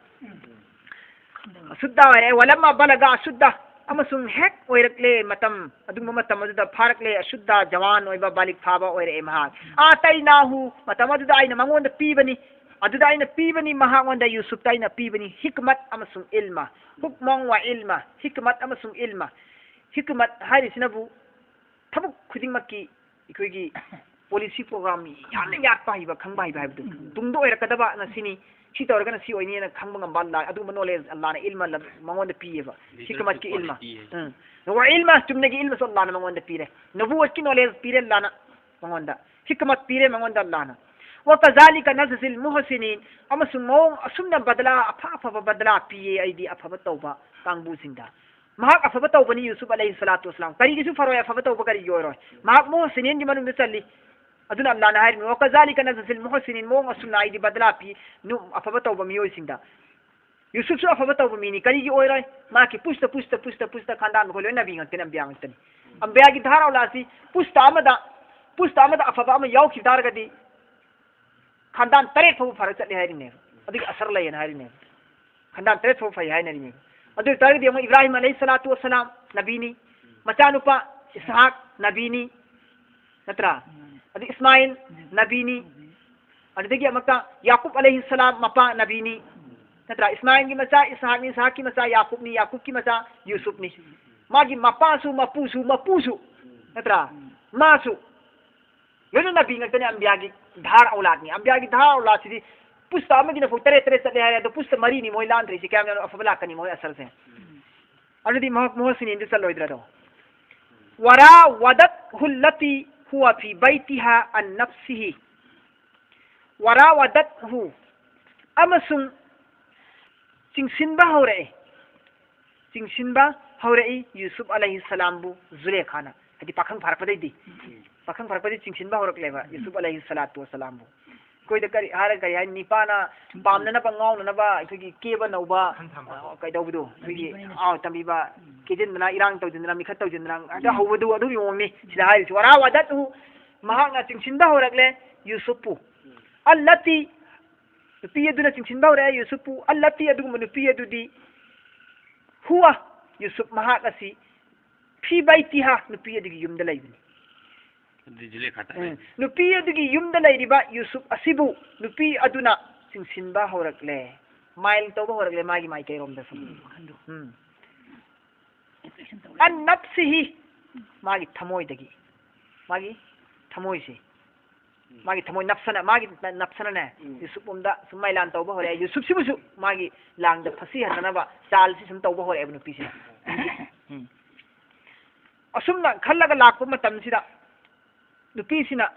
ꯑꯁꯨꯗ ꯑꯣꯏꯔꯦ, ꯋꯥꯂꯝꯃ ꯕꯂꯒ ꯑꯁꯨꯗ, ꯑꯃꯁꯨꯡ ꯍꯦꯛ ꯑꯣꯏꯔꯛꯂꯦ ꯃꯇꯝ, ꯑꯗꯨꯒꯨꯝꯕ ꯃꯇꯝ ꯑꯗꯨꯗ ꯐꯥꯔꯛꯂꯦ, ꯑꯁꯨꯗ, ꯖꯋꯥꯟ ꯑꯣꯏꯕ, ꯕꯥꯂꯤꯛ ꯐꯥꯕ ꯑꯣꯏꯔꯛꯑꯦ ꯃꯍꯥꯛ꯫ ꯑꯥꯇꯩꯅꯥꯍꯨ, ꯃꯇꯝ ꯑꯗꯨꯗ ꯑꯩꯅ ꯃꯉꯣꯟꯗ ꯄꯤꯕꯅꯤ, ꯑꯗꯨꯗ ꯑꯩꯅ ꯄꯤꯕꯅꯤ, ꯃꯍꯥꯛꯉꯣꯟꯗ ꯌꯨꯁꯨꯞꯇ ꯑꯩꯅ ꯄꯤꯕꯅꯤ, ꯍꯤꯛꯃꯠ ꯑꯃꯁꯨꯡ ꯏꯜꯃ, ꯍꯨꯛꯃꯪ ꯋꯥ ꯏꯜꯃ, ꯍꯤꯛꯃꯠ ꯑꯃꯁꯨꯡ ꯏꯜꯃ꯫ ꯍꯤꯛꯃꯠ ꯍꯥꯏꯔꯤꯁꯤꯅꯕꯨ ꯊꯕꯛ ꯈꯨꯗꯤꯡꯃꯛꯀꯤ ꯑꯩꯈꯣꯏꯒꯤ ꯄꯣꯂꯤꯁꯤ ꯄ꯭ꯔꯣꯒ꯭ꯔꯥꯝ ꯌꯥꯝꯅ ꯌꯥꯠꯄ ꯍꯩꯕ, ꯈꯪꯕ ꯍꯩꯕ ꯍꯥꯏꯕꯗꯨ꯫ ꯎꯝ꯫ ꯇꯨꯡꯗ ꯑꯣꯏꯔꯛꯀꯗꯕꯅ ꯁꯤꯅꯤ, ꯁꯤ ꯇꯧꯔꯒꯅ ꯁꯤ ꯑꯣꯏꯅꯤꯅ ꯈꯪꯕ ꯉꯝꯕ ꯑꯜꯂꯥ, ꯑꯗꯨꯒꯨꯝꯕ ꯅꯣꯂꯦꯖ ꯑꯜꯂꯥꯅ ꯏꯜꯃ ꯂ-, ꯃꯉꯣꯟꯗ ꯄꯤꯌꯦꯕ꯫ ꯂꯤꯗꯔꯁꯤꯞ ꯍꯤꯀꯃꯠꯀꯤ ꯏꯜꯃ꯫ ꯀ꯭ꯋꯥꯂꯤꯇꯤ ꯍꯥꯏ꯫ ꯎꯝ꯫ ꯋꯥ ꯏꯜꯃ, ꯆꯨꯝꯅꯒꯤ ꯏꯜꯃꯁꯨ ꯑꯜꯂꯥꯅ ꯃꯉꯣꯟꯗ ꯄꯤꯔꯦ꯫ ꯅꯕꯨꯋꯠꯀꯤ ꯅꯣꯂꯦꯖ ꯄꯤꯔꯦ ꯑꯜꯂꯥꯅ ꯃꯉꯣꯟꯗ꯫ ꯍꯤꯀꯃꯠ ꯄꯤꯔꯦ ꯃꯉꯣꯟꯗ ꯑꯜꯂꯥꯅ꯫ "ꯋꯀꯖꯥꯂꯤꯀ ꯅꯖꯖꯤꯜ ꯃꯨꯍꯁꯤꯅꯤꯟ", ꯑꯃꯁꯨꯡ ꯃꯑꯣꯡ ꯑꯁꯨꯝꯅ ꯕꯗꯂꯥ, ꯑꯐ ꯑꯐꯕ ꯕꯗꯂꯥ ꯄꯤꯌꯦ ꯑꯩꯗꯤ ꯑꯐꯕ ꯇꯧꯕ ꯀꯥꯡꯕꯨꯁꯤꯡꯗ꯫ ꯃꯍꯥꯛ ꯑꯐꯕ ꯇꯧꯕꯅꯤ, ꯌꯨꯁꯨꯞ ꯑꯂꯩꯍꯤ ꯁꯂꯥꯇꯨ ꯋꯁꯂꯥꯝ꯫ ꯀꯔꯤꯒꯤꯁꯨ ꯐꯔꯣꯏ, ꯑꯐꯕ ꯇꯧꯕ ꯀꯔꯤꯒꯤ ꯑꯣꯏꯔꯣꯏ? ꯃꯍꯥꯛ ꯃꯨꯍꯁꯤꯅꯤꯟꯒꯤ ꯃꯅꯨꯡꯗ ꯆꯜꯂꯤ꯫ ꯑꯗꯨꯅ ꯑꯜꯂꯥꯅ ꯍꯥꯏꯔꯤꯕꯅꯤ, "ꯋꯀꯖꯥꯂꯤꯀ ꯅꯖꯖꯤꯜ ꯃꯨꯍꯁꯤꯅꯤꯟ", ꯃꯑꯣꯡ ꯑꯁꯨꯝꯅ ꯑꯩꯗꯤ ꯕꯗꯂꯥ ꯄꯤ, ꯅꯨ-, ꯑꯐꯕ ꯇꯧꯕ ꯃꯤꯑꯣꯏꯁꯤꯡꯗ꯫ ꯌꯨꯁꯨꯞꯁꯨ ꯑꯐꯕ ꯇꯧꯕ ꯃꯤꯅꯤ, ꯀꯔꯤꯒꯤ ꯑꯣꯏꯔꯣꯏ? ꯃꯍꯥꯛꯀꯤ ꯄꯨꯁꯇ, ꯄꯨꯁꯇ, ꯄꯨꯁꯇ, ꯄꯨꯁꯇ ꯈꯥꯟꯗꯥꯟ ꯃꯈꯣꯏ ꯂꯣꯏꯅ ꯅꯕꯤ ꯉꯥꯛꯇꯅꯤ, ꯑꯝꯕꯤꯌꯥ ꯉꯥꯛꯇꯅꯤ꯫ ꯑꯝꯕꯤꯌꯥꯒꯤ ꯙꯥꯔꯥ ꯑꯧꯂꯥꯗꯁꯤ ꯄꯨꯁꯇ ꯑꯃꯗ, ꯄꯨꯁꯇ ꯑꯃꯗ ꯑꯐꯕ ꯑꯃ ꯌꯥꯎꯈꯤꯕ ꯇꯥꯔꯒꯗꯤ ꯈꯥꯟꯗꯥꯟ ꯇꯔꯦꯠ ꯐꯥꯎꯕ ꯐꯔ ꯆꯠꯂꯦ ꯍꯥꯏꯔꯤꯅꯦꯕ꯫ ꯑꯗꯨꯒꯤ ꯑꯁꯔ ꯂꯩꯌꯦꯅ ꯍꯥꯏꯔꯤꯅꯦꯕ꯫ ꯈꯥꯟꯗꯥꯟ ꯇꯔꯦꯠ ꯐꯥꯎꯕ ꯐꯩ ꯍꯥꯏꯅꯔꯤꯅꯦꯕ꯫ ꯑꯗꯨ ꯑꯣꯏ ꯇꯥꯔꯒꯗꯤ ꯑꯃꯨꯛ ꯏꯕ꯭ꯔꯥꯍꯤꯝ ꯑꯂꯩꯍꯤ ꯁꯂꯥꯇꯨ ꯋꯁꯁꯂꯥꯝ ꯅꯕꯤꯅꯤ, ꯃꯆꯥꯅꯨꯄꯥ ꯏꯁꯍꯥꯛ ꯅꯕꯤꯅꯤ, ꯅꯠꯇ꯭ꯔꯥ? ꯑꯗꯩ ꯏꯁꯃꯥꯏꯜ ꯅꯕꯤꯅꯤ, ꯑꯗꯨꯗꯒꯤ ꯑꯃꯨꯛꯀ ꯌꯥꯀꯨꯕ ꯑꯂꯩꯍꯤ ꯁꯂꯥꯝ ꯃꯄꯥ ꯅꯕꯤꯅꯤ, ꯅꯠꯇ꯭ꯔꯥ? ꯏꯁꯃꯥꯏꯜꯒꯤ ꯃꯆꯥ ꯏꯁꯍꯥꯛꯅꯤ, ꯏꯁꯍꯥꯛꯀꯤ ꯃꯆꯥ ꯌꯥꯀꯨꯕꯅꯤ, ꯌꯥꯀꯨꯕꯀꯤ ꯃꯆꯥ ꯌꯨꯁꯨꯞꯅꯤ꯫ ꯃꯥꯒꯤ ꯃꯄꯥꯁꯨ, ꯃꯄꯨꯁꯨ, ꯃꯄꯨꯁꯨ, ꯅꯠꯇ꯭ꯔꯥ? ꯃꯥꯁꯨ ꯂꯣꯏꯅ ꯅꯕꯤ ꯉꯥꯛꯇꯅꯤ, ꯑꯝꯕꯤꯌꯥꯒꯤ ꯙꯥꯔ ꯑꯧꯂꯥꯗꯅꯤ꯫ ꯑꯝꯕꯤꯌꯥꯒꯤ ꯙꯥꯔ ꯑꯧꯂꯥꯗꯁꯤꯗꯤ ꯄꯨꯁꯇ ꯑꯃꯒꯤꯅ ꯐꯧ ꯇꯔꯦꯠ ꯇꯔꯦꯠ ꯆꯠꯂꯦ ꯍꯥꯏꯔꯦ, ꯑꯗꯣ ꯄꯨꯁꯇ ꯃꯔꯤꯅꯤ ꯃꯣꯏ ꯂꯥꯟꯗ꯭ꯔꯤꯁꯦ, ꯀꯌꯥꯝ ꯌꯥꯝꯅ ꯑꯐꯕ ꯂꯥꯛꯀꯅꯤ ꯃꯣꯏ ꯑꯁꯔꯁꯦ? ꯑꯗꯨꯗꯤ ꯃꯍ-, ꯃꯨꯍꯁꯤꯅꯤꯟꯗꯨ ꯆꯠꯂꯣꯏꯗ꯭ꯔꯗꯣ? "ꯋꯔꯥꯋꯗꯠꯍꯨ ꯂꯇꯤ ꯍꯨꯋ ꯐꯤ ꯕꯩꯇꯤꯍꯥ ꯑꯟ ꯅꯐꯁꯤꯍꯤ꯫ ꯋꯔꯥꯋꯗꯠꯍꯨ", ꯑꯃꯁꯨꯡ ꯆꯤꯡꯁꯤꯟꯕ ꯍꯧꯔꯛꯑꯦ꯫ ꯆꯤꯡꯁꯤꯟꯕ ꯍꯧꯔꯛꯏ ꯌꯨꯁꯨꯞ ꯑꯂꯩꯍꯤ ꯁꯂꯥꯝꯕꯨ ꯖꯨꯂꯦꯈꯥꯅ꯫ ꯍꯥꯏꯗꯤ ꯄꯥꯈꯪ ꯐꯥꯔꯛꯄꯗꯩꯗꯤ꯫ ꯄꯥꯈꯪ ꯐꯥꯔꯛꯄꯗꯩ ꯆꯤꯡꯁꯤꯟꯕ ꯍꯧꯔꯛꯂꯦꯕ ꯌꯨꯁꯨꯞ ꯑꯂꯩꯍꯤ ꯁꯂꯥꯇꯨ ꯋꯁꯁꯂꯥꯝꯕꯨ꯫ ꯑꯩꯈꯣꯏꯗ ꯀꯔꯤ ꯍꯥꯏꯔꯒ ꯀꯔꯤ ꯍꯥꯏꯅꯤ? ꯅꯤꯄꯥꯅ ꯄꯥꯝꯅꯅꯕ, ꯉꯥꯎꯅꯅꯕ, ꯑꯩꯈꯣꯏꯒꯤ ꯀꯦꯕ ꯅꯧꯕ, ꯈꯟꯊꯕ꯫ ꯑ, ꯀꯩꯗꯧꯕꯗꯣ? ꯑꯩꯈꯣꯏꯒꯤ, ꯇꯝꯕꯤꯕꯅꯤꯅ꯫ ꯑꯥꯎ, ꯇꯝꯕꯤꯕ, ꯀꯦꯖꯤꯟꯗꯅ, ꯏꯔꯥꯡ ꯇꯧꯖꯤꯟꯗꯅ, ꯃꯤꯈꯠ ꯇꯧꯖꯤꯟꯗꯅ, ꯑꯗꯨ ꯍꯧꯕꯗꯨ ꯑꯗꯨꯒꯤ ꯃꯑꯣꯡꯅꯤ ꯁꯤꯗ ꯍꯥꯏꯔꯤꯁꯤ꯫ "ꯋꯔꯥꯋꯗꯠꯍꯨ", ꯃꯍꯥꯛꯅ ꯆꯤꯡꯁꯤꯟꯕ ꯍꯧꯔꯛꯂꯦ ꯌꯨꯁꯨꯞꯄꯨ꯫ "ꯑꯜꯂꯇꯤ", ꯅꯨꯄꯤ ꯑꯗꯨꯅ ꯆꯤꯡꯁꯤꯟꯕ ꯍꯧꯔꯛꯑꯦ ꯌꯨꯁꯨꯞꯄꯨ꯫ "ꯑꯜꯂꯇꯤ", ꯑꯗꯨꯒꯨꯝꯕ ꯅꯨꯄꯤ ꯑꯗꯨꯗꯤ, "ꯍꯨꯋ", ꯌꯨꯁꯨꯞ ꯃꯍꯥꯛ ꯑꯁꯤ, "ꯐꯤ ꯕꯩꯇꯤꯍꯥ", ꯅꯨꯄꯤ ꯑꯗꯨꯒꯤ ꯌꯨꯝꯗ ꯂꯩꯕꯅꯤ꯫ ꯑꯗꯨꯗꯤ ꯖꯨꯂꯦꯈꯥ ꯇꯥꯔꯦ꯫ ꯎꯝ꯫ ꯅꯨꯄꯤ ꯑꯗꯨꯒꯤ ꯌꯨꯝꯗ ꯂꯩꯔꯤꯕ ꯌꯨꯁꯨꯞ ꯑꯁꯤꯕꯨ ꯅꯨꯄꯤ ꯑꯗꯨꯅ ꯆꯤꯡꯁꯤꯟꯕ ꯍꯧꯔꯛꯂꯦ, ꯃꯥꯏꯜ ꯇꯧꯕ ꯍꯧꯔꯛꯂꯦ ꯃꯥꯒꯤ ꯃꯥꯏꯀꯩꯔꯣꯝꯗ ꯁꯨꯝ꯫ ꯎꯝ, ꯋꯥꯈꯟꯗꯣ꯫ ꯎꯝ꯫ ꯑꯦꯇ꯭ꯔꯦꯛꯁꯟ ꯇꯧꯔꯦ꯫ "ꯑꯟ ꯅꯐꯁꯤꯍꯤ", ꯃꯥꯒꯤ ꯊꯃꯣꯏꯗꯒꯤ, ꯃꯥꯒꯤ ꯊꯃꯣꯏꯁꯦ꯫ ꯃꯥꯒꯤ ꯊꯃꯣꯏ ꯅꯞꯁꯅ, ꯃꯥꯒꯤ ꯅꯞꯁꯅꯅꯦ, ꯎꯝ꯫ ꯌꯨꯁꯨꯞ ꯂꯣꯝꯗ ꯁꯨꯝ ꯃꯥꯏ ꯂꯥꯟ ꯇꯧꯕ ꯍꯧꯔꯛꯑꯦ꯫ ꯌꯨꯁꯨꯞꯁꯤꯕꯨꯁꯨ ꯃꯥꯒꯤ ꯂꯥꯡꯗ ꯐꯁꯤ ꯍꯟꯅꯅꯕ ꯆꯥꯜꯁꯤ ꯁꯨꯝ ꯇꯧꯕ ꯍꯧꯔꯛꯑꯦꯕ ꯅꯨꯄꯤꯁꯤꯅ꯫ ꯎꯝ꯫ ꯑꯁꯨꯝꯅ ꯈꯜꯂꯒ ꯂꯥꯛꯄ ꯃꯇꯝꯁꯤꯗ ꯅꯨꯄꯤꯁꯤꯅ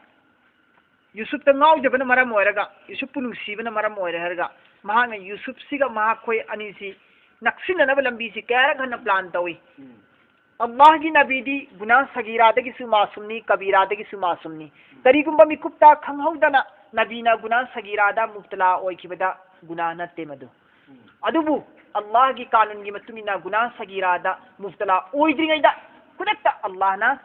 ꯌꯨꯁꯨꯞꯇ ꯉꯥꯎꯖꯕꯅ ꯃꯔꯝ ꯑꯣꯏꯔꯒ, ꯌꯨꯁꯨꯞꯄꯨ ꯅꯨꯡꯁꯤꯕꯅ ꯃꯔꯝ ꯑꯣꯏꯔꯦ ꯍꯥꯏꯔꯒ, ꯃꯍꯥꯛꯅ ꯌꯨꯁꯨꯞꯁꯤꯒ ꯃꯍꯥꯛꯈꯣꯏ ꯑꯅꯤꯁꯤ ꯅꯛꯁꯤꯟꯅꯅꯕ ꯂꯝꯕꯤꯁꯤ ꯀꯌꯥꯔꯛ ꯍꯟꯅ ꯄ꯭ꯂꯥꯟ ꯇꯧꯏ꯫ ꯎꯝ꯫ ꯑꯜꯂꯥꯍꯒꯤ ꯅꯕꯤꯗꯤ ꯒꯨꯅꯥ ꯁꯒꯤꯔꯥꯗꯒꯤꯁꯨ ꯃꯥꯁꯨꯝꯅꯤ, ꯀꯕꯤꯔꯥꯗꯒꯤꯁꯨ ꯃꯥꯁꯨꯝꯅꯤ꯫ ꯀꯔꯤꯒꯨꯝꯕ ꯃꯤꯀꯨꯞꯇ ꯈꯪꯍꯧꯗꯅ ꯅꯕꯤꯅ ꯒꯨꯅꯥ ꯁꯒꯤꯔꯥꯗ ꯃꯨꯕꯇꯂꯥ ꯑꯣꯏꯈꯤꯕꯗ ꯒꯨꯅꯥ ꯅꯠꯇꯦ ꯃꯗꯨ꯫ ꯎꯝ꯫ ꯑꯗꯨꯕꯨ ꯑꯜꯂꯥꯍꯒꯤ ꯀꯥꯅꯨꯟꯒꯤ ꯃꯇꯨꯡ ꯏꯟꯅ ꯒꯨꯅꯥ ꯁꯒꯤꯔꯥꯗ ꯃꯨꯕꯇꯂꯥ ꯑꯣꯏꯗ꯭ꯔꯤꯉꯩꯗ ꯈꯨꯗꯛꯇ ꯑꯜꯂꯥꯍꯅ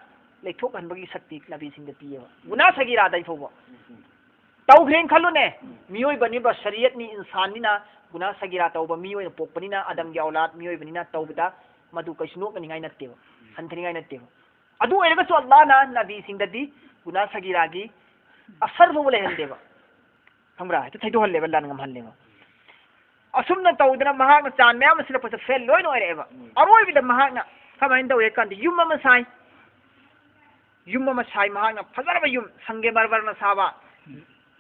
ꯂꯩꯊꯣꯛꯍꯟꯕꯒꯤ ꯁꯛꯇꯤ ꯅꯕꯤꯁꯤꯡꯗ ꯄꯤꯌꯦꯕ꯫ ꯒꯨꯅꯥ ꯁꯒꯤꯔꯥꯗꯩ ꯐꯥꯎꯕ꯫ ꯎꯝ꯫ ꯇꯧꯈ꯭ꯔꯦꯅ ꯈꯜꯂꯨꯅꯦ, ꯎꯝ꯫ ꯃꯤꯑꯣꯏꯕꯅꯤ, ꯕꯁꯔꯤꯌꯠꯅꯤ, ꯏꯟꯁꯥꯟꯅꯤꯅ ꯒꯨꯅꯥ ꯁꯒꯤꯔꯥ ꯇꯧꯕ ꯃꯤ ꯑꯣꯏꯅ ꯄꯣꯛꯄꯅꯤꯅ, ꯑꯗꯝꯒꯤ ꯑꯧꯂꯥꯗ ꯃꯤꯑꯣꯏꯕꯅꯤꯅ ꯇꯧꯕꯗ ꯃꯗꯨ ꯀꯩꯁꯨ ꯅꯣꯛꯅꯅꯤꯡꯉꯥꯏ ꯅꯠꯇꯦꯕ, ꯎꯝ꯫ ꯍꯟꯊꯅꯤꯡꯉꯥꯏ ꯅꯠꯇꯦꯕ꯫ ꯑꯗꯨ ꯑꯣꯏꯔꯒꯁꯨ ꯑꯜꯂꯥꯍꯅ ꯅꯕꯤꯁꯤꯡꯗꯗꯤ ꯒꯨꯅꯥ ꯁꯒꯤꯔꯥꯒꯤ ꯑꯁꯔ ꯐꯥꯎꯕ ꯂꯩꯍꯟꯗꯦꯕ꯫ ꯈꯪꯕ꯭ꯔꯥ? ꯍꯦꯛꯇ ꯊꯩꯗꯣꯛꯍꯜꯂꯦꯕ, ꯑꯜꯂꯥꯍꯅ ꯉꯝꯍꯜꯂꯦꯕ꯫ ꯑꯁꯨꯝꯅ ꯇꯧꯗꯅ ꯃꯍꯥꯛꯅ ꯆꯥꯟ ꯃꯌꯥꯝ ꯑꯃ ꯁꯤꯜꯂꯛꯄꯁꯦ ꯐꯦꯜ ꯂꯣꯏꯅ ꯑꯣꯏꯔꯛꯑꯦꯕ꯫ ꯎꯝ꯫ ꯑꯔꯣꯏꯕꯗ ꯃꯍꯥꯛꯅ ꯀꯃꯥꯏꯅ ꯇꯧꯏ ꯍꯥꯏ ꯀꯥꯟꯗ ꯌꯨꯝ ꯑꯃ ꯁꯥꯏ꯫ ꯌꯨꯝ ꯑꯃ ꯁꯥꯏ ꯃꯍꯥꯛꯅ, ꯐꯖꯔꯕ ꯌꯨꯝ, ꯁꯪꯒꯦꯃꯔꯃꯔꯅ ꯁꯥꯕ,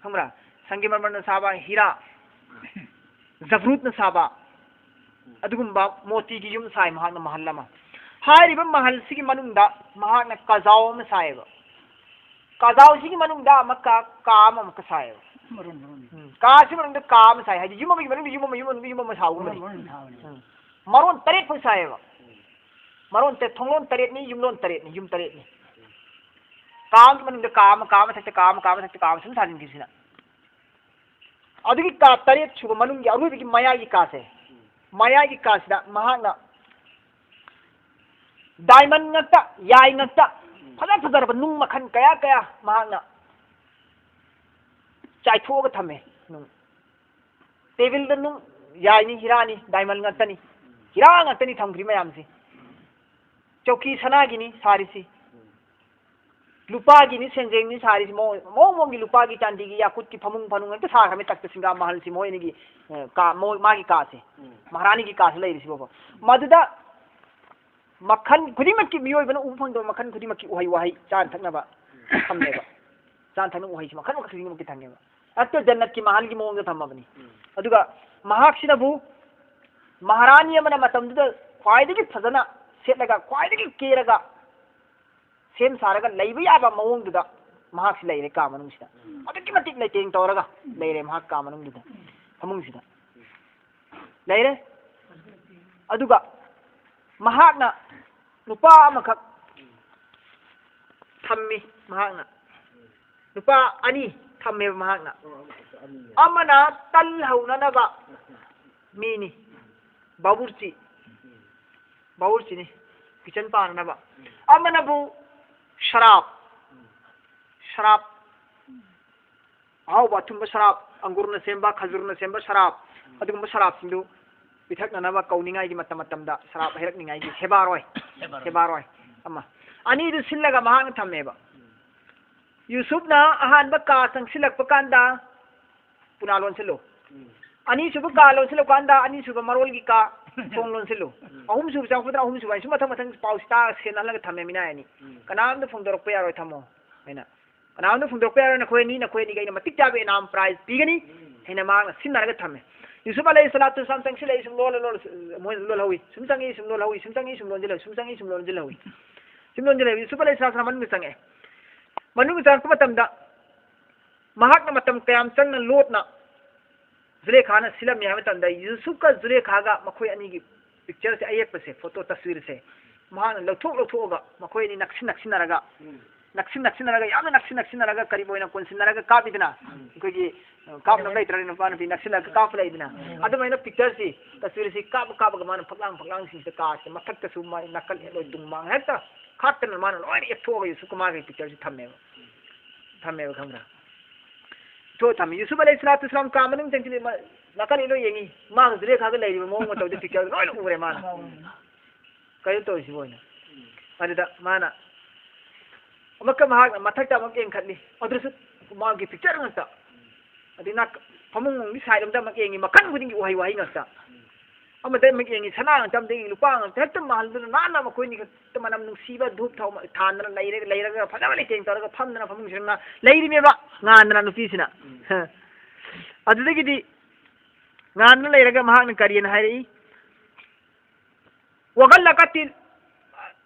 ꯈꯪꯕ꯭ꯔꯥ? ꯁꯪꯒꯦꯃꯔꯃꯔꯅ ꯁꯥꯕ, ꯍꯤꯔꯥ, ꯖꯕ꯭ꯔꯨꯠꯅ ꯁꯥꯕ, ꯑꯗꯨꯒꯨꯝꯕ ꯃꯣꯇꯤꯒꯤ ꯌꯨꯝ ꯁꯥꯏ ꯃꯍꯥꯛꯅ, ꯃꯍꯜ ꯑꯃ꯫ ꯍꯥꯏꯔꯤꯕ ꯃꯍꯜꯁꯤꯒꯤ ꯃꯅꯨꯡꯗ ꯃꯍꯥꯛꯅ ꯀꯖꯥꯎ ꯑꯃ ꯁꯥꯏꯌꯦꯕ꯫ ꯀꯖꯥꯎꯁꯤꯒꯤ ꯃꯅꯨꯡꯗ ꯑꯃꯨꯛꯀ ꯀꯥ ꯑꯃ ꯑꯃꯨꯛꯀ ꯁꯥꯏꯌꯦꯕ꯫ ꯃꯔꯣꯟ, ꯃꯔꯣꯟ꯫ ꯎꯝ, ꯀꯥꯁꯤ ꯃꯅꯨꯡꯗ ꯀꯥ ꯑꯃ ꯁꯥꯏ, ꯍꯥꯏꯗꯤ ꯌꯨꯝ ꯑꯃꯒꯤ ꯃꯅꯨꯡꯗ ꯌꯨꯝ ꯑꯃ, ꯌꯨꯝ ꯑꯃꯒꯤ ꯃꯅꯨꯡꯗ ꯌꯨꯝ ꯑꯃ ꯁꯥꯕꯒꯨꯝꯕꯅꯤ꯫ ꯃꯔꯣꯟ, ꯃꯔꯣꯟ ꯁꯥꯕꯅꯤ꯫ ꯎꯝ꯫ ꯃꯔꯣꯟ ꯇꯔꯦꯠ ꯐꯥꯎ ꯁꯥꯏꯌꯦꯕ꯫ ꯃꯔꯣꯟ ꯇꯔꯦꯠ, ꯊꯣꯡꯂꯣꯟ ꯇꯔꯦꯠꯅꯤ, ꯌꯨꯝꯂꯣꯟ ꯇꯔꯦꯠꯅꯤ, ꯌꯨꯝ ꯇꯔꯦꯠꯅꯤ꯫ ꯀꯥ ꯑꯃꯒꯤ ꯃꯅꯨꯡꯗ ꯀꯥ ꯑꯃ, ꯀꯥ ꯃꯊꯛꯇ ꯀꯥ ꯑꯃ, ꯀꯥ ꯃꯊꯛꯇ ꯀꯥ ꯑꯃ ꯁꯨꯝ ꯁꯥꯖꯤꯟꯈꯤꯕꯁꯤꯅ꯫ ꯑꯗꯨꯒꯤ ꯀꯥ ꯇꯔꯦꯠ ꯁꯨꯕ ꯃꯅꯨꯡꯒꯤ ꯑꯔꯣꯏꯕꯒꯤ ꯃꯌꯥꯏꯒꯤ ꯀꯥꯁꯦ, ꯃꯌꯥꯏꯒꯤ ꯀꯥꯁꯤꯗ ꯃꯍꯥꯛꯅ ꯗꯥꯏꯃꯟ ꯉꯥꯛꯇ, ꯌꯥꯏ ꯉꯥꯛꯇ, ꯐꯖ ꯐꯖꯔꯕ ꯅꯨꯡ ꯃꯈꯜ ꯀꯌꯥ ꯀꯌꯥ ꯃꯍꯥꯛꯅ ꯆꯥꯏꯊꯣꯛꯑꯒ ꯊꯝꯃꯦ꯫ ꯅꯨꯡ, ꯇꯦꯕꯜꯗ ꯅꯨꯡ, ꯌꯥꯏꯅꯤ, ꯍꯤꯔꯥꯅꯤ, ꯗꯥꯏꯃꯟ ꯉꯥꯛꯇꯅꯤ, ꯍꯤꯔꯥ ꯉꯥꯛꯇꯅꯤ ꯊꯝꯈ꯭ꯔꯤ ꯃꯌꯥꯝꯁꯤ꯫ ꯆꯧꯀꯤ ꯁꯅꯥꯒꯤꯅꯤ ꯁꯥꯔꯤꯁꯤ, ꯂꯨꯄꯥꯒꯤꯅꯤ, ꯁꯦꯟꯖꯦꯡꯅꯤ ꯁꯥꯔꯤꯁꯤ, ꯃꯑꯣꯡ ꯃꯑꯣꯡ ꯃꯑꯣꯡꯒꯤ ꯂꯨꯄꯥꯒꯤ, ꯆꯥꯟꯗꯤꯒꯤ, ꯌꯥꯀꯨꯠꯀꯤ ꯐꯃꯨꯡ ꯐꯃꯨꯡ ꯍꯦꯛꯇ ꯁꯥꯈ꯭ꯔꯕꯅꯤ꯫ ꯇꯛꯇ ꯁꯤꯡꯒꯥ ꯃꯍꯜꯁꯤ ꯃꯣꯏ ꯑꯅꯤꯒꯤ, ꯑ, ꯀꯥ, ꯃꯣꯏ, ꯃꯥꯒꯤ ꯀꯥꯁꯦ, ꯎꯝ꯫ ꯃꯍꯥꯔꯥꯅꯤꯒꯤ ꯀꯥꯁꯦ ꯂꯩꯔꯤꯁꯤ ꯐꯥꯎꯕ꯫ ꯃꯗꯨꯗ ꯃꯈꯜ ꯈꯨꯗꯤꯡꯃꯛꯀꯤ, ꯃꯤꯑꯣꯏꯕꯅ ꯎꯕ ꯐꯪꯗꯕ ꯃꯈꯜ ꯈꯨꯗꯤꯡꯃꯛꯀꯤ ꯎꯍꯩ ꯋꯥꯍꯩ ꯆꯥꯅ ꯊꯛꯅꯕ ꯊꯝꯃꯦꯕ꯫ ꯆꯥꯅ ꯊꯛꯅ ꯎꯍꯩꯁꯤ ꯃꯈꯜ ꯃꯈꯜ ꯈꯨꯗꯤꯡꯃꯛꯀꯤ ꯊꯝꯃꯦꯕ꯫ ꯍꯦꯛꯇ ꯖꯟꯅꯠꯀꯤ ꯃꯍꯜꯒꯤ ꯃꯑꯣꯡꯗ ꯊꯝꯃꯕꯅꯤ꯫ ꯑꯗꯨꯒ ꯃꯍꯥꯛꯁꯤꯅꯕꯨ ꯃꯍꯥꯔꯥꯅꯤ ꯑꯃꯅ ꯃꯇꯝꯗꯨꯗ ꯈ꯭ꯋꯥꯏꯗꯒꯤ ꯐꯖꯅ ꯁꯦꯠꯂꯒ, ꯈ꯭ꯋꯥꯏꯗꯒꯤ ꯀꯦꯔꯒ, ꯁꯦꯝ ꯁꯥꯔꯒ ꯂꯩꯕ ꯌꯥꯕ ꯃꯑꯣꯡꯗꯨꯗ ꯃꯍꯥꯛꯁꯤ ꯂꯩꯔꯦ ꯀꯥ ꯃꯅꯨꯡꯁꯤꯗ꯫ ꯑꯗꯨꯛꯀꯤ ꯃꯇꯤꯛ ꯂꯩꯇꯦꯡ ꯇꯧꯔꯒ ꯂꯩꯔꯦ ꯃꯍꯥꯛ ꯀꯥ ꯃꯅꯨꯡꯗꯨꯗ, ꯐꯃꯨꯡꯁꯤꯗ ꯂꯩꯔꯦ꯫ ꯑꯗꯨꯒ ꯃꯍꯥꯛꯅ ꯅꯨꯄꯥ ꯑꯃꯈꯛ ꯊꯝꯃꯤ꯫ ꯃꯍꯥꯛꯅ ꯅꯨꯄꯥ ꯑꯅꯤ ꯊꯝꯃꯦꯕ ꯃꯍꯥꯛꯅ꯫ ꯑꯃꯅ ꯇꯜ ꯍꯧꯅꯅꯕ ꯃꯤꯅꯤ, ꯕꯥꯕꯨꯔꯆꯤ, ꯕꯥꯕꯨꯔꯆꯤꯅꯤ, ꯀꯤꯆꯟ ꯄꯥꯅꯅꯕ꯫ ꯑꯃꯅꯕꯨ ꯁꯔꯥꯞ, ꯁꯔꯥꯞ, ꯑꯍꯥꯎꯕ ꯑꯊꯨꯝꯕ ꯁꯔꯥꯞ, ꯑꯪꯒꯨꯔꯅ ꯁꯦꯝꯕ, ꯈꯖꯨꯔꯅ ꯁꯦꯝꯕ ꯁꯔꯥꯞ, ꯑꯗꯨꯒꯨꯝꯕ ꯁꯔꯥꯞꯁꯤꯡꯗꯨ ꯄꯤꯊꯛꯅꯅꯕ ꯀꯧꯅꯤꯡꯉꯥꯏꯒꯤ ꯃꯇꯝ ꯃꯇꯝꯗ ꯁꯔꯥꯞ ꯍꯩꯔꯛꯅꯤꯡꯉꯥꯏꯒꯤ ꯁꯦꯕꯥꯔꯣꯏ, ꯁꯦꯕꯥꯔꯣꯏ ꯑꯃ꯫ ꯑꯅꯤꯗꯨ ꯁꯤꯜꯂꯒ ꯃꯍꯥꯛꯅ ꯊꯝꯃꯦꯕ꯫ ꯌꯨꯁꯨꯞꯅ ꯑꯍꯥꯟꯕ ꯀꯥ ꯆꯪꯁꯤꯜꯂꯛꯄ ꯀꯥꯟꯗ ꯄꯨꯅꯥ ꯂꯣꯟꯁꯤꯜꯂꯨ꯫ ꯑꯅꯤꯁꯨꯕ ꯀꯥ ꯂꯣꯟꯁꯤꯜꯂꯛꯄ ꯀꯥꯟꯗ ꯑꯅꯤꯁꯨꯕ ꯃꯔꯣꯜꯒꯤ ꯀꯥ ꯊꯣꯡ ꯂꯣꯟꯁꯤꯜꯂꯨ꯫ ꯑꯍꯨꯝꯁꯨꯕ ꯆꯪꯉꯛꯄꯗ ꯑꯍꯨꯝꯁꯨꯕ ꯍꯥꯏ ꯁꯨꯝ ꯃꯊꯪ ꯃꯊꯪ ꯄꯥꯎꯁꯤ ꯇꯥꯔꯒ ꯁꯦꯟꯅꯍꯜꯂꯒ ꯊꯝꯃꯦ ꯃꯤꯅꯥꯏ ꯑꯅꯤ꯫ ꯀꯅꯥꯝꯇ ꯐꯣꯡꯗꯣꯔꯛꯄ ꯌꯥꯔꯣꯏ ꯊꯝꯃꯣ ꯍꯥꯏꯅ꯫ ꯀꯅꯥꯝꯇ ꯐꯣꯡꯗꯣꯛꯄ ꯌꯥꯔꯣꯏ, ꯅꯈꯣꯏ ꯑꯅꯤ, ꯅꯈꯣꯏ ꯑꯅꯤꯒꯤ ꯑꯩꯅ ꯃꯇꯤꯛ ꯆꯥꯕ ꯏꯅꯥꯝ ꯄ꯭ꯔꯥꯏꯖ ꯄꯤꯒꯅꯤ ꯍꯥꯏꯅ ꯃꯍꯥꯛꯅ ꯁꯤꯟꯅꯔꯒ ꯊꯝꯃꯦ꯫ ꯌꯨꯁꯨꯞ ꯑꯂꯩꯍꯤ ꯁꯂꯥꯇꯨ ꯋꯁꯁꯂꯥꯝ ꯆꯪꯁꯤꯜꯂꯛꯏ, ꯁꯨꯝ ꯂꯣꯜꯂ ꯂꯣꯜꯂ ꯃꯣꯏꯅ ꯂꯣꯜꯍꯧꯏ, ꯁꯨꯝ ꯆꯪꯉꯤ, ꯁꯨꯝ ꯂꯣꯜꯍꯧꯏ, ꯁꯨꯝ ꯆꯪꯉꯤ, ꯁꯨꯝ ꯂꯣꯟꯁꯤꯜꯍꯧꯏ, ꯁꯨꯝ ꯆꯪꯉꯤ, ꯁꯨꯝ ꯂꯣꯟꯁꯤꯜꯍꯧꯏ꯫ ꯁꯨꯝ ꯂꯣꯟꯁꯤꯜꯍꯧꯏ꯫ ꯌꯨꯁꯨꯞ ꯑꯂꯩꯍꯤ ꯁꯂꯥꯇꯨ ꯋꯁꯁꯂꯥꯝ ꯃꯅꯨꯡꯗ ꯆꯪꯉꯛꯑꯦ꯫ ꯃꯅꯨꯡꯗ ꯆꯪꯉꯛꯄ ꯃꯇꯝꯗ ꯃꯍꯥꯛꯅ ꯃꯇꯝ ꯀꯌꯥꯝ ꯆꯪꯅ ꯂꯣꯠꯅ ꯖꯨꯂꯦꯈꯥꯅ ꯁꯤꯜꯂꯝꯃꯤ ꯍꯥꯏꯕ ꯃꯇꯝꯗ, ꯌꯨꯁꯨꯞꯀ ꯖꯨꯂꯦꯈꯥꯒ ꯃꯈꯣꯏ ꯑꯅꯤꯒꯤ ꯄꯤꯛꯆꯔꯁꯦ, ꯑꯌꯦꯛꯄꯁꯦ, ꯐꯣꯇꯣ ꯇꯁꯋꯤꯔꯁꯦ ꯃꯍꯥꯛꯅ ꯂꯧꯊꯣꯛ ꯂꯧꯊꯣꯛꯑꯒ ꯃꯈꯣꯏ ꯑꯅꯤ ꯅꯛꯁꯤꯟ ꯅꯛꯁꯤꯟꯅꯔꯒ, ꯅꯛꯁꯤꯟ ꯅꯛꯁꯤꯟꯅꯔꯒ, ꯌꯥꯝꯅ ꯅꯛꯁꯤꯟ ꯅꯛꯁꯤꯟꯅꯔꯒ ꯀꯔꯤꯕ ꯑꯣꯏꯅ ꯀꯣꯟꯁꯤꯟꯅꯔꯒ ꯀꯥꯞꯄꯤꯗꯅ, ꯑꯩꯈꯣꯏꯒꯤ, ꯑ, ꯀꯥꯞꯅꯕ ꯂꯩꯇ꯭ꯔꯒ ꯅꯨꯄꯥ ꯅꯨꯄꯤ ꯅꯛꯁꯤꯜꯂꯒ ꯀꯥꯞꯄ ꯂꯩꯗꯅ, ꯑꯗꯨꯃꯥꯏꯅ ꯄꯤꯛꯆꯔꯁꯤ, ꯇꯁꯋꯤꯔꯁꯤ ꯀꯥꯞꯄ ꯀꯥꯞꯄꯒ ꯃꯥꯅ ꯐꯛꯂꯥꯡ ꯐꯛꯂꯥꯡꯁꯤꯡꯁꯤꯗ ꯀꯥꯁꯦ ꯃꯊꯛꯇꯁꯨ ꯃꯥꯏ ꯅꯥꯀꯜ ꯂꯣꯏ ꯇꯨꯡ ꯃꯥꯡ ꯍꯦꯛꯇ ꯈꯥꯛꯇꯅ ꯃꯥꯅ ꯂꯣꯏꯅ ꯑꯦꯛꯊꯣꯛꯑꯒ ꯌꯨꯁꯨꯞꯀ ꯃꯥꯒꯤ ꯄꯤꯛꯆꯔꯁꯤ ꯊꯝꯃꯦꯕ꯫ ꯊꯝꯃꯦꯕ, ꯈꯪꯕ꯭ꯔꯥ? ꯏꯊꯣꯛꯑ ꯊꯝꯃꯤ꯫ ꯌꯨꯁꯨꯞ ꯑꯂꯩꯍꯤ ꯁꯂꯥꯇꯨ ꯋꯁꯁꯂꯥꯝ ꯀꯥ ꯃꯅꯨꯡ ꯆꯪꯁꯤꯜꯂꯤ, ꯃꯥ ꯅꯥꯀꯜ ꯂꯣꯏ ꯌꯦꯡꯉꯤ꯫ ꯃꯥꯒ ꯖꯨꯂꯦꯈꯥꯒ ꯂꯩꯔꯤꯕ ꯃꯑꯣꯡ ꯃꯇꯧꯗ ꯄꯤꯛꯆꯔꯗ ꯂꯣꯏꯅ ꯎꯔꯦ ꯃꯥꯅ꯫ ꯀꯩꯅꯣ ꯇꯧꯔꯤꯁꯤꯕꯨ ꯍꯥꯏꯅ꯫ ꯑꯗꯨꯗ ꯃꯥꯅ ꯑꯃꯨꯛꯀ ꯃꯍꯥꯛꯅ ꯃꯊꯛꯇ ꯑꯃꯨꯛ ꯌꯦꯡꯈꯠꯂꯤ꯫ ꯑꯗꯨꯁꯨ ꯃꯥꯒꯤ ꯄꯤꯛꯆꯔ ꯉꯥꯛꯇ꯫ ꯑꯗꯩ ꯅꯥꯛ-, ꯐꯃꯨꯡꯒꯤ ꯁꯥꯏꯠ ꯑꯃꯗ ꯑꯃꯨꯛ ꯌꯦꯡꯉꯤ꯫ ꯃꯈꯜ ꯈꯨꯗꯤꯡꯒꯤ ꯎꯍꯩ ꯋꯥꯍꯩ ꯉꯥꯛꯇ꯫ ꯑꯃꯗ ꯑꯃꯨꯛ ꯌꯦꯡꯉꯤ, ꯁꯅꯥ ꯉꯥꯛꯇ, ꯑꯃꯗ ꯌꯦꯡꯉꯤ, ꯂꯨꯄꯥ ꯉꯥꯛꯇ, ꯍꯦꯛꯇ ꯃꯍꯜꯗꯨꯗ ꯅꯥꯟꯅ ꯃꯈꯣꯏꯅꯤ ꯈꯛꯇ ꯃꯅꯝ ꯅꯨꯡꯁꯤꯕ ꯙꯨꯞ ꯊꯥꯎ ꯊꯥꯟꯗꯅ ꯂꯩꯔꯒ, ꯂꯩꯔꯒ ꯐꯖꯕ ꯂꯩꯇꯦꯡ ꯇꯧꯔꯒ ꯐꯝꯗꯅ ꯐꯃꯨꯡꯁꯤꯗ ꯉꯥ-, ꯂꯩꯔꯤꯃꯦꯕ ꯉꯥꯟꯗꯅ ꯅꯨꯄꯤꯁꯤꯅ꯫ ꯑꯗꯨꯗꯒꯤꯗꯤ ꯉꯥꯟꯗꯅ ꯂꯩꯔꯒ ꯃꯍꯥꯛꯅ ꯀꯔꯤꯅ ꯍꯥꯏꯔꯛꯏ? ꯋꯥꯒꯜꯂꯀꯇꯤꯜ,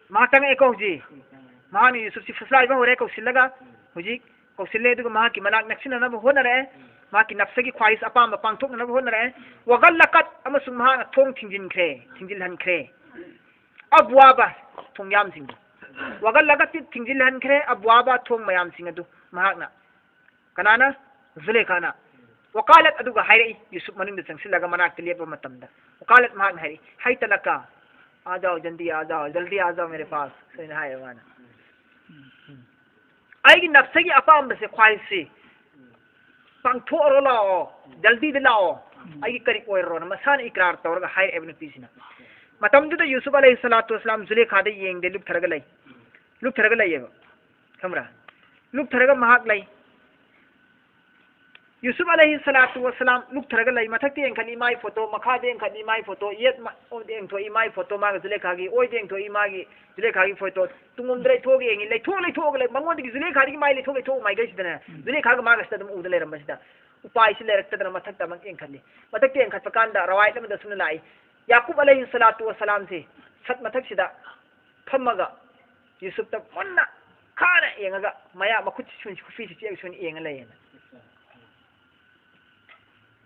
ꯃꯍꯥꯛ ꯆꯪꯉꯛꯑꯦꯀꯣ ꯍꯧꯖꯤꯛ꯫ ꯃꯍꯥꯛꯅ ꯌꯨꯁꯨꯞꯁꯤ ꯐꯨꯁꯂꯥꯏꯕ ꯍꯧꯔꯦ ꯀꯧꯁꯤꯜꯂꯒ꯫ ꯍꯧꯖꯤꯛ ꯀꯧꯁꯤꯜꯂꯦ, ꯑꯗꯨꯒ ꯃꯍꯥꯛꯀꯤ ꯃꯅꯥꯛ ꯅꯛꯁꯤꯟꯅꯅꯕ ꯍꯣꯠꯅꯔꯛꯑꯦ꯫ ꯃꯍꯥꯛꯀꯤ ꯅꯞꯁꯒꯤ ꯈ꯭ꯋꯥꯏꯁ ꯑꯄꯥꯝꯕ ꯄꯥꯡꯊꯣꯛꯅꯅꯕ ꯍꯣꯠꯅꯔꯛꯑꯦ꯫ ꯋꯥꯒꯜꯂꯀꯠ, ꯑꯃꯁꯨꯡ ꯃꯍꯥꯛꯅ ꯊꯣꯡ ꯊꯤꯡꯖꯤꯟꯈ꯭ꯔꯦ, ꯊꯤꯡꯖꯤꯜꯍꯟꯈ꯭ꯔꯦ꯫ ꯑꯕꯨꯋꯥꯕ, ꯊꯣꯡꯌꯥꯝꯁꯤꯡꯗꯣ꯫ ꯋꯥꯒꯜꯂꯀꯠꯇꯤ ꯊꯤꯡꯖꯤꯜꯍꯟꯈ꯭ꯔꯦ, ꯑꯕꯨꯋꯥꯕ, ꯊꯣꯡ ꯃꯌꯥꯝꯁꯤꯡ ꯑꯗꯨ ꯃꯍꯥꯛꯅ꯫ ꯀꯅꯥꯅ? ꯖꯨꯂꯦꯈꯥꯅ꯫ ꯋꯀꯥꯂꯠ ꯑꯗꯨꯒ ꯍꯥꯏꯔꯛꯏ, ꯌꯨꯁꯨꯞ ꯃꯅꯨꯡꯗ ꯆꯪꯁꯤꯜꯂꯒ ꯃꯅꯥꯛꯇ ꯂꯦꯞꯄ ꯃꯇꯝꯗ꯫ ꯋꯀꯥꯂꯠ ꯃꯍꯥꯛꯅ ꯍꯥꯏꯔꯛꯏ, "ꯍꯩ ꯇꯂꯛꯀ, ꯑꯥ ꯖꯥꯎ, ꯖꯜꯗꯤ ꯑꯥ ꯖꯥꯎ, ꯖꯜꯗꯤ ꯑꯥ ꯖꯥꯎ ꯃꯦꯔꯦ ꯄꯥꯁ", ꯁꯨꯃꯥꯏꯅ ꯍꯥꯏꯌꯦ ꯃꯥꯅ꯫ "ꯑꯩꯒꯤ ꯅꯞꯁꯒꯤ ꯑꯄꯥꯝꯕꯁꯦ, ꯈ꯭ꯋꯥꯏꯁꯤ ꯄꯥꯡꯊꯣꯛꯑꯔꯣ ꯂꯥꯛꯑꯣ, ꯖꯜꯗꯤꯗ ꯂꯥꯛꯑꯣ, ꯑꯩꯒꯤ ꯀꯔꯤ ꯑꯣꯏꯔꯔꯣꯅ" ꯃꯁꯥꯅ ꯏꯀ꯭ꯔꯥꯔ ꯇꯧꯔꯒ ꯍꯥꯏꯔꯛꯑꯦꯕ ꯅꯨꯄꯤꯁꯤꯅ꯫ ꯃꯇꯝꯗꯨꯗ ꯌꯨꯁꯨꯞ ꯑꯂꯩꯍꯤ ꯁꯂꯥꯇꯨ ꯋꯁꯂꯥꯝ ꯖꯨꯂꯦꯈꯥꯗ ꯌꯦꯡꯗꯦ, ꯂꯨꯞꯊꯔꯒ ꯂꯩ꯫ ꯂꯨꯞꯊꯔꯒ ꯂꯩꯌꯦꯕ꯫ ꯈꯪꯕ꯭ꯔꯥ? ꯂꯨꯞꯊꯔꯒ ꯃꯍꯥꯛ ꯂꯩ꯫ ꯌꯨꯁꯨꯞ ꯑꯂꯩꯍꯤ ꯁꯂꯥꯇꯨ ꯋꯁꯂꯥꯝ ꯂꯨꯞꯊꯔꯒ ꯂꯩ꯫ ꯃꯊꯛꯇ ꯌꯦꯡꯈꯠꯂꯤ ꯃꯥꯏ ꯐꯣꯇꯣ, ꯃꯈꯥꯗ ꯌꯦꯡꯈꯠꯂꯤ ꯃꯥꯏ ꯐꯣꯇꯣ, ꯌꯦꯠ ꯃ-, ꯑꯣꯏꯗ ꯌꯦꯡꯊꯣꯛꯏ ꯃꯥꯏ ꯐꯣꯇꯣ, ꯃꯥꯒ ꯖꯨꯂꯦꯈꯥꯒꯤ ꯑꯣꯏꯗ ꯌꯦꯡꯊꯣꯛꯏ ꯃꯥꯒꯤ ꯖꯨꯂꯦꯈꯥꯒꯤ ꯐꯣꯇꯣ, ꯇꯨꯡꯂꯣꯝꯗ ꯂꯩꯊꯣꯛꯑꯒ ꯌꯦꯡꯉꯤ, ꯂꯩꯊꯣꯛ ꯂꯩꯊꯣꯛꯑꯒ ꯂꯩ, ꯃꯉꯣꯟꯗꯒꯤ ꯖꯨꯂꯦꯈꯥꯗꯒꯤ ꯃꯥꯏ ꯂꯩꯊꯣꯛ ꯂꯩꯊꯣꯛꯑ ꯃꯥꯏꯀꯩꯁꯤꯗꯅꯦ, ꯎꯝ꯫ ꯖꯨꯂꯦꯈꯥꯒ ꯃꯥꯒꯁꯤꯗ ꯑꯗꯨꯝ ꯎꯗ ꯂꯩꯔꯝꯕꯁꯤꯗ ꯎꯄꯥꯏꯁꯤ ꯂꯩꯔꯛꯇꯗꯅ ꯃꯊꯛꯇ ꯑꯃꯨꯛ ꯌꯦꯡꯈꯠꯂꯤ꯫ ꯃꯊꯛꯇ ꯌꯦꯡꯈꯠꯄ ꯀꯥꯟꯗ ꯔꯋꯥꯌꯠ ꯑꯃꯗ ꯑꯁꯨꯝꯅ ꯂꯥꯛꯏ, ꯌꯥꯀꯨꯕ ꯑꯂꯩꯍꯤ ꯁꯂꯥꯇꯨ ꯋꯁꯂꯥꯝꯁꯤ ꯁꯠ ꯃꯊꯛꯁꯤꯗ ꯐꯝꯃꯒ ꯌꯨꯁꯨꯞꯇ ꯃꯨꯟꯅ ꯈꯥꯅ ꯌꯦꯡꯉꯒ ꯃꯌꯥ ꯃꯈꯨꯠꯁꯤ ꯁꯨ-, ꯈꯨꯐꯤꯁꯤ ꯆꯦꯛ ꯁꯨꯅ ꯌꯦꯡꯉ ꯂꯩꯌꯦꯅ꯫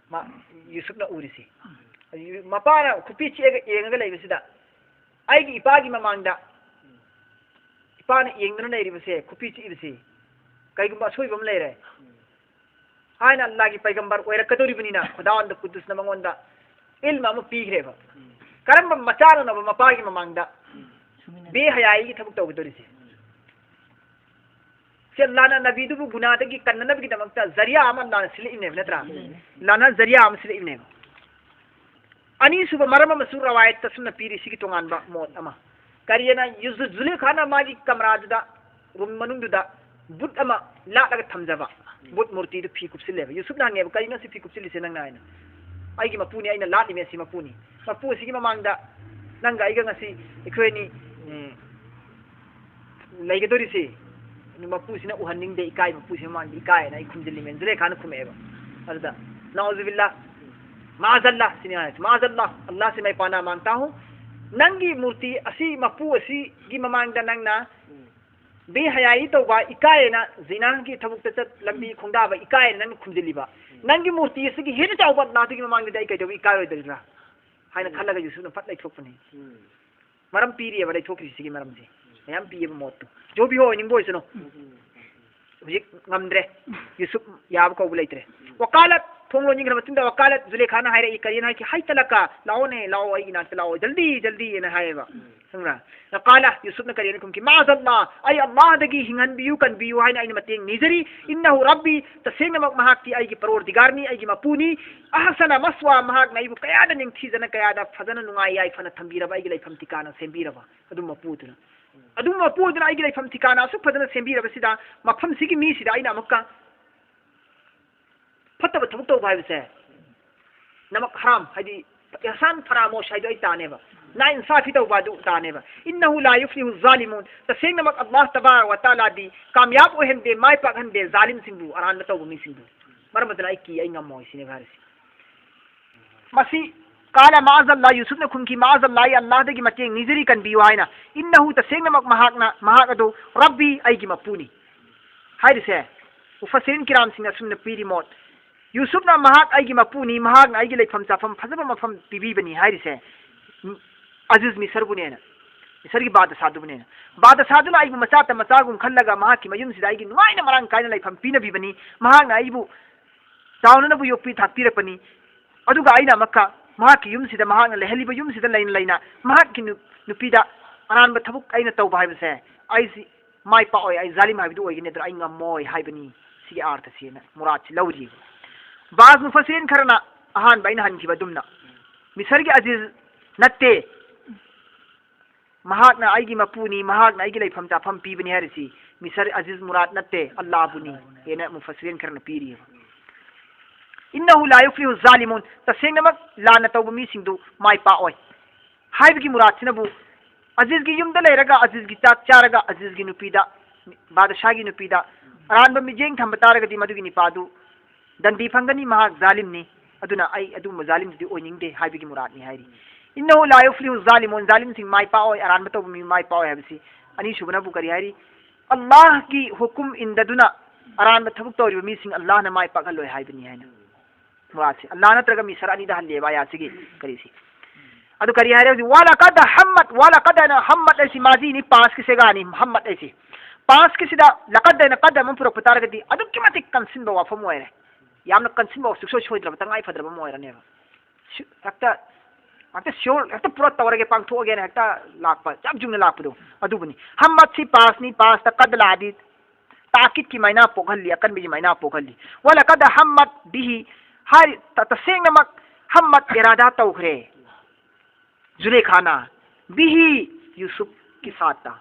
ꯃꯥ, ꯌꯨꯁꯨꯞꯅ ꯎꯔꯤꯁꯤ꯫ ꯌꯨ-, ꯃꯄꯥꯅ ꯈꯨꯐꯤ ꯆꯦꯛꯑꯒ ꯌꯦꯡꯉꯒ ꯂꯩꯕꯁꯤꯗ, "ꯑꯩꯒꯤ ꯏꯄꯥꯒꯤ ꯃꯃꯥꯡꯗ, ꯏꯄꯥꯅ ꯌꯦꯡꯗꯨꯅ ꯂꯩꯔꯤꯕꯁꯦ, ꯈꯨꯐꯤ ꯆꯤꯛꯏꯕꯁꯤ, ꯀꯩꯒꯨꯝꯕ ꯑꯁꯣꯏꯕ ꯑꯃ ꯂꯩꯔꯦ" ꯍꯥꯏꯅ ꯑꯜꯂꯥꯒꯤ ꯄꯩꯒꯝꯕꯔ ꯑꯣꯏꯔꯛꯀꯗꯧꯔꯤꯕꯅꯤꯅ ꯈꯨꯗꯥꯋꯟꯗ ꯀꯨꯗꯨꯁꯅ ꯃꯉꯣꯟꯗ ꯏꯜꯃ ꯑꯃ ꯄꯤꯈ꯭ꯔꯦꯕ꯫ ꯀꯔꯝꯕ ꯃꯆꯥꯅꯅꯣꯕ ꯃꯄꯥꯒꯤ ꯃꯃꯥꯡꯗ ꯕꯦꯍꯌꯥꯏꯒꯤ ꯊꯕꯛ ꯇꯧꯒꯗꯧꯔꯤꯁꯦ? ꯁꯦ, ꯂꯥꯟꯅ ꯅꯕꯤꯗꯨꯕꯨ ꯒꯨꯅꯥꯗꯒꯤ ꯀꯟꯅꯅꯕꯒꯤꯗꯃꯛꯇ ꯖꯔꯤꯌꯥ ꯑꯃ ꯂꯥꯟꯅ ꯁꯤꯜꯂꯛꯏꯕꯅꯦꯕ, ꯅꯠꯇ꯭ꯔꯥ? ꯂꯥꯟꯅ ꯖꯔꯤꯌꯥ ꯑꯃ ꯁꯤꯜꯂꯛꯏꯕꯅꯦꯕ꯫ ꯑꯅꯤꯁꯨꯕ ꯃꯔꯝ ꯑꯃꯁꯨ ꯔꯋꯥꯌꯠꯇ ꯁꯨꯝꯅ ꯄꯤꯔꯤ, ꯁꯤꯒꯤ ꯇꯣꯉꯥꯟꯕ ꯃꯣꯠ ꯑꯃ꯫ ꯀꯔꯤꯑꯅ ꯌꯨꯖꯨ-, ꯖꯨꯂꯦꯈꯥꯅ ꯃꯥꯒꯤ ꯀꯃꯔꯥꯗꯨꯗ, ꯔꯨꯝ ꯃꯅꯨꯡꯗꯨꯗ ꯕꯨꯠ ꯑꯃ ꯂꯥꯠꯂꯒ ꯊꯝꯖꯕ, ꯕꯨꯠ ꯃꯨꯔꯇꯤꯗꯨ ꯐꯤ ꯀꯨꯞꯁꯤꯜꯂꯦꯕ꯫ ꯌꯨꯁꯨꯞꯅ ꯍꯪꯉꯦꯕ, "ꯀꯔꯤꯅꯣ ꯁꯤ ꯐꯤ ꯀꯨꯞꯁꯤꯜꯂꯤꯁꯦ ꯅꯪꯅ?" ꯍꯥꯏꯅ꯫ ꯑꯩꯒꯤ ꯃꯄꯨꯅꯤ, ꯑꯩꯅ ꯂꯥꯠꯂꯤꯕ ꯑꯁꯤ ꯃꯄꯨꯅꯤ꯫ ꯃꯄꯨ ꯑꯁꯤꯒꯤ ꯃꯃꯥꯡꯗ ꯅꯪꯒ ꯑꯩꯒ ꯉꯁꯤ ꯑꯩꯈꯣꯏ ꯑꯅꯤ, ꯎꯝ, ꯂꯩꯒꯗꯧꯔꯤꯁꯤ ꯃꯄꯨꯁꯤꯅ ꯎꯍꯟꯅꯤꯡꯗꯦ, ꯏꯀꯥꯏ, ꯃꯄꯨꯁꯤ ꯃꯃꯥꯡꯗ ꯏꯀꯥꯏꯅ ꯑꯩ ꯈꯨꯝꯖꯤꯜꯂꯤꯃꯦꯅ ꯖꯨꯂꯦꯈꯥꯅ ꯈꯨꯝꯃꯛꯑꯦꯕ꯫ ꯑꯗꯨꯗ ꯅꯥꯎꯖꯨꯕꯤꯜꯂꯥ, ꯃꯥꯖꯜꯂꯥ ꯁꯤꯅꯤ ꯍꯥꯏꯁꯦ, ꯃꯥꯖꯜꯂꯥ, ꯑꯜꯂꯥꯍ ꯁꯤ ꯃꯥꯏ ꯄꯥꯅꯥ ꯃꯥꯡꯇꯥ ꯍꯨ, ꯅꯪꯒꯤ ꯃꯨꯔꯇꯤ ꯑꯁꯤ, ꯃꯄꯨ ꯑꯁꯤꯒꯤ ꯃꯃꯥꯡꯗ ꯅꯪꯅ ꯕꯦꯍꯌꯥꯏ ꯇꯧꯕ, ꯏꯀꯥꯏꯅ ꯖꯤꯅꯥꯒꯤ ꯊꯕꯛꯇ ꯆꯠ, ꯂꯝꯕꯤ ꯈꯣꯡꯗꯥꯕ ꯏꯀꯥꯏꯅ ꯅꯪꯅ ꯈꯨꯝꯖꯤꯜꯂꯤꯕ, ꯅꯪꯒꯤ ꯃꯨꯔꯇꯤ ꯑꯁꯤꯒꯤ ꯍꯦꯟꯅ ꯆꯥꯎꯕ ꯑꯜꯂꯥꯍꯗꯨꯒꯤ ꯃꯃꯥꯡꯗꯗꯤ ꯑꯩ ꯀꯩꯗꯧꯕ ꯏꯀꯥꯏꯔꯣꯏꯗ꯭ꯔꯥ ꯍꯥꯏꯅ ꯎꯝ꯫ ꯈꯜꯂꯒ ꯌꯨꯁꯨꯐꯅ ꯐꯠ ꯂꯩꯊꯣꯛꯄꯅꯤ꯫ ꯎꯝ꯫ ꯃꯔꯝ ꯄꯤꯔꯤꯑꯕ ꯂꯩꯊꯣꯛꯈ꯭ꯔꯤꯁꯤꯒꯤ ꯃꯔꯝꯁꯦ꯫ ꯃꯌꯥꯝ ꯄꯤꯑꯕ ꯃꯣꯠꯇꯣ꯫ ꯖꯣꯕꯤ ꯍꯣꯏ ꯑꯣꯏꯅꯤꯡꯕ ꯑꯣꯏꯁꯅꯨ꯫ ꯎꯝ꯫ ꯍꯧꯖꯤꯛ ꯉꯝꯗ꯭ꯔꯦ꯫ ꯌꯨꯁꯨꯞ ꯌꯥꯕ ꯀꯧꯕ ꯂꯩꯇ꯭ꯔꯦ꯫ ꯋꯀꯥꯂꯠ ꯊꯣꯡ ꯂꯣꯟꯁꯤꯟꯈ꯭ꯔ ꯃꯇꯨꯡꯗ ꯋꯀꯥꯂꯠ ꯖꯨꯂꯦꯈꯥꯅ ꯍꯥꯏꯔꯛꯏ, ꯀꯔꯤꯅ ꯍꯥꯏꯈꯤ? ꯍꯥꯏ ꯇꯂꯛꯀ, ꯂꯥꯛꯑꯣꯅꯦ, ꯂꯥꯛꯑꯣ, ꯑꯩꯒꯤ ꯅꯥꯛꯇ ꯂꯥꯛꯑꯣ, ꯖꯜꯗꯤ, ꯖꯜꯗꯤ ꯑꯅ ꯍꯥꯏꯌꯦꯕ꯫ ꯈꯪꯕ꯭ꯔꯥ? ꯀꯥꯂ ꯌꯨꯁꯨꯞꯅ ꯀꯔꯤꯅ ꯈꯨꯝꯈꯤ? ꯃꯥꯖꯜꯂꯥ, ꯑꯩ ꯑꯜꯂꯥꯍꯗꯒꯤ ꯍꯤꯡꯍꯟꯕꯤꯌꯨ, ꯀꯟꯕꯤꯌꯨ ꯍꯥꯏꯅ ꯑꯩꯅ ꯃꯇꯦꯡ ꯅꯤꯖꯔꯤ꯫ ꯏꯟꯅꯍꯨ ꯔꯕꯤ, ꯇꯁꯦꯡꯅꯃꯛ ꯃꯍꯥꯛꯇꯤ ꯑꯩꯒꯤ ꯄꯔꯣꯔꯗꯤꯒꯥꯔꯅꯤ, ꯑꯩꯒꯤ ꯃꯄꯨꯅꯤ꯫ ꯑꯍꯁꯅ ꯃꯁꯋꯥ, ꯃꯍꯥꯛꯅ ꯑꯩꯕꯨ ꯀꯌꯥꯗ ꯅꯤꯡꯊꯤꯖꯅ, ꯀꯌꯥꯗ ꯐꯖꯅ ꯅꯨꯡꯉꯥꯏ ꯌꯥꯏꯐꯅ ꯊꯝꯕꯤꯔꯕ, ꯑꯩꯒꯤ ꯂꯩꯐꯝ ꯊꯤꯀꯥꯅ ꯁꯦꯝꯕꯤꯔꯕ ꯑꯗꯨꯝ ꯃꯄꯨꯗꯨꯅ꯫ ꯑꯗꯨꯝ ꯃꯄꯨꯗꯨꯅ ꯑꯩꯒꯤ ꯂꯩꯐꯝ ꯊꯤꯀꯥꯅ ꯑꯁꯨꯛ ꯐꯖꯅ ꯁꯦꯝꯕꯤꯔꯕꯁꯤꯗ, ꯃꯐꯝꯁꯤꯒꯤ ꯃꯤꯁꯤꯗ ꯑꯩꯅ ꯑꯃꯨꯛꯀ ꯐꯠꯇꯕ ꯊꯕꯛ ꯇꯧꯕ ꯍꯥꯏꯕꯁꯦ, ꯅꯃꯛ ꯍꯔꯥꯝ, ꯍꯥꯏꯗꯤ ꯏꯍꯁꯥꯟ ꯐꯔꯥꯃꯣꯁ ꯍꯥꯏꯗꯣ ꯑꯩ ꯇꯥꯅꯦꯕ, ꯅꯥ ꯏꯟꯁꯥꯐꯤ ꯇꯧꯕ ꯑꯗꯨ ꯇꯥꯅꯦꯕ꯫ ꯏꯟꯅꯍꯨ ꯂꯥ ꯌꯨꯐ꯭ꯂꯤꯍꯨ ꯖꯥꯂꯤꯃꯨꯟ, ꯇꯁꯦꯡꯅꯃꯛ ꯑꯜꯂꯥꯍ ꯇꯕꯥꯔꯛ ꯋ ꯇꯥꯂꯥꯗꯤ ꯀꯥꯃꯌꯥꯕ ꯑꯣꯏꯍꯟꯗꯦ, ꯃꯥꯏ ꯄꯥꯛꯍꯟꯗꯦ ꯖꯥꯂꯤꯝꯁꯤꯡꯕꯨ, ꯑꯔꯥꯟꯕ ꯇꯧꯕ ꯃꯤꯁꯤꯡꯕꯨ꯫ ꯃꯔꯝ ꯑꯗꯨꯅ ꯑꯩ ꯀꯤ, ꯑꯩ ꯉꯝꯃꯣꯏ ꯁꯤꯅꯦꯕ ꯍꯥꯏꯔꯤꯁꯦ꯫ ꯃꯁꯤ ꯀꯥꯂ ꯃꯥꯖꯜꯂꯥ, ꯌꯨꯁꯨꯞꯅ ꯈꯨꯝꯈꯤ, ꯃꯥꯖꯜꯂꯥ, ꯑꯩ ꯑꯜꯂꯥꯍꯗꯒꯤ ꯃꯇꯦꯡ ꯅꯤꯖꯔꯤ, ꯀꯟꯕꯤꯌꯨ ꯍꯥꯏꯅ꯫ ꯏꯟꯅꯍꯨ, ꯇꯁꯦꯡꯅꯃꯛ ꯃꯍꯥꯛꯅ, ꯃꯍꯥꯛ ꯑꯗꯨ ꯔꯕꯤ, ꯑꯩꯒꯤ ꯃꯄꯨꯅꯤ ꯍꯥꯏꯔꯤꯁꯦ꯫ ꯃꯨꯐꯁꯤꯔꯤꯟ ꯀꯤꯔꯥꯝꯁꯤꯡꯅ ꯑꯁꯨꯝꯅ ꯄꯤꯔꯤ ꯃꯣꯠ, ꯌꯨꯁꯨꯞꯅ ꯃꯍꯥꯛ ꯑꯩꯒꯤ ꯃꯄꯨꯅꯤ, ꯃꯍꯥꯛꯅ ꯑꯩꯒꯤ ꯂꯩꯐꯝ ꯆꯥꯐꯝ ꯐꯖꯕ ꯃꯐꯝ ꯄꯤꯕꯤꯕꯅꯤ ꯍꯥꯏꯔꯤꯁꯦ꯫ ꯎꯝ, ꯑꯖꯤꯖ ꯃꯤꯁꯔꯕꯨꯅꯦꯅ, ꯃꯤꯁꯔꯒꯤ ꯕꯥꯗꯁꯥꯗꯨꯕꯨꯅꯦꯅ꯫ ꯕꯥꯗꯁꯥꯗꯨꯅ ꯑꯩꯕꯨ ꯃꯆꯥꯇ ꯃꯆꯥꯒꯨꯝ ꯈꯜꯂꯒ ꯃꯍꯥꯛꯀꯤ ꯃꯌꯨꯝꯁꯤꯗ ꯑꯩꯒꯤ ꯅꯨꯡꯉꯥꯏꯅ ꯃꯔꯥꯡ ꯀꯥꯏꯅ ꯂꯩꯐꯝ ꯄꯤꯅꯕꯤꯕꯅꯤ꯫ ꯃꯍꯥꯛꯅ ꯑꯩꯕꯨ ꯆꯥꯎꯅꯅꯕ ꯌꯣꯛꯄꯤ ꯊꯥꯛꯄꯤꯔꯛꯄꯅꯤ꯫ ꯑꯗꯨꯒ ꯑꯩꯅ ꯑꯃꯨꯛꯀ ꯃꯍꯥꯛꯀꯤ ꯌꯨꯝꯁꯤꯗ, ꯃꯍꯥꯛꯅ ꯂꯩꯍꯜꯂꯤꯕ ꯌꯨꯝꯁꯤꯗ ꯂꯩꯅ ꯂꯩꯅ ꯃꯍꯥꯛꯀꯤ ꯅꯨ-, ꯅꯨꯄꯤꯗ ꯑꯔꯥꯟꯕ ꯊꯕꯛ ꯑꯩꯅ ꯇꯧꯕ ꯍꯥꯏꯕꯁꯦ, ꯑꯩꯁꯤ ꯃꯥꯏ ꯄꯥꯛꯑꯣꯏ, ꯑꯩ ꯖꯥꯂꯤꯝ ꯍꯥꯏꯕꯗꯨ ꯑꯣꯏꯒꯅꯤ, ꯑꯗꯨꯅ ꯑꯩ ꯉꯝꯃꯣꯏ ꯍꯥꯏꯕꯅꯤ꯫ ꯁꯤꯒꯤ ꯑꯥꯔꯊꯁꯤꯅ ꯃꯨꯔꯥꯠꯁꯤ ꯂꯧꯔꯤꯕ꯫ ꯕꯥꯖ ꯃꯨꯐꯁꯤꯔꯤꯟ ꯈꯔꯅ ꯑꯍꯥꯟꯕ ꯑꯩꯅ ꯍꯟꯈꯤꯕ ꯑꯗꯨꯝꯅ ꯃꯤꯁꯔꯒꯤ ꯑꯖꯤꯖ ꯅꯠꯇꯦ, ꯃꯍꯥꯛꯅ ꯑꯩꯒꯤ ꯃꯄꯨꯅꯤ, ꯃꯍꯥꯛꯅ ꯑꯩꯒꯤ ꯂꯩꯐꯝ ꯆꯥꯐꯝ ꯄꯤꯕꯅꯤ ꯍꯥꯏꯔꯤꯁꯤ ꯃꯤꯁꯔ ꯑꯖꯤꯖ ꯃꯨꯔꯥꯠ ꯅꯠꯇꯦ, ꯑꯜꯂꯥꯍꯕꯨꯅꯤ ꯍꯥꯏꯅ ꯃꯨꯐꯁꯤꯔꯤꯟ ꯈꯔꯅ ꯄꯤꯔꯤꯑꯕ꯫ "ꯏꯟꯅꯍꯨ ꯂꯥ ꯌꯨꯐ꯭ꯂꯤꯍꯨ ꯖꯥꯂꯤꯃꯨꯟ", ꯇꯁꯦꯡꯅꯃꯛ ꯂꯥꯟꯅ ꯇꯧꯕ ꯃꯤꯁꯤꯡꯗꯨ ꯃꯥꯏ ꯄꯥꯛꯑꯣꯏ ꯍꯥꯏꯕꯒꯤ ꯃꯨꯔꯥꯗꯁꯤꯅꯕꯨ, ꯑꯖꯤꯖꯒꯤ ꯌꯨꯝꯗ ꯂꯩꯔꯒ, ꯑꯖꯤꯖꯒꯤ ꯆꯥꯛ ꯆꯥꯔꯒ, ꯑꯖꯤꯖꯒꯤ ꯅꯨꯄꯤꯗ, ꯕꯥꯗꯁꯥꯒꯤ ꯅꯨꯄꯤꯗ ꯑꯔꯥꯟꯕ ꯃꯤꯠꯌꯦꯡ ꯊꯝꯕ ꯇꯥꯔꯒꯗꯤ, ꯃꯗꯨꯒꯤ ꯅꯤꯄꯥꯗꯨ ꯗꯟꯗꯤ ꯐꯪꯒꯅꯤ, ꯃꯍꯥꯛ ꯖꯥꯂꯤꯝꯅꯤ꯫ ꯑꯗꯨꯅ ꯑꯩ ꯑꯗꯨꯒꯨꯝꯕ ꯖꯥꯂꯤꯝꯗꯨꯗꯤ ꯑꯣꯏꯅꯤꯡꯗꯦ ꯍꯥꯏꯕꯒꯤ ꯃꯨꯔꯥꯗꯅꯤ ꯍꯥꯏꯔꯤ꯫ "ꯏꯟꯅꯍꯨ ꯂꯥ ꯌꯨꯐ꯭ꯂꯤꯍꯨ ꯖꯥꯂꯤꯃꯨꯟ", ꯖꯥꯂꯤꯝꯁꯤꯡ ꯃꯥꯏ ꯄꯥꯛꯑꯣꯏ, ꯑꯔꯥꯟꯕ ꯇꯧꯕ ꯃꯤ ꯃꯥꯏ ꯄꯥꯛꯑꯣꯏ ꯍꯥꯏꯕꯁꯤ꯫ ꯑꯅꯤꯁꯨꯕꯅꯕꯨ ꯀꯔꯤ ꯍꯥꯏꯔꯤ? "ꯑꯜꯂꯥꯍꯒꯤ ꯍꯨꯀꯨꯝ ꯏꯟꯗꯗꯨꯅ ꯑꯔꯥꯟꯕ ꯊꯕꯛ ꯇꯧꯔꯤꯕ ꯃꯤꯁꯤꯡ ꯑꯜꯂꯥꯍꯅ ꯃꯥꯏ ꯄꯥꯛꯍꯜꯂꯣꯏ" ꯍꯥꯏꯕꯅꯤ ꯍꯥꯏꯅ꯫ ꯃꯨꯔꯥꯗꯁꯤ ꯑꯜꯂꯥꯍ ꯅꯠꯇ꯭ꯔꯒ ꯃꯤ ꯁꯔ ꯑꯅꯤꯗ ꯍꯜꯂꯦꯕ ꯑꯌꯥꯠꯁꯤꯒꯤ ꯀꯔꯤꯁꯤ꯫ ꯑꯗꯨ ꯀꯔꯤ ꯍꯥꯏꯔꯦ ꯍꯧꯖꯤꯛ? "ꯋꯥ ꯂꯥꯀꯗ ꯍꯝꯃꯠ", ꯋꯥ ꯂꯥꯀꯗ ꯍꯥꯏꯅ ꯍꯝꯃꯠ ꯍꯥꯏꯁꯤ ꯃꯥꯖꯤꯅꯤ, ꯄꯥꯁꯀꯤ ꯁꯦꯒꯥꯅꯤ꯫ ꯍꯝꯃꯠ ꯍꯥꯏꯁꯤ, ꯄꯥꯁꯀꯤꯁꯤꯗ ꯂꯥꯀꯗ ꯍꯥꯏꯅ ꯀꯗ ꯑꯃ ꯄꯨꯔꯛꯄ ꯇꯥꯔꯒꯗꯤ ꯑꯗꯨꯛꯀꯤ ꯃꯇꯤꯛ ꯀꯟꯁꯤꯟꯕ ꯋꯥꯐꯝ ꯑꯣꯏꯔꯦ꯫ ꯌꯥꯝꯅ ꯀꯟꯁꯤꯟꯕ, ꯁꯨꯡꯁꯣꯏ ꯁꯣꯏꯗ꯭ꯔꯕ, ꯇꯉꯥꯏ ꯐꯗ꯭ꯔꯕ ꯑꯃ ꯑꯣꯏꯔꯅꯦꯕ꯫ ꯁꯨ-, ꯍꯦꯛꯇ, ꯍꯦꯛꯇ ꯁꯤꯌꯣꯔ, ꯍꯦꯛꯇ ꯄꯨꯔꯥ ꯇꯧꯔꯒꯦ, ꯄꯥꯡꯊꯣꯛꯑꯒꯦꯅ ꯍꯦꯛꯇ ꯂꯥꯛꯄ, ꯌꯥꯝ ꯆꯨꯝꯅ ꯂꯥꯛꯄꯗꯣ ꯑꯗꯨꯕꯨꯅꯤ꯫ ꯍꯝꯃꯠꯁꯤ ꯄꯥꯁꯅꯤ, ꯄꯥꯁꯇ ꯀꯗ ꯂꯥꯛꯑꯗꯤ ꯇꯥꯀꯤꯠꯀꯤ ꯃꯥꯏꯅꯥ ꯄꯣꯛꯍꯜꯂꯤ, ꯑꯀꯟꯕꯒꯤ ꯃꯥꯏꯅꯥ ꯄꯣꯛꯍꯜꯂꯤ꯫ "ꯋꯥ ꯂꯥꯀꯗ ꯍꯝꯃꯠ ꯕꯤꯍꯤ", ꯍꯥꯏꯔꯤ, ꯇ-, ꯇꯁꯦꯡꯅꯃꯛ ꯍꯝꯃꯠ ꯏꯔꯥꯗꯥ ꯇꯧꯈ꯭ꯔꯦ ꯖꯨꯂꯦꯈꯥꯅ, "ꯕꯤꯍꯤ", ꯌꯨꯁꯨꯞꯀꯤ ꯁꯥꯠꯇ,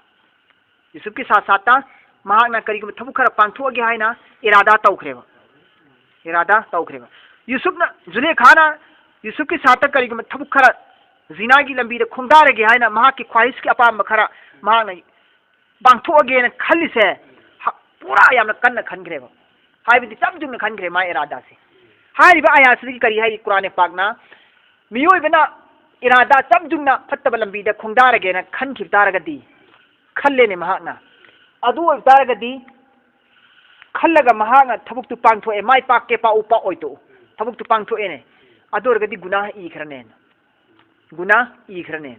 ꯌꯨꯁꯨꯞꯀꯤ ꯁꯥꯠ ꯁꯥꯠꯇ ꯃꯍꯥꯛꯅ ꯀꯔꯤꯒꯨꯝꯕ ꯊꯕꯛ ꯈꯔ ꯄꯥꯡꯊꯣꯛꯑꯒꯦ ꯍꯥꯏꯅ ꯏꯔꯥꯗꯥ ꯇꯧꯈ꯭ꯔꯦꯕ, ꯏꯔꯥꯗꯥ ꯇꯧꯈ꯭ꯔꯦꯕ꯫ ꯌꯨꯁꯨꯞꯅ, ꯖꯨꯂꯦꯈꯥꯅ ꯌꯨꯁꯨꯞꯀꯤ ꯁꯥꯠꯇ ꯀꯔꯤꯒꯨꯝꯕ ꯊꯕꯛ ꯈꯔ, ꯖꯤꯅꯥꯒꯤ ꯂꯝꯕꯤꯗ ꯈꯣꯡꯗꯥꯔꯒꯦ ꯍꯥꯏꯅ ꯃꯍꯥꯛꯀꯤ ꯈ꯭ꯋꯥꯍꯤꯁꯀꯤ ꯑꯄꯥꯝꯕ ꯈꯔ ꯃꯍꯥꯛꯅ ꯄꯥꯡꯊꯣꯛꯑꯒꯦꯅ ꯈꯜꯂꯤꯁꯦ, ꯍ-, ꯄꯨꯔꯥ ꯌꯥꯝꯅ ꯀꯟꯅ ꯈꯟꯈ꯭ꯔꯦꯕ꯫ ꯍꯥꯏꯕꯗꯤ ꯆꯞ ꯆꯨꯝꯅ ꯈꯟꯈ꯭ꯔꯦ ꯃꯥ ꯏꯔꯥꯗꯥꯁꯦ꯫ ꯍꯥꯏꯔꯤꯕ ꯑꯌꯥꯠꯁꯤꯗꯒꯤ ꯀꯔꯤ ꯍꯥꯏꯔꯤ ꯀꯨꯔꯥꯟ ꯄꯥꯛꯅ? ꯃꯤꯑꯣꯏꯕꯅ ꯏꯔꯥꯗꯥ ꯆꯞ ꯆꯨꯝꯅ ꯐꯠꯇꯕ ꯂꯝꯕꯤꯗ ꯈꯣꯡꯗꯥꯔꯒꯦꯅ ꯈꯟꯈꯤꯕ ꯇꯥꯔꯒꯗꯤ, ꯈꯜꯂꯦꯅꯦ ꯃꯍꯥꯛꯅ, ꯑꯗꯨ ꯑꯣꯏꯕ ꯇꯥꯔꯒꯗꯤ, ꯈꯜꯂꯒ ꯃꯍꯥꯛꯅ ꯊꯕꯛꯇꯨ ꯄꯥꯡꯊꯣꯛꯑꯦ, ꯃꯥꯏ ꯄꯥꯛꯀꯦ ꯄꯥꯛꯎ ꯄꯥꯛꯑꯣꯏ ꯇꯣꯛꯎ, ꯊꯕꯛꯇꯨ ꯄꯥꯡꯊꯣꯛꯑꯦꯅꯦ, ꯑꯗꯨ ꯑꯣꯏꯔꯒꯗꯤ ꯒꯨꯅꯥꯍ ꯏꯈ꯭ꯔꯅꯦꯅ꯫ ꯒꯨꯅꯥ ꯏꯈ꯭ꯔꯅꯦ꯫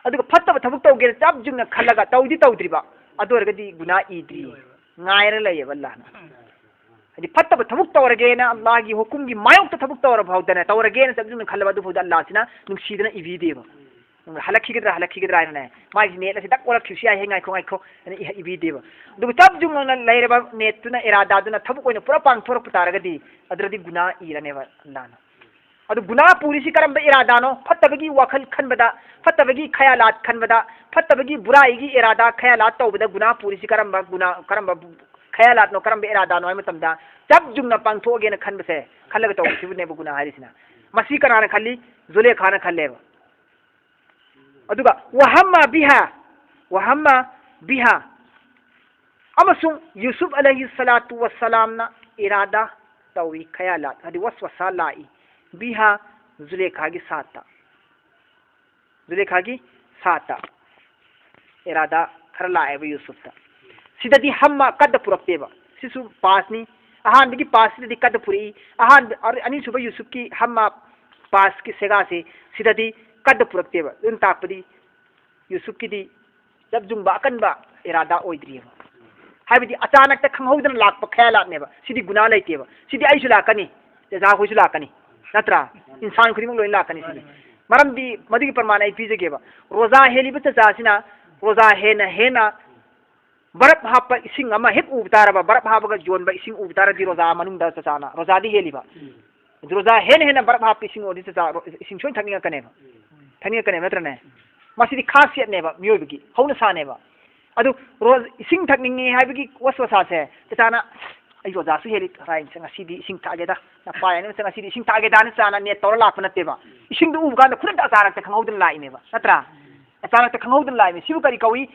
ꯑꯗꯨꯒ ꯐꯠꯇꯕ ꯊꯕꯛ ꯇꯧꯒꯦꯅ ꯆꯞ ꯆꯨꯝꯅ ꯈꯜꯂꯒ ꯇꯧꯗꯤ ꯇꯧꯗ꯭ꯔꯤꯕ, ꯑꯗꯨ ꯑꯣꯏꯔꯒꯗꯤ ꯒꯨꯅꯥ ꯏꯗ꯭ꯔꯤ, ꯉꯥꯏꯔ ꯂꯩꯌꯦꯕ ꯑꯜꯂꯥꯍꯅ꯫ ꯍꯥꯏꯗꯤ ꯐꯠꯇꯕ ꯊꯕꯛ ꯇꯧꯔꯒꯦꯅ ꯑꯜꯂꯥꯍꯒꯤ ꯍꯨꯀꯨꯝꯒꯤ ꯃꯥꯌꯣꯛꯇ ꯊꯕꯛ ꯇꯧꯔ ꯐꯥꯎꯗꯅꯦ, ꯇꯧꯔꯒꯦꯅ ꯆꯞ ꯆꯨꯝꯅ ꯈꯜꯂꯕ ꯑꯗꯨ ꯐꯥꯎꯗ ꯑꯜꯂꯥꯍꯁꯤꯅ ꯅꯨꯡꯁꯤꯗꯅ ꯏꯕꯤꯗꯦꯕ꯫ ꯍꯜꯂꯛꯈꯤꯒꯗ꯭ꯔꯥ, ꯍꯜꯂꯛꯈꯤꯒꯗ꯭ꯔꯥ ꯍꯥꯏꯅꯅꯦ, ꯃꯥꯒꯤ ꯅꯦꯠ ꯑꯁꯤ ꯗꯛ ꯑꯣꯜꯂꯛꯈꯤꯕꯁꯨ ꯌꯥꯏ, ꯍꯦ, ꯉꯥꯏꯈꯣ, ꯉꯥꯏꯈꯣ ꯍꯥꯏꯅ ꯏ-, ꯏꯕꯤꯗꯦꯕ꯫ ꯑꯗꯨꯒ ꯆꯞ ꯆꯨꯝꯅ ꯂꯩꯔꯕ ꯅꯦꯠꯇꯨꯅ, ꯏꯔꯥꯗꯥꯗꯨꯅ ꯊꯕꯛ ꯑꯣꯏꯅ ꯄꯨꯔꯥ ꯄꯥꯡꯊꯣꯔꯛꯄ ꯇꯥꯔꯒꯗꯤ, ꯑꯗꯨꯗꯗꯤ ꯒꯨꯅꯥ ꯏꯔꯅꯦꯕ ꯑꯜꯂꯥꯍꯅ꯫ ꯑꯗꯨ ꯒꯨꯅꯥ ꯄꯨꯔꯤꯁꯤ ꯀꯔꯝꯕ ꯏꯔꯥꯗꯥꯅꯣ? ꯐꯠꯇꯕꯒꯤ ꯋꯥꯈꯜ ꯈꯟꯕꯗ, ꯐꯠꯇꯕꯒꯤ ꯈꯌꯥꯂꯥꯠ ꯈꯟꯕꯗ, ꯐꯠꯇꯕꯒꯤ ꯕꯨꯔꯥꯏꯒꯤ ꯏꯔꯥꯗꯥ ꯈꯌꯥꯂꯥꯠ ꯇꯧꯕꯗ ꯒꯨꯅꯥ ꯄꯨꯔꯤꯁꯤ ꯀꯔꯝꯕ ꯒꯨꯅꯥ, ꯀꯔꯝꯕ ꯈꯌꯥꯂꯥꯠꯅꯣ, ꯀꯔꯝꯕ ꯏꯔꯥꯗꯥꯅꯣ ꯍꯥꯏꯕ ꯃꯇꯝꯗ ꯆꯞ ꯆꯨꯝꯅ ꯄꯥꯡꯊꯣꯛꯑꯒꯦꯅ ꯈꯟꯕꯁꯦ, ꯈꯜꯂꯒ ꯇꯧꯕꯁꯤꯕꯨꯅꯦꯕ ꯒꯨꯅꯥ ꯍꯥꯏꯔꯤꯁꯤꯅ꯫ ꯃꯁꯤ ꯀꯅꯥꯅ ꯈꯜꯂꯤ? ꯖꯨꯂꯦꯈꯥꯅ ꯈꯜꯂꯦꯕ꯫ ꯑꯗꯨꯒ ꯋꯥꯍꯝꯃ ꯕꯤꯍꯥ, ꯋꯥꯍꯝꯃ ꯕꯤꯍꯥ꯫ ꯑꯃꯁꯨꯡ ꯌꯨꯁꯨꯞ ꯑꯂꯩꯍꯤ ꯁꯂꯥꯇꯨ ꯋꯁꯂꯥꯝꯅ ꯏꯔꯥꯗꯥ ꯇꯧꯏ, ꯈꯌꯥꯂꯥꯠ, ꯍꯥꯏꯗꯤ ꯋꯁꯋꯁꯥ ꯂꯥꯛꯏ꯫ ꯕꯤꯍꯥ, ꯖꯨꯂꯦꯈꯥꯒꯤ ꯁꯥꯠꯇ꯫ ꯖꯨꯂꯦꯈꯥꯒꯤ ꯁꯥꯠꯇ ꯏꯔꯥꯗꯥ ꯈꯔ ꯂꯥꯛꯑꯦꯕ ꯌꯨꯁꯨꯞꯇ꯫ ꯁꯤꯗꯗꯤ ꯍꯝꯃ ꯀꯗ ꯄꯨꯔꯛꯇꯦꯕ꯫ ꯁꯤꯁꯨ ꯄꯥꯁꯅꯤ꯫ ꯑꯍꯥꯟꯕꯒꯤ ꯄꯥꯁꯁꯤꯗꯗꯤ ꯀꯗ ꯄꯨꯔꯛꯏ꯫ ꯑꯍꯥꯟꯕ, ꯑꯔ-, ꯑꯅꯤꯁꯨꯕ ꯌꯨꯁꯨꯞꯀꯤ ꯍꯝꯃ ꯄꯥꯁꯀꯤ ꯁꯦꯒꯥꯁꯦ ꯁꯤꯗꯗꯤ ꯀꯗ ꯄꯨꯔꯛꯇꯦꯕ꯫ ꯑꯗꯨꯅ ꯇꯥꯛꯄꯗꯤ ꯌꯨꯁꯨꯞꯀꯤꯗꯤ ꯆꯞ ꯌꯨꯡꯕ ꯑꯀꯟꯕ ꯏꯔꯥꯗꯥ ꯑꯣꯏꯗ꯭ꯔꯤꯑꯕ꯫ ꯍꯥꯏꯕꯗꯤ ꯑꯆꯥꯅꯛꯇ ꯈꯪꯍꯧꯗꯅ ꯂꯥꯛꯄ ꯈꯌꯥꯂꯥꯠꯅꯦꯕ꯫ ꯁꯤꯗꯤ ꯒꯨꯅꯥ ꯂꯩꯇꯦꯕ꯫ ꯁꯤꯗꯤ ꯑꯩꯁꯨ ꯂꯥꯛꯀꯅꯤ, ꯇꯦꯖꯥ ꯍꯣꯏꯁꯨ ꯂꯥꯛꯀꯅꯤ, ꯅꯠꯇ꯭ꯔꯥ? ꯏꯟꯁꯥꯟ ꯈꯨꯗꯤꯡꯃꯛ ꯂꯣꯏꯅ ꯂꯥꯛꯀꯅꯤ ꯁꯤꯗꯤ꯫ ꯃꯔꯝꯗꯤ ꯃꯗꯨꯒꯤ ꯄ꯭ꯔꯃꯥꯟ ꯑꯩ ꯄꯤꯖꯒꯦꯕ꯫ ꯔꯣꯖꯥ ꯍꯦꯜꯂꯤꯕ ꯆꯆꯥꯁꯤꯅ ꯔꯣꯖꯥ ꯍꯦꯟꯅ ꯍꯦꯟꯅ ꯕꯔꯞ ꯍꯥꯞꯄ ꯏꯁꯤꯡ ꯑꯃ ꯍꯦꯛ ꯎꯕ ꯇꯥꯔꯕ, ꯕꯔꯞ ꯍꯥꯞꯄꯒ ꯌꯣꯟꯕ ꯏꯁꯤꯡ ꯎꯕ ꯇꯥꯔꯗꯤ ꯔꯣꯖꯥ ꯃꯅꯨꯡꯗ ꯆꯆꯥꯅ, ꯔꯣꯖꯥꯗꯤ ꯍꯦꯜꯂꯤꯕ꯫ ꯔꯣꯖꯥ ꯍꯦꯟꯅ ꯍꯦꯟꯅ ꯕꯔꯞ ꯍꯥꯞꯄ ꯏꯁꯤꯡ ꯑꯣꯏꯔꯗꯤ ꯆꯆꯥ, ꯔꯣ-, ꯏꯁꯤꯡ ꯁꯣꯏꯅ ꯊꯛꯅꯤꯡꯉꯛꯀꯅꯦꯕ꯫ ꯊꯛꯅꯤꯡꯉꯛꯀꯅꯦꯕ, ꯅꯠꯇ꯭ꯔꯅꯦ? ꯃꯁꯤꯗꯤ ꯈꯥꯁꯤꯌꯠꯅꯦꯕ, ꯃꯤꯑꯣꯏꯕꯒꯤ ꯍꯧꯅꯁꯥꯅꯦꯕ꯫ ꯑꯗꯨ ꯔꯣ-, ꯏꯁꯤꯡ ꯊꯛꯅꯤꯡꯉꯤ ꯍꯥꯏꯕꯒꯤ ꯋꯥꯁꯋꯥꯁꯥꯁꯦ ꯆꯆꯥꯅ, "ꯑꯩ ꯔꯣꯖꯥꯁꯨ ꯍꯦꯜꯂꯤ, ꯍꯣꯔꯦꯟꯁꯦ ꯉꯁꯤꯗꯤ ꯏꯁꯤꯡ ꯊꯛꯑꯒꯦꯗ, ꯅꯄꯥ ꯌꯥꯏꯅ ꯉꯁꯤꯗꯤ ꯏꯁꯤꯡ ꯊꯛꯑꯒꯦꯗꯥꯅ" ꯆꯆꯥꯅ ꯅꯦꯠ ꯇꯧꯔ ꯂꯥꯛꯄ ꯅꯠꯇꯦꯕ꯫ ꯏꯁꯤꯡꯗꯨ ꯎꯕ ꯀꯥꯟꯗ ꯈꯨꯗꯛꯇ ꯑꯆꯥꯅꯛꯇ ꯈꯪꯍꯧꯗꯅ ꯂꯥꯛꯏꯅꯦꯕ, ꯅꯠꯇ꯭ꯔꯥ? ꯑꯆꯥꯅꯛꯇ ꯈꯪꯍꯧꯗꯅ ꯂꯥꯛꯏꯅꯦ꯫ ꯁꯤꯕꯨ ꯀꯔꯤ ꯀꯧꯏ?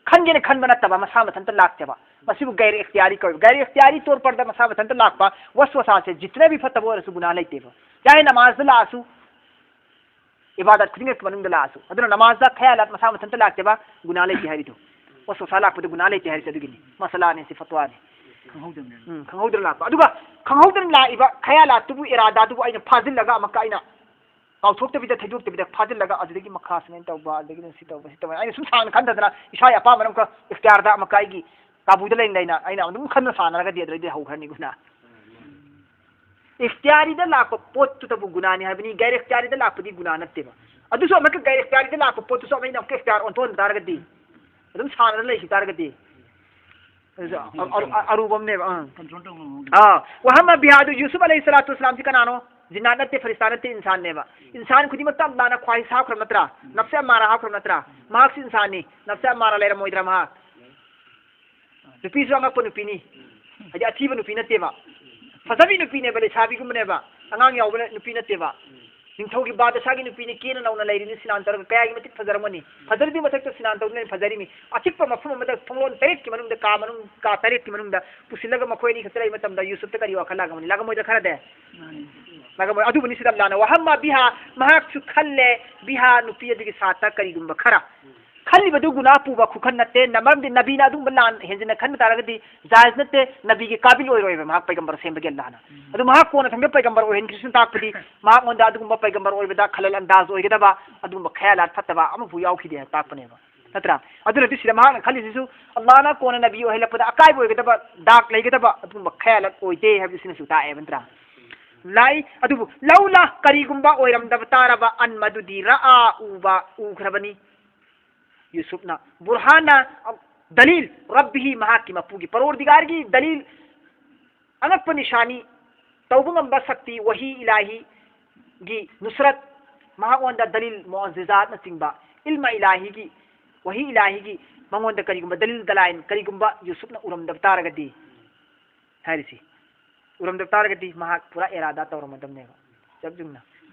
ꯈꯟꯒꯦꯅ ꯈꯟꯕ ꯅꯠꯇꯕ, ꯃꯁꯥ ꯃꯊꯟꯇ ꯂꯥꯛꯆꯕ꯫ ꯃꯁꯤꯕꯨ ꯒꯩꯔ ꯏꯈꯇꯤꯌꯥꯔꯤ ꯀꯧꯏ꯫ ꯒꯩꯔ ꯏꯈꯇꯤꯌꯥꯔꯤ ꯇꯣꯔ ꯄꯔꯗ ꯃꯁꯥ ꯃꯊꯟꯇ ꯂꯥꯛꯄ ꯋꯥꯁꯋꯥꯁꯥꯁꯦ ꯖꯤꯇꯅ ꯚꯤ ꯐꯠꯇꯕ ꯑꯣꯏꯔꯁꯨ ꯒꯨꯅꯥ ꯂꯩꯇꯦꯕ꯫ ꯆꯥꯍꯦ ꯅꯃꯥꯖꯇ ꯂꯥꯛꯑꯁꯨ, ꯏꯕꯥꯗꯠ ꯈꯨꯗꯤꯡꯃꯛꯀꯤ ꯃꯅꯨꯡꯗ ꯂꯥꯛꯑꯁꯨ꯫ ꯑꯗꯨꯅ ꯅꯃꯥꯖꯇ ꯈꯌꯥꯂꯥꯠ ꯃꯁꯥ ꯃꯊꯟꯇ ꯂꯥꯛꯆꯕ ꯒꯨꯅꯥ ꯂꯩꯇꯦ ꯍꯥꯏꯔꯤꯗꯣ꯫ ꯋꯥꯁꯋꯥꯁꯥ ꯂꯥꯛꯄꯗ ꯒꯨꯅꯥ ꯂꯩꯇꯦ ꯍꯥꯏꯔꯤꯁꯦ ꯑꯗꯨꯒꯤꯅꯤ꯫ ꯃꯁꯂꯥꯅꯤ, ꯁꯤ ꯐꯠꯋꯥꯅꯤ꯫ ꯈꯪꯍꯧꯗꯅ꯫ ꯎꯝ, ꯈꯪꯍꯧꯗꯅ ꯂꯥꯛꯄ꯫ ꯑꯗꯨꯒ ꯈꯪꯍꯧꯗꯅ ꯂꯥꯛꯏꯕ ꯈꯌꯥꯂꯥꯠꯇꯨꯕꯨ, ꯏꯔꯥꯗꯥꯗꯨꯕꯨ ꯑꯩꯅ ꯐꯥꯖꯤꯜꯂꯒ ꯑꯃꯨꯛꯀ ꯑꯩꯅ ꯀꯥꯎꯊꯣꯛꯇꯕꯤꯗ, ꯊꯩꯗꯣꯛꯇꯕꯤꯗ ꯐꯥꯖꯤꯜꯂꯒ ꯑꯗꯨꯗꯒꯤ ꯃꯈꯥ ꯁꯨꯃꯥꯏꯅ ꯇꯧꯕ, ꯑꯗꯨꯗꯒꯤ ꯁꯤ ꯇꯧꯕ, ꯁꯤ ꯇꯧꯕ꯫ ꯑꯩꯅ ꯁꯨꯝ ꯁꯥꯡꯅ ꯈꯟꯊꯗꯅ ꯏꯁꯥꯒꯤ ꯑꯄꯥꯝꯕꯅ ꯑꯃꯨꯛꯀ ꯏꯈꯇꯤꯌꯥꯔꯗ ꯑꯃꯨꯛꯀ ꯑꯩꯒꯤ ꯀꯥꯕꯨꯗ ꯂꯩꯅ ꯂꯩꯅ ꯑꯩꯅ ꯑꯗꯨꯝ ꯈꯟꯅ ꯁꯥꯟꯅꯔꯒꯗꯤ ꯑꯗꯨꯗꯩꯗꯤ ꯍꯧꯈ꯭ꯔꯅꯤ ꯒꯨꯅꯥ꯫ ꯏꯈꯇꯤꯌꯥꯔꯤꯗ ꯂꯥꯛꯄ ꯄꯣꯠꯇꯨꯗꯕꯨ ꯒꯨꯅꯥꯅꯤ ꯍꯥꯏꯕꯅꯤ, ꯒꯩꯔ ꯏꯈꯇꯤꯌꯥꯔꯤꯗ ꯂꯥꯛꯄꯗꯤ ꯒꯨꯅꯥ ꯅꯠꯇꯦꯕ꯫ ꯑꯗꯨꯁꯨ ꯑꯃꯨꯛꯀ ꯒꯩꯔ ꯏꯈꯇꯤꯌꯥꯔꯤꯗ ꯂꯥꯛꯄ ꯄꯣꯠꯇꯨꯁꯨ ꯑꯃꯨꯛ ꯑꯩꯅ ꯑꯃꯨꯛꯀ ꯏꯈꯇꯤꯌꯥꯔ ꯑꯣꯟꯊꯣꯛꯍꯟ ꯇꯥꯔꯒꯗꯤ, ꯑꯗꯨꯝ ꯁꯥꯟꯅꯔ ꯂꯩꯈꯤ ꯇꯥꯔꯒꯗꯤ, ꯑꯗꯨꯁꯨ ꯑꯔꯨ-, ꯑꯔꯨ-, ꯑꯔꯨꯕ ꯑꯃꯅꯦꯕ꯫ ꯑꯥ꯫ ꯀꯟꯇ꯭ꯔꯣꯜ ꯇꯧꯕ ꯉꯝꯍꯧꯗꯦ꯫ ꯑꯥ꯫ ꯋꯥꯍꯝꯃ ꯕꯤꯍꯥ ꯑꯗꯨ ꯌꯨꯁꯨꯞ ꯑꯂꯩꯍꯤ ꯁꯂꯥꯇꯨ ꯋꯁꯂꯥꯝꯁꯤ ꯀꯅꯥꯅꯣ? ꯖꯤꯟꯅꯥꯠ ꯅꯠꯇꯦ, ꯐꯔꯤꯁꯇꯥ ꯅꯠꯇꯦ, ꯏꯟꯁꯥꯟꯅꯦꯕ꯫ ꯏꯟꯁꯥꯟ ꯈꯨꯗꯤꯡꯃꯛꯇ ꯑꯜꯂꯥꯍꯅ ꯈ꯭ꯋꯥꯍꯤꯁ ꯍꯥꯞꯈ꯭ꯔꯕ ꯅꯠꯇ꯭ꯔꯥ? ꯅꯐꯁꯦ ꯑꯝꯃꯥꯔꯥ ꯍꯥꯞꯈ꯭ꯔꯕ ꯅꯠꯇ꯭ꯔꯥ? ꯃꯍꯥꯛꯁꯨ ꯏꯟꯁꯥꯟꯅꯤ꯫ ꯅꯐꯁꯦ ꯑꯝꯃꯥꯔꯥ ꯂꯩꯔꯝꯃꯣꯏꯗ꯭ꯔꯥ ꯃꯍꯥꯛ? ꯅꯨꯄꯤꯁꯨ ꯑꯉꯛꯄ ꯅꯨꯄꯤꯅꯤ꯫ ꯍꯥꯏꯗꯤ ꯑꯊꯤꯕ ꯅꯨꯄꯤ ꯅꯠꯇꯦꯕ꯫ ꯐꯖꯕꯤ ꯅꯨꯄꯤꯅꯦꯕ, ꯂꯩꯁꯥꯕꯤꯒꯨꯝꯕꯅꯦꯕ꯫ ꯑꯉꯥꯡ ꯌꯥꯎꯕ ꯅꯨꯄꯤ ꯅꯠꯇꯦꯕ꯫ ꯅꯤꯡꯊꯧꯒꯤ ꯕꯥꯗꯁꯥꯒꯤ ꯅꯨꯄꯤꯅꯤ, ꯀꯦꯅ ꯅꯧꯅ ꯂꯩꯔꯤꯅꯤ, ꯁꯤꯅꯥꯟ ꯇꯧꯔꯒ ꯀꯌꯥꯒꯤ ꯃꯇꯤꯛ ꯐꯖꯔꯝꯒꯅꯤ꯫ ꯐꯖꯔꯗꯤ ꯃꯊꯛꯇ ꯁꯤꯅꯥꯟ ꯇꯧꯗꯨꯅ ꯐꯖꯔꯤꯅꯤ꯫ ꯑꯆꯤꯛꯄ ꯃꯐꯝ ꯑꯃꯗ ꯊꯣꯡꯂꯣꯟ ꯇꯔꯦꯠꯀꯤ ꯃꯅꯨꯡꯗ, ꯀꯥ ꯃꯅꯨꯡ, ꯀꯥ ꯇꯔꯦꯠꯀꯤ ꯃꯅꯨꯡꯗ ꯄꯨꯁꯤꯜꯂꯒ ꯃꯈꯣꯏ ꯑꯅꯤ ꯈꯛꯇ ꯂꯩꯕ ꯃꯇꯝꯗ ꯌꯨꯁꯨꯞꯇ ꯀꯔꯤ ꯋꯥꯈꯜ ꯂꯥꯛꯂꯝꯒꯅꯤ? ꯂꯥꯛꯂꯝꯃꯣꯏꯗ ꯈꯔꯗꯤ? ꯂꯥꯛꯂꯝꯃꯣꯏ꯫ ꯑꯗꯨꯕꯨꯅꯤ ꯁꯤꯗ ꯑꯜꯂꯥꯍꯅ "ꯋꯥꯍꯝꯃ ꯕꯤꯍꯥ", ꯃꯍꯥꯛꯁꯨ ꯈꯜꯂꯦ, "ꯕꯤꯍꯥ", ꯅꯨꯄꯤ ꯑꯗꯨꯒꯤ ꯁꯥꯠꯇ ꯀꯔꯤꯒꯨꯝꯕ ꯈꯔ꯫ ꯈꯜꯂꯤꯕꯗꯨ ꯒꯨꯅꯥ ꯄꯨꯕ ꯈꯨꯈꯟ ꯅꯠꯇꯦ꯫ ꯅ-, ꯃꯔꯝꯗꯤ ꯅꯕꯤꯅ ꯑꯗꯨꯒꯨꯝꯕ ꯂꯥꯟ ꯍꯦꯟꯖꯤꯟꯅ ꯈꯟꯕ ꯇꯥꯔꯒꯗꯤ ꯖꯥꯏꯖ ꯅꯠꯇꯦ, ꯅꯕꯤꯒꯤ ꯀꯥꯕꯤꯜ ꯑꯣꯏꯔꯣꯏꯕ ꯃꯍꯥꯛ ꯄꯩꯒꯝꯕꯔ ꯁꯦꯝꯕꯒꯤ ꯑꯜꯂꯥꯍꯅ꯫ ꯑꯗꯨ ꯃꯍꯥꯛ ꯀꯣꯟꯅ ꯊꯪꯗ ꯄꯩꯒꯝꯕꯔ ꯑꯣꯏꯍꯟꯈ꯭ꯔꯤꯁꯤꯅ ꯇꯥꯛꯄꯗꯤ ꯃꯉꯣꯟꯗ ꯑꯗꯨꯒꯨꯝꯕ ꯄꯩꯒꯝꯕꯔ ꯑꯣꯏꯕꯗ ꯈꯂꯜ ꯑꯟꯗꯥꯖ ꯑꯣꯏꯒꯗꯕ, ꯑꯗꯨꯒꯨꯝꯕ ꯈꯌꯥꯂꯥꯠ ꯐꯠꯇꯕ ꯑꯃꯐꯥꯎ ꯌꯥꯎꯈꯤꯗꯦ ꯍꯥꯏꯅ ꯇꯥꯛꯄꯅꯦꯕ꯫ ꯅꯠꯇ꯭ꯔꯥ? ꯑꯗꯨꯅꯗꯤ ꯁꯤꯗ ꯃꯍꯥꯛꯅ ꯈꯜꯂꯤꯁꯤꯁꯨ ꯑꯜꯂꯥꯍꯅ ꯀꯣꯟꯅ ꯅꯕꯤ ꯑꯣꯏꯍꯜꯂꯛꯄꯗ ꯑꯀꯥꯏꯕ ꯑꯣꯏꯒꯗꯕ, ꯗꯥꯛ ꯂꯩꯒꯗꯕ ꯑꯗꯨꯒꯨꯝꯕ ꯈꯌꯥꯂꯥꯠ ꯑꯣꯏꯗꯦ ꯍꯥꯏꯕꯁꯤꯅꯁꯨ ꯇꯥꯛꯑꯦꯕ, ꯅꯠꯇ꯭ꯔꯥ? ꯂꯥꯏ ꯑꯗꯨꯕꯨ ꯂꯧꯂꯥ, ꯀꯔꯤꯒꯨꯝꯕ ꯑꯣꯏꯔꯝꯗꯕ ꯇꯥꯔꯕ, ꯑꯟ, ꯃꯗꯨꯗꯤ, ꯔꯥ, ꯎꯕ, ꯎꯈ꯭ꯔꯕꯅꯤ ꯌꯨꯁꯨꯞꯅ, ꯕꯨꯔꯍꯥꯅ, ꯗꯂꯤꯜ, ꯔꯕꯤꯍꯤ, ꯃꯍꯥꯛꯀꯤ ꯃꯄꯨꯒꯤ ꯄꯔꯣꯔꯗꯤꯒꯥꯔꯒꯤ ꯗꯂꯤꯜ, ꯑꯉꯛꯄ ꯅꯤꯁꯥꯅꯤ, ꯇꯧꯕ ꯉꯝꯕ ꯁꯛꯇꯤ, ꯋꯥꯍꯤ ꯏꯂꯥꯍꯤꯒꯤ ꯅꯨꯁꯔꯠ, ꯃꯍꯥꯛꯉꯣꯟꯗ ꯗꯂꯤꯜ, ꯃꯨꯑꯖꯤꯖꯥꯠꯅꯆꯤꯡꯕ, ꯏꯜꯃ ꯏꯂꯥꯍꯤꯒꯤ, ꯋꯥꯍꯤ ꯏꯂꯥꯍꯤꯒꯤ ꯃꯉꯣꯟꯗ ꯀꯔꯤꯒꯨꯝꯕ ꯗꯂꯤꯜ ꯗꯂꯥꯏꯟ ꯀꯔꯤꯒꯨꯝꯕ ꯌꯨꯁꯨꯞꯅ ꯎꯔꯝꯗꯕ ꯇꯥꯔꯒꯗꯤ ꯍꯥꯏꯔꯤꯁꯤ, ꯎꯔꯝꯗꯕ ꯇꯥꯔꯒꯗꯤ ꯃꯍꯥꯛ ꯄꯨꯔꯥ ꯑꯦꯔꯥꯗꯥ ꯇꯧꯔꯝꯃꯗꯕꯅꯦꯕ, ꯆꯞ ꯌꯨꯡꯅ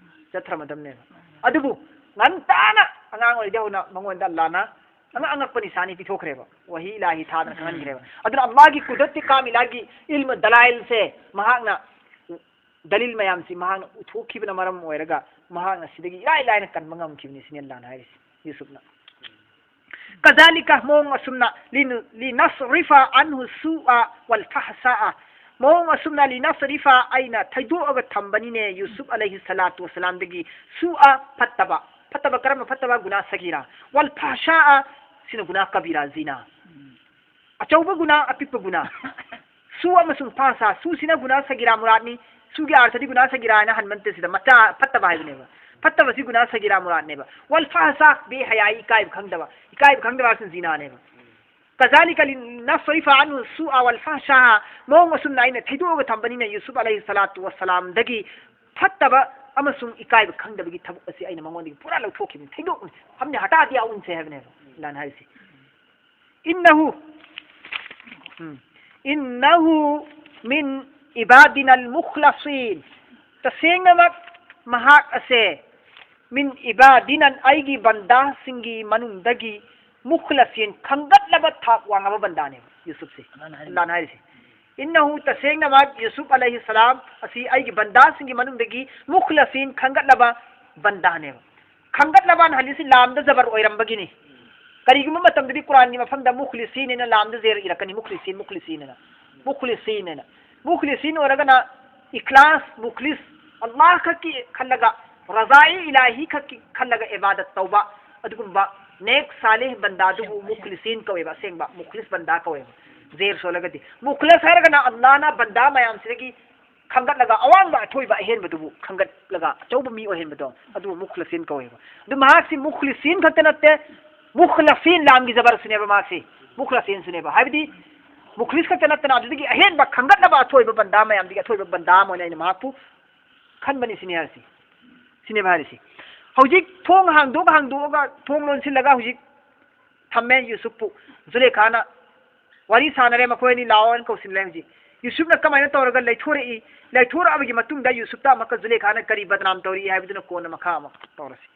ꯆꯠꯊꯔꯝꯃꯗꯕꯅꯦꯕ꯫ ꯑꯗꯨꯕꯨ ꯉꯟꯇꯥꯅ ꯑꯉꯥꯡ ꯑꯣꯏꯔꯤꯗꯩ ꯍꯧꯅ ꯃꯉꯣꯟꯗ ꯑꯜꯂꯥꯅ ꯑꯉꯛ ꯑꯉꯛꯄ ꯅꯤꯁꯥꯅꯤ ꯄꯤꯊꯣꯛꯈ꯭ꯔꯦꯕ, ꯋꯥꯍꯤ ꯏꯂꯥꯍꯤ ꯊꯥꯗꯅ ꯈꯪꯍꯟꯈ꯭ꯔꯦꯕ꯫ ꯑꯗꯨꯅ ꯑꯜꯂꯥꯍꯒꯤ ꯀꯨꯗꯔꯠꯇꯤ ꯀꯥꯃꯤꯂꯥꯒꯤ ꯏꯜꯃ ꯗꯂꯥꯏꯜꯁꯦ ꯃꯍꯥꯛꯅ, ꯗꯂꯤꯜ ꯃꯌꯥꯝꯁꯤ ꯃꯍꯥꯛꯅ ꯎꯠꯊꯣꯛꯈꯤꯕꯅ ꯃꯔꯝ ꯑꯣꯏꯔꯒ ꯃꯍꯥꯛꯅ ꯁꯤꯗꯒꯤ ꯏꯔꯥꯏ ꯂꯥꯏꯅ ꯀꯟꯕ ꯉꯝꯈꯤꯕꯅꯤ ꯁꯤꯅꯤ ꯑꯜꯂꯥꯍꯅ ꯍꯥꯏꯔꯤꯁꯤ ꯌꯨꯁꯨꯞꯅ꯫ ꯀꯖꯥꯂꯤꯀ, ꯃꯑꯣꯡ ꯑꯁꯨꯝꯅ, ꯂꯤꯅ-, ꯂꯤꯅꯁꯔꯤꯐ ꯑꯟꯍꯨ ꯁꯨꯑ ꯋꯜ ꯐꯍꯁꯥꯑ, ꯃꯑꯣꯡ ꯑꯁꯨꯝꯅ, ꯂꯤꯅꯁꯔꯤꯐ, ꯑꯩꯅ ꯊꯩꯗꯣꯛꯑꯒ ꯊꯝꯕꯅꯤꯅꯦ ꯌꯨꯁꯨꯞ ꯑꯂꯩꯍꯤ ꯁꯂꯥꯇꯨ ꯋꯁꯂꯥꯝꯗꯒꯤ, ꯁꯨꯑ, ꯐꯠꯇꯕ, ꯐꯠꯇꯕ ꯀꯔꯝꯕ ꯐꯠꯇꯕ? ꯒꯨꯅꯥ ꯁꯒꯤꯔꯥ, ꯋꯜ ꯐꯍꯁꯥꯑ, ꯁꯤꯅ ꯒꯨꯅꯥ ꯀꯕꯤꯔꯥ, ꯖꯤꯅꯥ꯫ ꯑꯆꯧꯕ ꯒꯨꯅꯥ, ꯑꯄꯤꯛꯄ ꯒꯨꯅꯥ꯫ ꯁꯨ ꯑꯃꯁꯨꯡ ꯐꯍꯁꯥ, ꯁꯨꯁꯤꯅ ꯒꯨꯅꯥ ꯁꯒꯤꯔꯥ ꯃꯨꯔꯥꯠꯅꯤ꯫ ꯁꯨꯒꯤ ꯑꯥꯔꯊꯗꯤ ꯒꯨꯅꯥ ꯁꯒꯤꯔꯥ ꯍꯥꯏꯅ ꯍꯟꯕ ꯅꯠꯇꯦ, ꯁꯤꯗ ꯃꯆꯥ ꯐꯠꯇꯕ ꯍꯥꯏꯕꯅꯦꯕ꯫ ꯐꯠꯇꯕꯁꯤ ꯒꯨꯅꯥ ꯁꯒꯤꯔꯥ ꯃꯨꯔꯥꯠꯅꯦꯕ꯫ ꯋꯜ ꯐꯍꯁꯥ, ꯕꯦ ꯍꯌꯥꯏ, ꯏꯀꯥꯏꯕ ꯈꯪꯗꯕ꯫ ꯏꯀꯥꯏꯕ ꯈꯪꯗꯕ ꯍꯥꯏꯁꯤꯅ ꯖꯤꯅꯥꯅꯦꯕ꯫ ꯀꯖꯥꯂꯤꯀ ꯂꯤꯅꯁꯔꯤꯐ ꯑꯟꯍꯨ ꯁꯨꯑ ꯋꯜ ꯐꯍꯁꯥ, ꯃꯑꯣꯡ ꯑꯁꯨꯝꯅ ꯑꯩꯅ ꯊꯩꯗꯣꯛꯑꯒ ꯊꯝꯕꯅꯤꯅ ꯌꯨꯁꯨꯞ ꯑꯂꯩꯍꯤ ꯁꯂꯥꯇꯨ ꯋꯁꯂꯥꯝꯗꯒꯤ ꯐꯠꯇꯕ ꯑꯃꯁꯨꯡ ꯏꯀꯥꯏꯕ ꯈꯪꯗꯕꯒꯤ ꯊꯕꯛ ꯑꯁꯤ ꯑꯩꯅ ꯃꯉꯣꯟꯗꯒꯤ ꯄꯨꯔꯥ ꯂꯧꯊꯣꯛꯈꯤꯕꯅꯤ, ꯊꯩꯗꯣꯛ-, ꯍꯝꯅꯦ ꯍꯇꯥ ꯗꯤꯌꯥ ꯎꯟꯁꯦ ꯍꯥꯏꯕꯅꯦꯕ ꯑꯜꯂꯥꯍꯅ ꯍꯥꯏꯔꯤꯁꯤ꯫ ꯏꯟꯅꯍꯨ ꯎꯝ. "ꯏꯟꯅꯍꯨ ꯃꯤꯟ ꯏꯕꯥꯗꯤꯅꯜ ꯃꯨꯈ꯭ꯂꯁꯤꯟ"꯫ ꯇꯁꯦꯡꯅꯃꯛ ꯃꯍꯥꯛ ꯑꯁꯦ "ꯃꯤꯟ ꯏꯕꯥꯗꯤꯅ", ꯑꯩꯒꯤ ꯕꯟꯗꯥꯁꯤꯡꯒꯤ ꯃꯅꯨꯡꯗꯒꯤ "ꯃꯨꯈ꯭ꯂꯁꯤꯟ", ꯈꯟꯒꯠꯂꯕ ꯊꯥꯛ ꯋꯥꯡꯉꯕ ꯕꯟꯗꯥꯅꯦꯕ ꯌꯨꯁꯨꯞꯁꯦ꯫ ꯑꯜꯂꯥꯍꯅ ꯍꯥꯏꯔꯤꯁꯦ꯫ "ꯏꯟꯅꯍꯨ", ꯇꯁꯦꯡꯅꯃꯛ ꯌꯨꯁꯨꯞ ꯑꯂꯩꯍꯤꯁꯁꯂꯥꯝ ꯑꯁꯤ ꯑꯩꯒꯤ ꯕꯟꯗꯥꯁꯤꯡꯒꯤ ꯃꯅꯨꯡꯗꯒꯤ "ꯃꯨꯈ꯭ꯂꯁꯤꯟ", ꯈꯟꯒꯠꯂꯕ ꯕꯟꯗꯥꯅꯦꯕ꯫ ꯈꯟꯒꯠꯂꯕꯅ ꯍꯜꯂꯤꯁꯤ ꯂꯥꯝꯗ ꯖꯕꯔ ꯑꯣꯏꯔꯝꯕꯒꯤꯅꯤ꯫ ꯀꯔꯤꯒꯨꯝꯕ ꯃꯇꯝꯗꯗꯤ ꯀꯨꯔꯥꯟꯒꯤ ꯃꯐꯝꯗ "ꯃꯨꯈ꯭ꯂꯤꯁꯤꯟ" ꯍꯥꯏꯅ ꯂꯥꯝꯗ ꯖꯦꯔ ꯏꯔꯛꯀꯅꯤ, "ꯃꯨꯈ꯭ꯂꯤꯁꯤꯟ", "ꯃꯨꯈ꯭ꯂꯤꯁꯤꯟ" ꯍꯥꯏꯅ꯫ "ꯃꯨꯈ꯭ꯂꯤꯁꯤꯟ" ꯍꯥꯏꯅ꯫ "ꯃꯨꯈ꯭ꯂꯤꯁꯤꯟ" ꯑꯣꯏꯔꯒꯅ ꯏꯈ꯭ꯂꯥꯁ, ꯃꯨꯈ꯭ꯂꯤꯁ, ꯑꯜꯂꯥꯍ ꯈꯛꯀꯤ ꯈꯜꯂꯒ, ꯔꯖꯥꯏ ꯏꯂꯥꯍꯤ ꯈꯛꯀꯤ ꯈꯜꯂꯒ ꯏꯕꯥꯗꯠ ꯇꯧꯕ ꯑꯗꯨꯒꯨꯝꯕ ꯅꯦꯛ ꯁꯥꯂꯤꯍ ꯕꯟꯗꯥꯗꯨꯕꯨ "ꯃꯨꯈ꯭ꯂꯤꯁꯤꯟ" ꯀꯧꯋꯦꯕ, ꯑꯁꯦꯡꯕ "ꯃꯨꯈ꯭ꯂꯤꯁ" ꯕꯟꯗꯥ ꯀꯧꯋꯦꯕ꯫ ꯖꯦꯔ ꯁꯣꯜꯂꯒꯗꯤ "ꯃꯨꯈ꯭ꯂꯤꯁ" ꯍꯥꯏꯔꯒꯅ ꯑꯜꯂꯥꯍꯅ ꯕꯟꯗꯥ ꯃꯌꯥꯝꯁꯤꯗꯒꯤ ꯈꯟꯒꯠꯂꯒ ꯑꯋꯥꯡꯕ, ꯑꯊꯣꯏꯕ, ꯑꯍꯦꯟꯕꯗꯨꯕꯨ ꯈꯟꯒꯠꯂꯒ ꯑꯆꯧꯕ ꯃꯤ ꯑꯣꯏꯍꯟꯕꯗꯣ, ꯑꯗꯨꯕꯨ "ꯃꯨꯈ꯭ꯂꯤꯁꯤꯟ" ꯀꯧꯋꯦꯕ꯫ ꯑꯗꯨ ꯃꯍꯥꯛꯁꯤ "ꯃꯨꯈ꯭ꯂꯤꯁꯤꯟ" ꯈꯛꯇ ꯅꯠꯇꯦ, "ꯃꯨꯈ꯭ꯂꯁꯤꯟ", ꯂꯥꯝꯒꯤ ꯖꯕꯔꯁꯤꯅꯦꯕ ꯃꯍꯥꯛꯁꯤ, "ꯃꯨꯈ꯭ꯂꯁꯤꯟꯁꯨꯅꯦꯕ"꯫ ꯍꯥꯏꯕꯗꯤ ꯃꯨꯈ꯭ꯂꯤꯁ ꯈꯛꯇ ꯅꯠꯇꯅ ꯑꯗꯨꯗꯒꯤ ꯑꯍꯦꯟꯕ ꯈꯟꯒꯠꯂꯕ ꯑꯊꯣꯏꯕ ꯕꯟꯗꯥ ꯃꯌꯥꯝꯗꯒꯤ ꯑꯊꯣꯏꯕ ꯕꯟꯗꯥ ꯑꯃ ꯑꯣꯏꯅ ꯑꯩꯅ ꯃꯍꯥꯛꯄꯨ ꯈꯟꯕꯅꯤ ꯁꯤꯅꯤ ꯍꯥꯏꯔꯤꯁꯤ꯫ ꯁꯤꯅꯦꯕ ꯍꯥꯏꯔꯤꯁꯤ꯫ ꯍꯧꯖꯤꯛ ꯊꯣꯡ ꯍꯥꯡꯗꯣꯛ ꯍꯥꯡꯗꯣꯛꯑꯒ, ꯊꯣꯡ ꯂꯣꯟꯁꯤꯜꯂꯒ ꯍꯧꯖꯤꯛ ꯊꯝꯃꯦ ꯌꯨꯁꯨꯞꯄꯨ꯫ ꯖꯨꯂꯦꯈꯥꯅ ꯋꯥꯔꯤ ꯁꯥꯟꯅꯔꯦ, ꯃꯈꯣꯏ ꯑꯅꯤ ꯂꯥꯛꯑꯣꯅ ꯀꯧꯁꯤꯜꯂꯦ꯫ ꯍꯧꯖꯤꯛ ꯌꯨꯁꯨꯞꯅ ꯀꯃꯥꯏꯅ ꯇꯧꯔꯒ ꯂꯩꯊꯣꯔꯛꯏ? ꯂꯩꯊꯣꯔꯛꯑꯕꯒꯤ ꯃꯇꯨꯡꯗ ꯌꯨꯁꯨꯞꯇ ꯑꯃꯨꯛꯀ ꯖꯨꯂꯦꯈꯥꯅ ꯀꯔꯤ ꯕꯗꯅꯥꯝ ꯇꯧꯔꯤ ꯍꯥꯏꯕꯗꯨꯅ ꯀꯣꯟꯅ ꯃꯈꯥ ꯑꯃꯨꯛ ꯇꯧꯔꯁꯤ꯫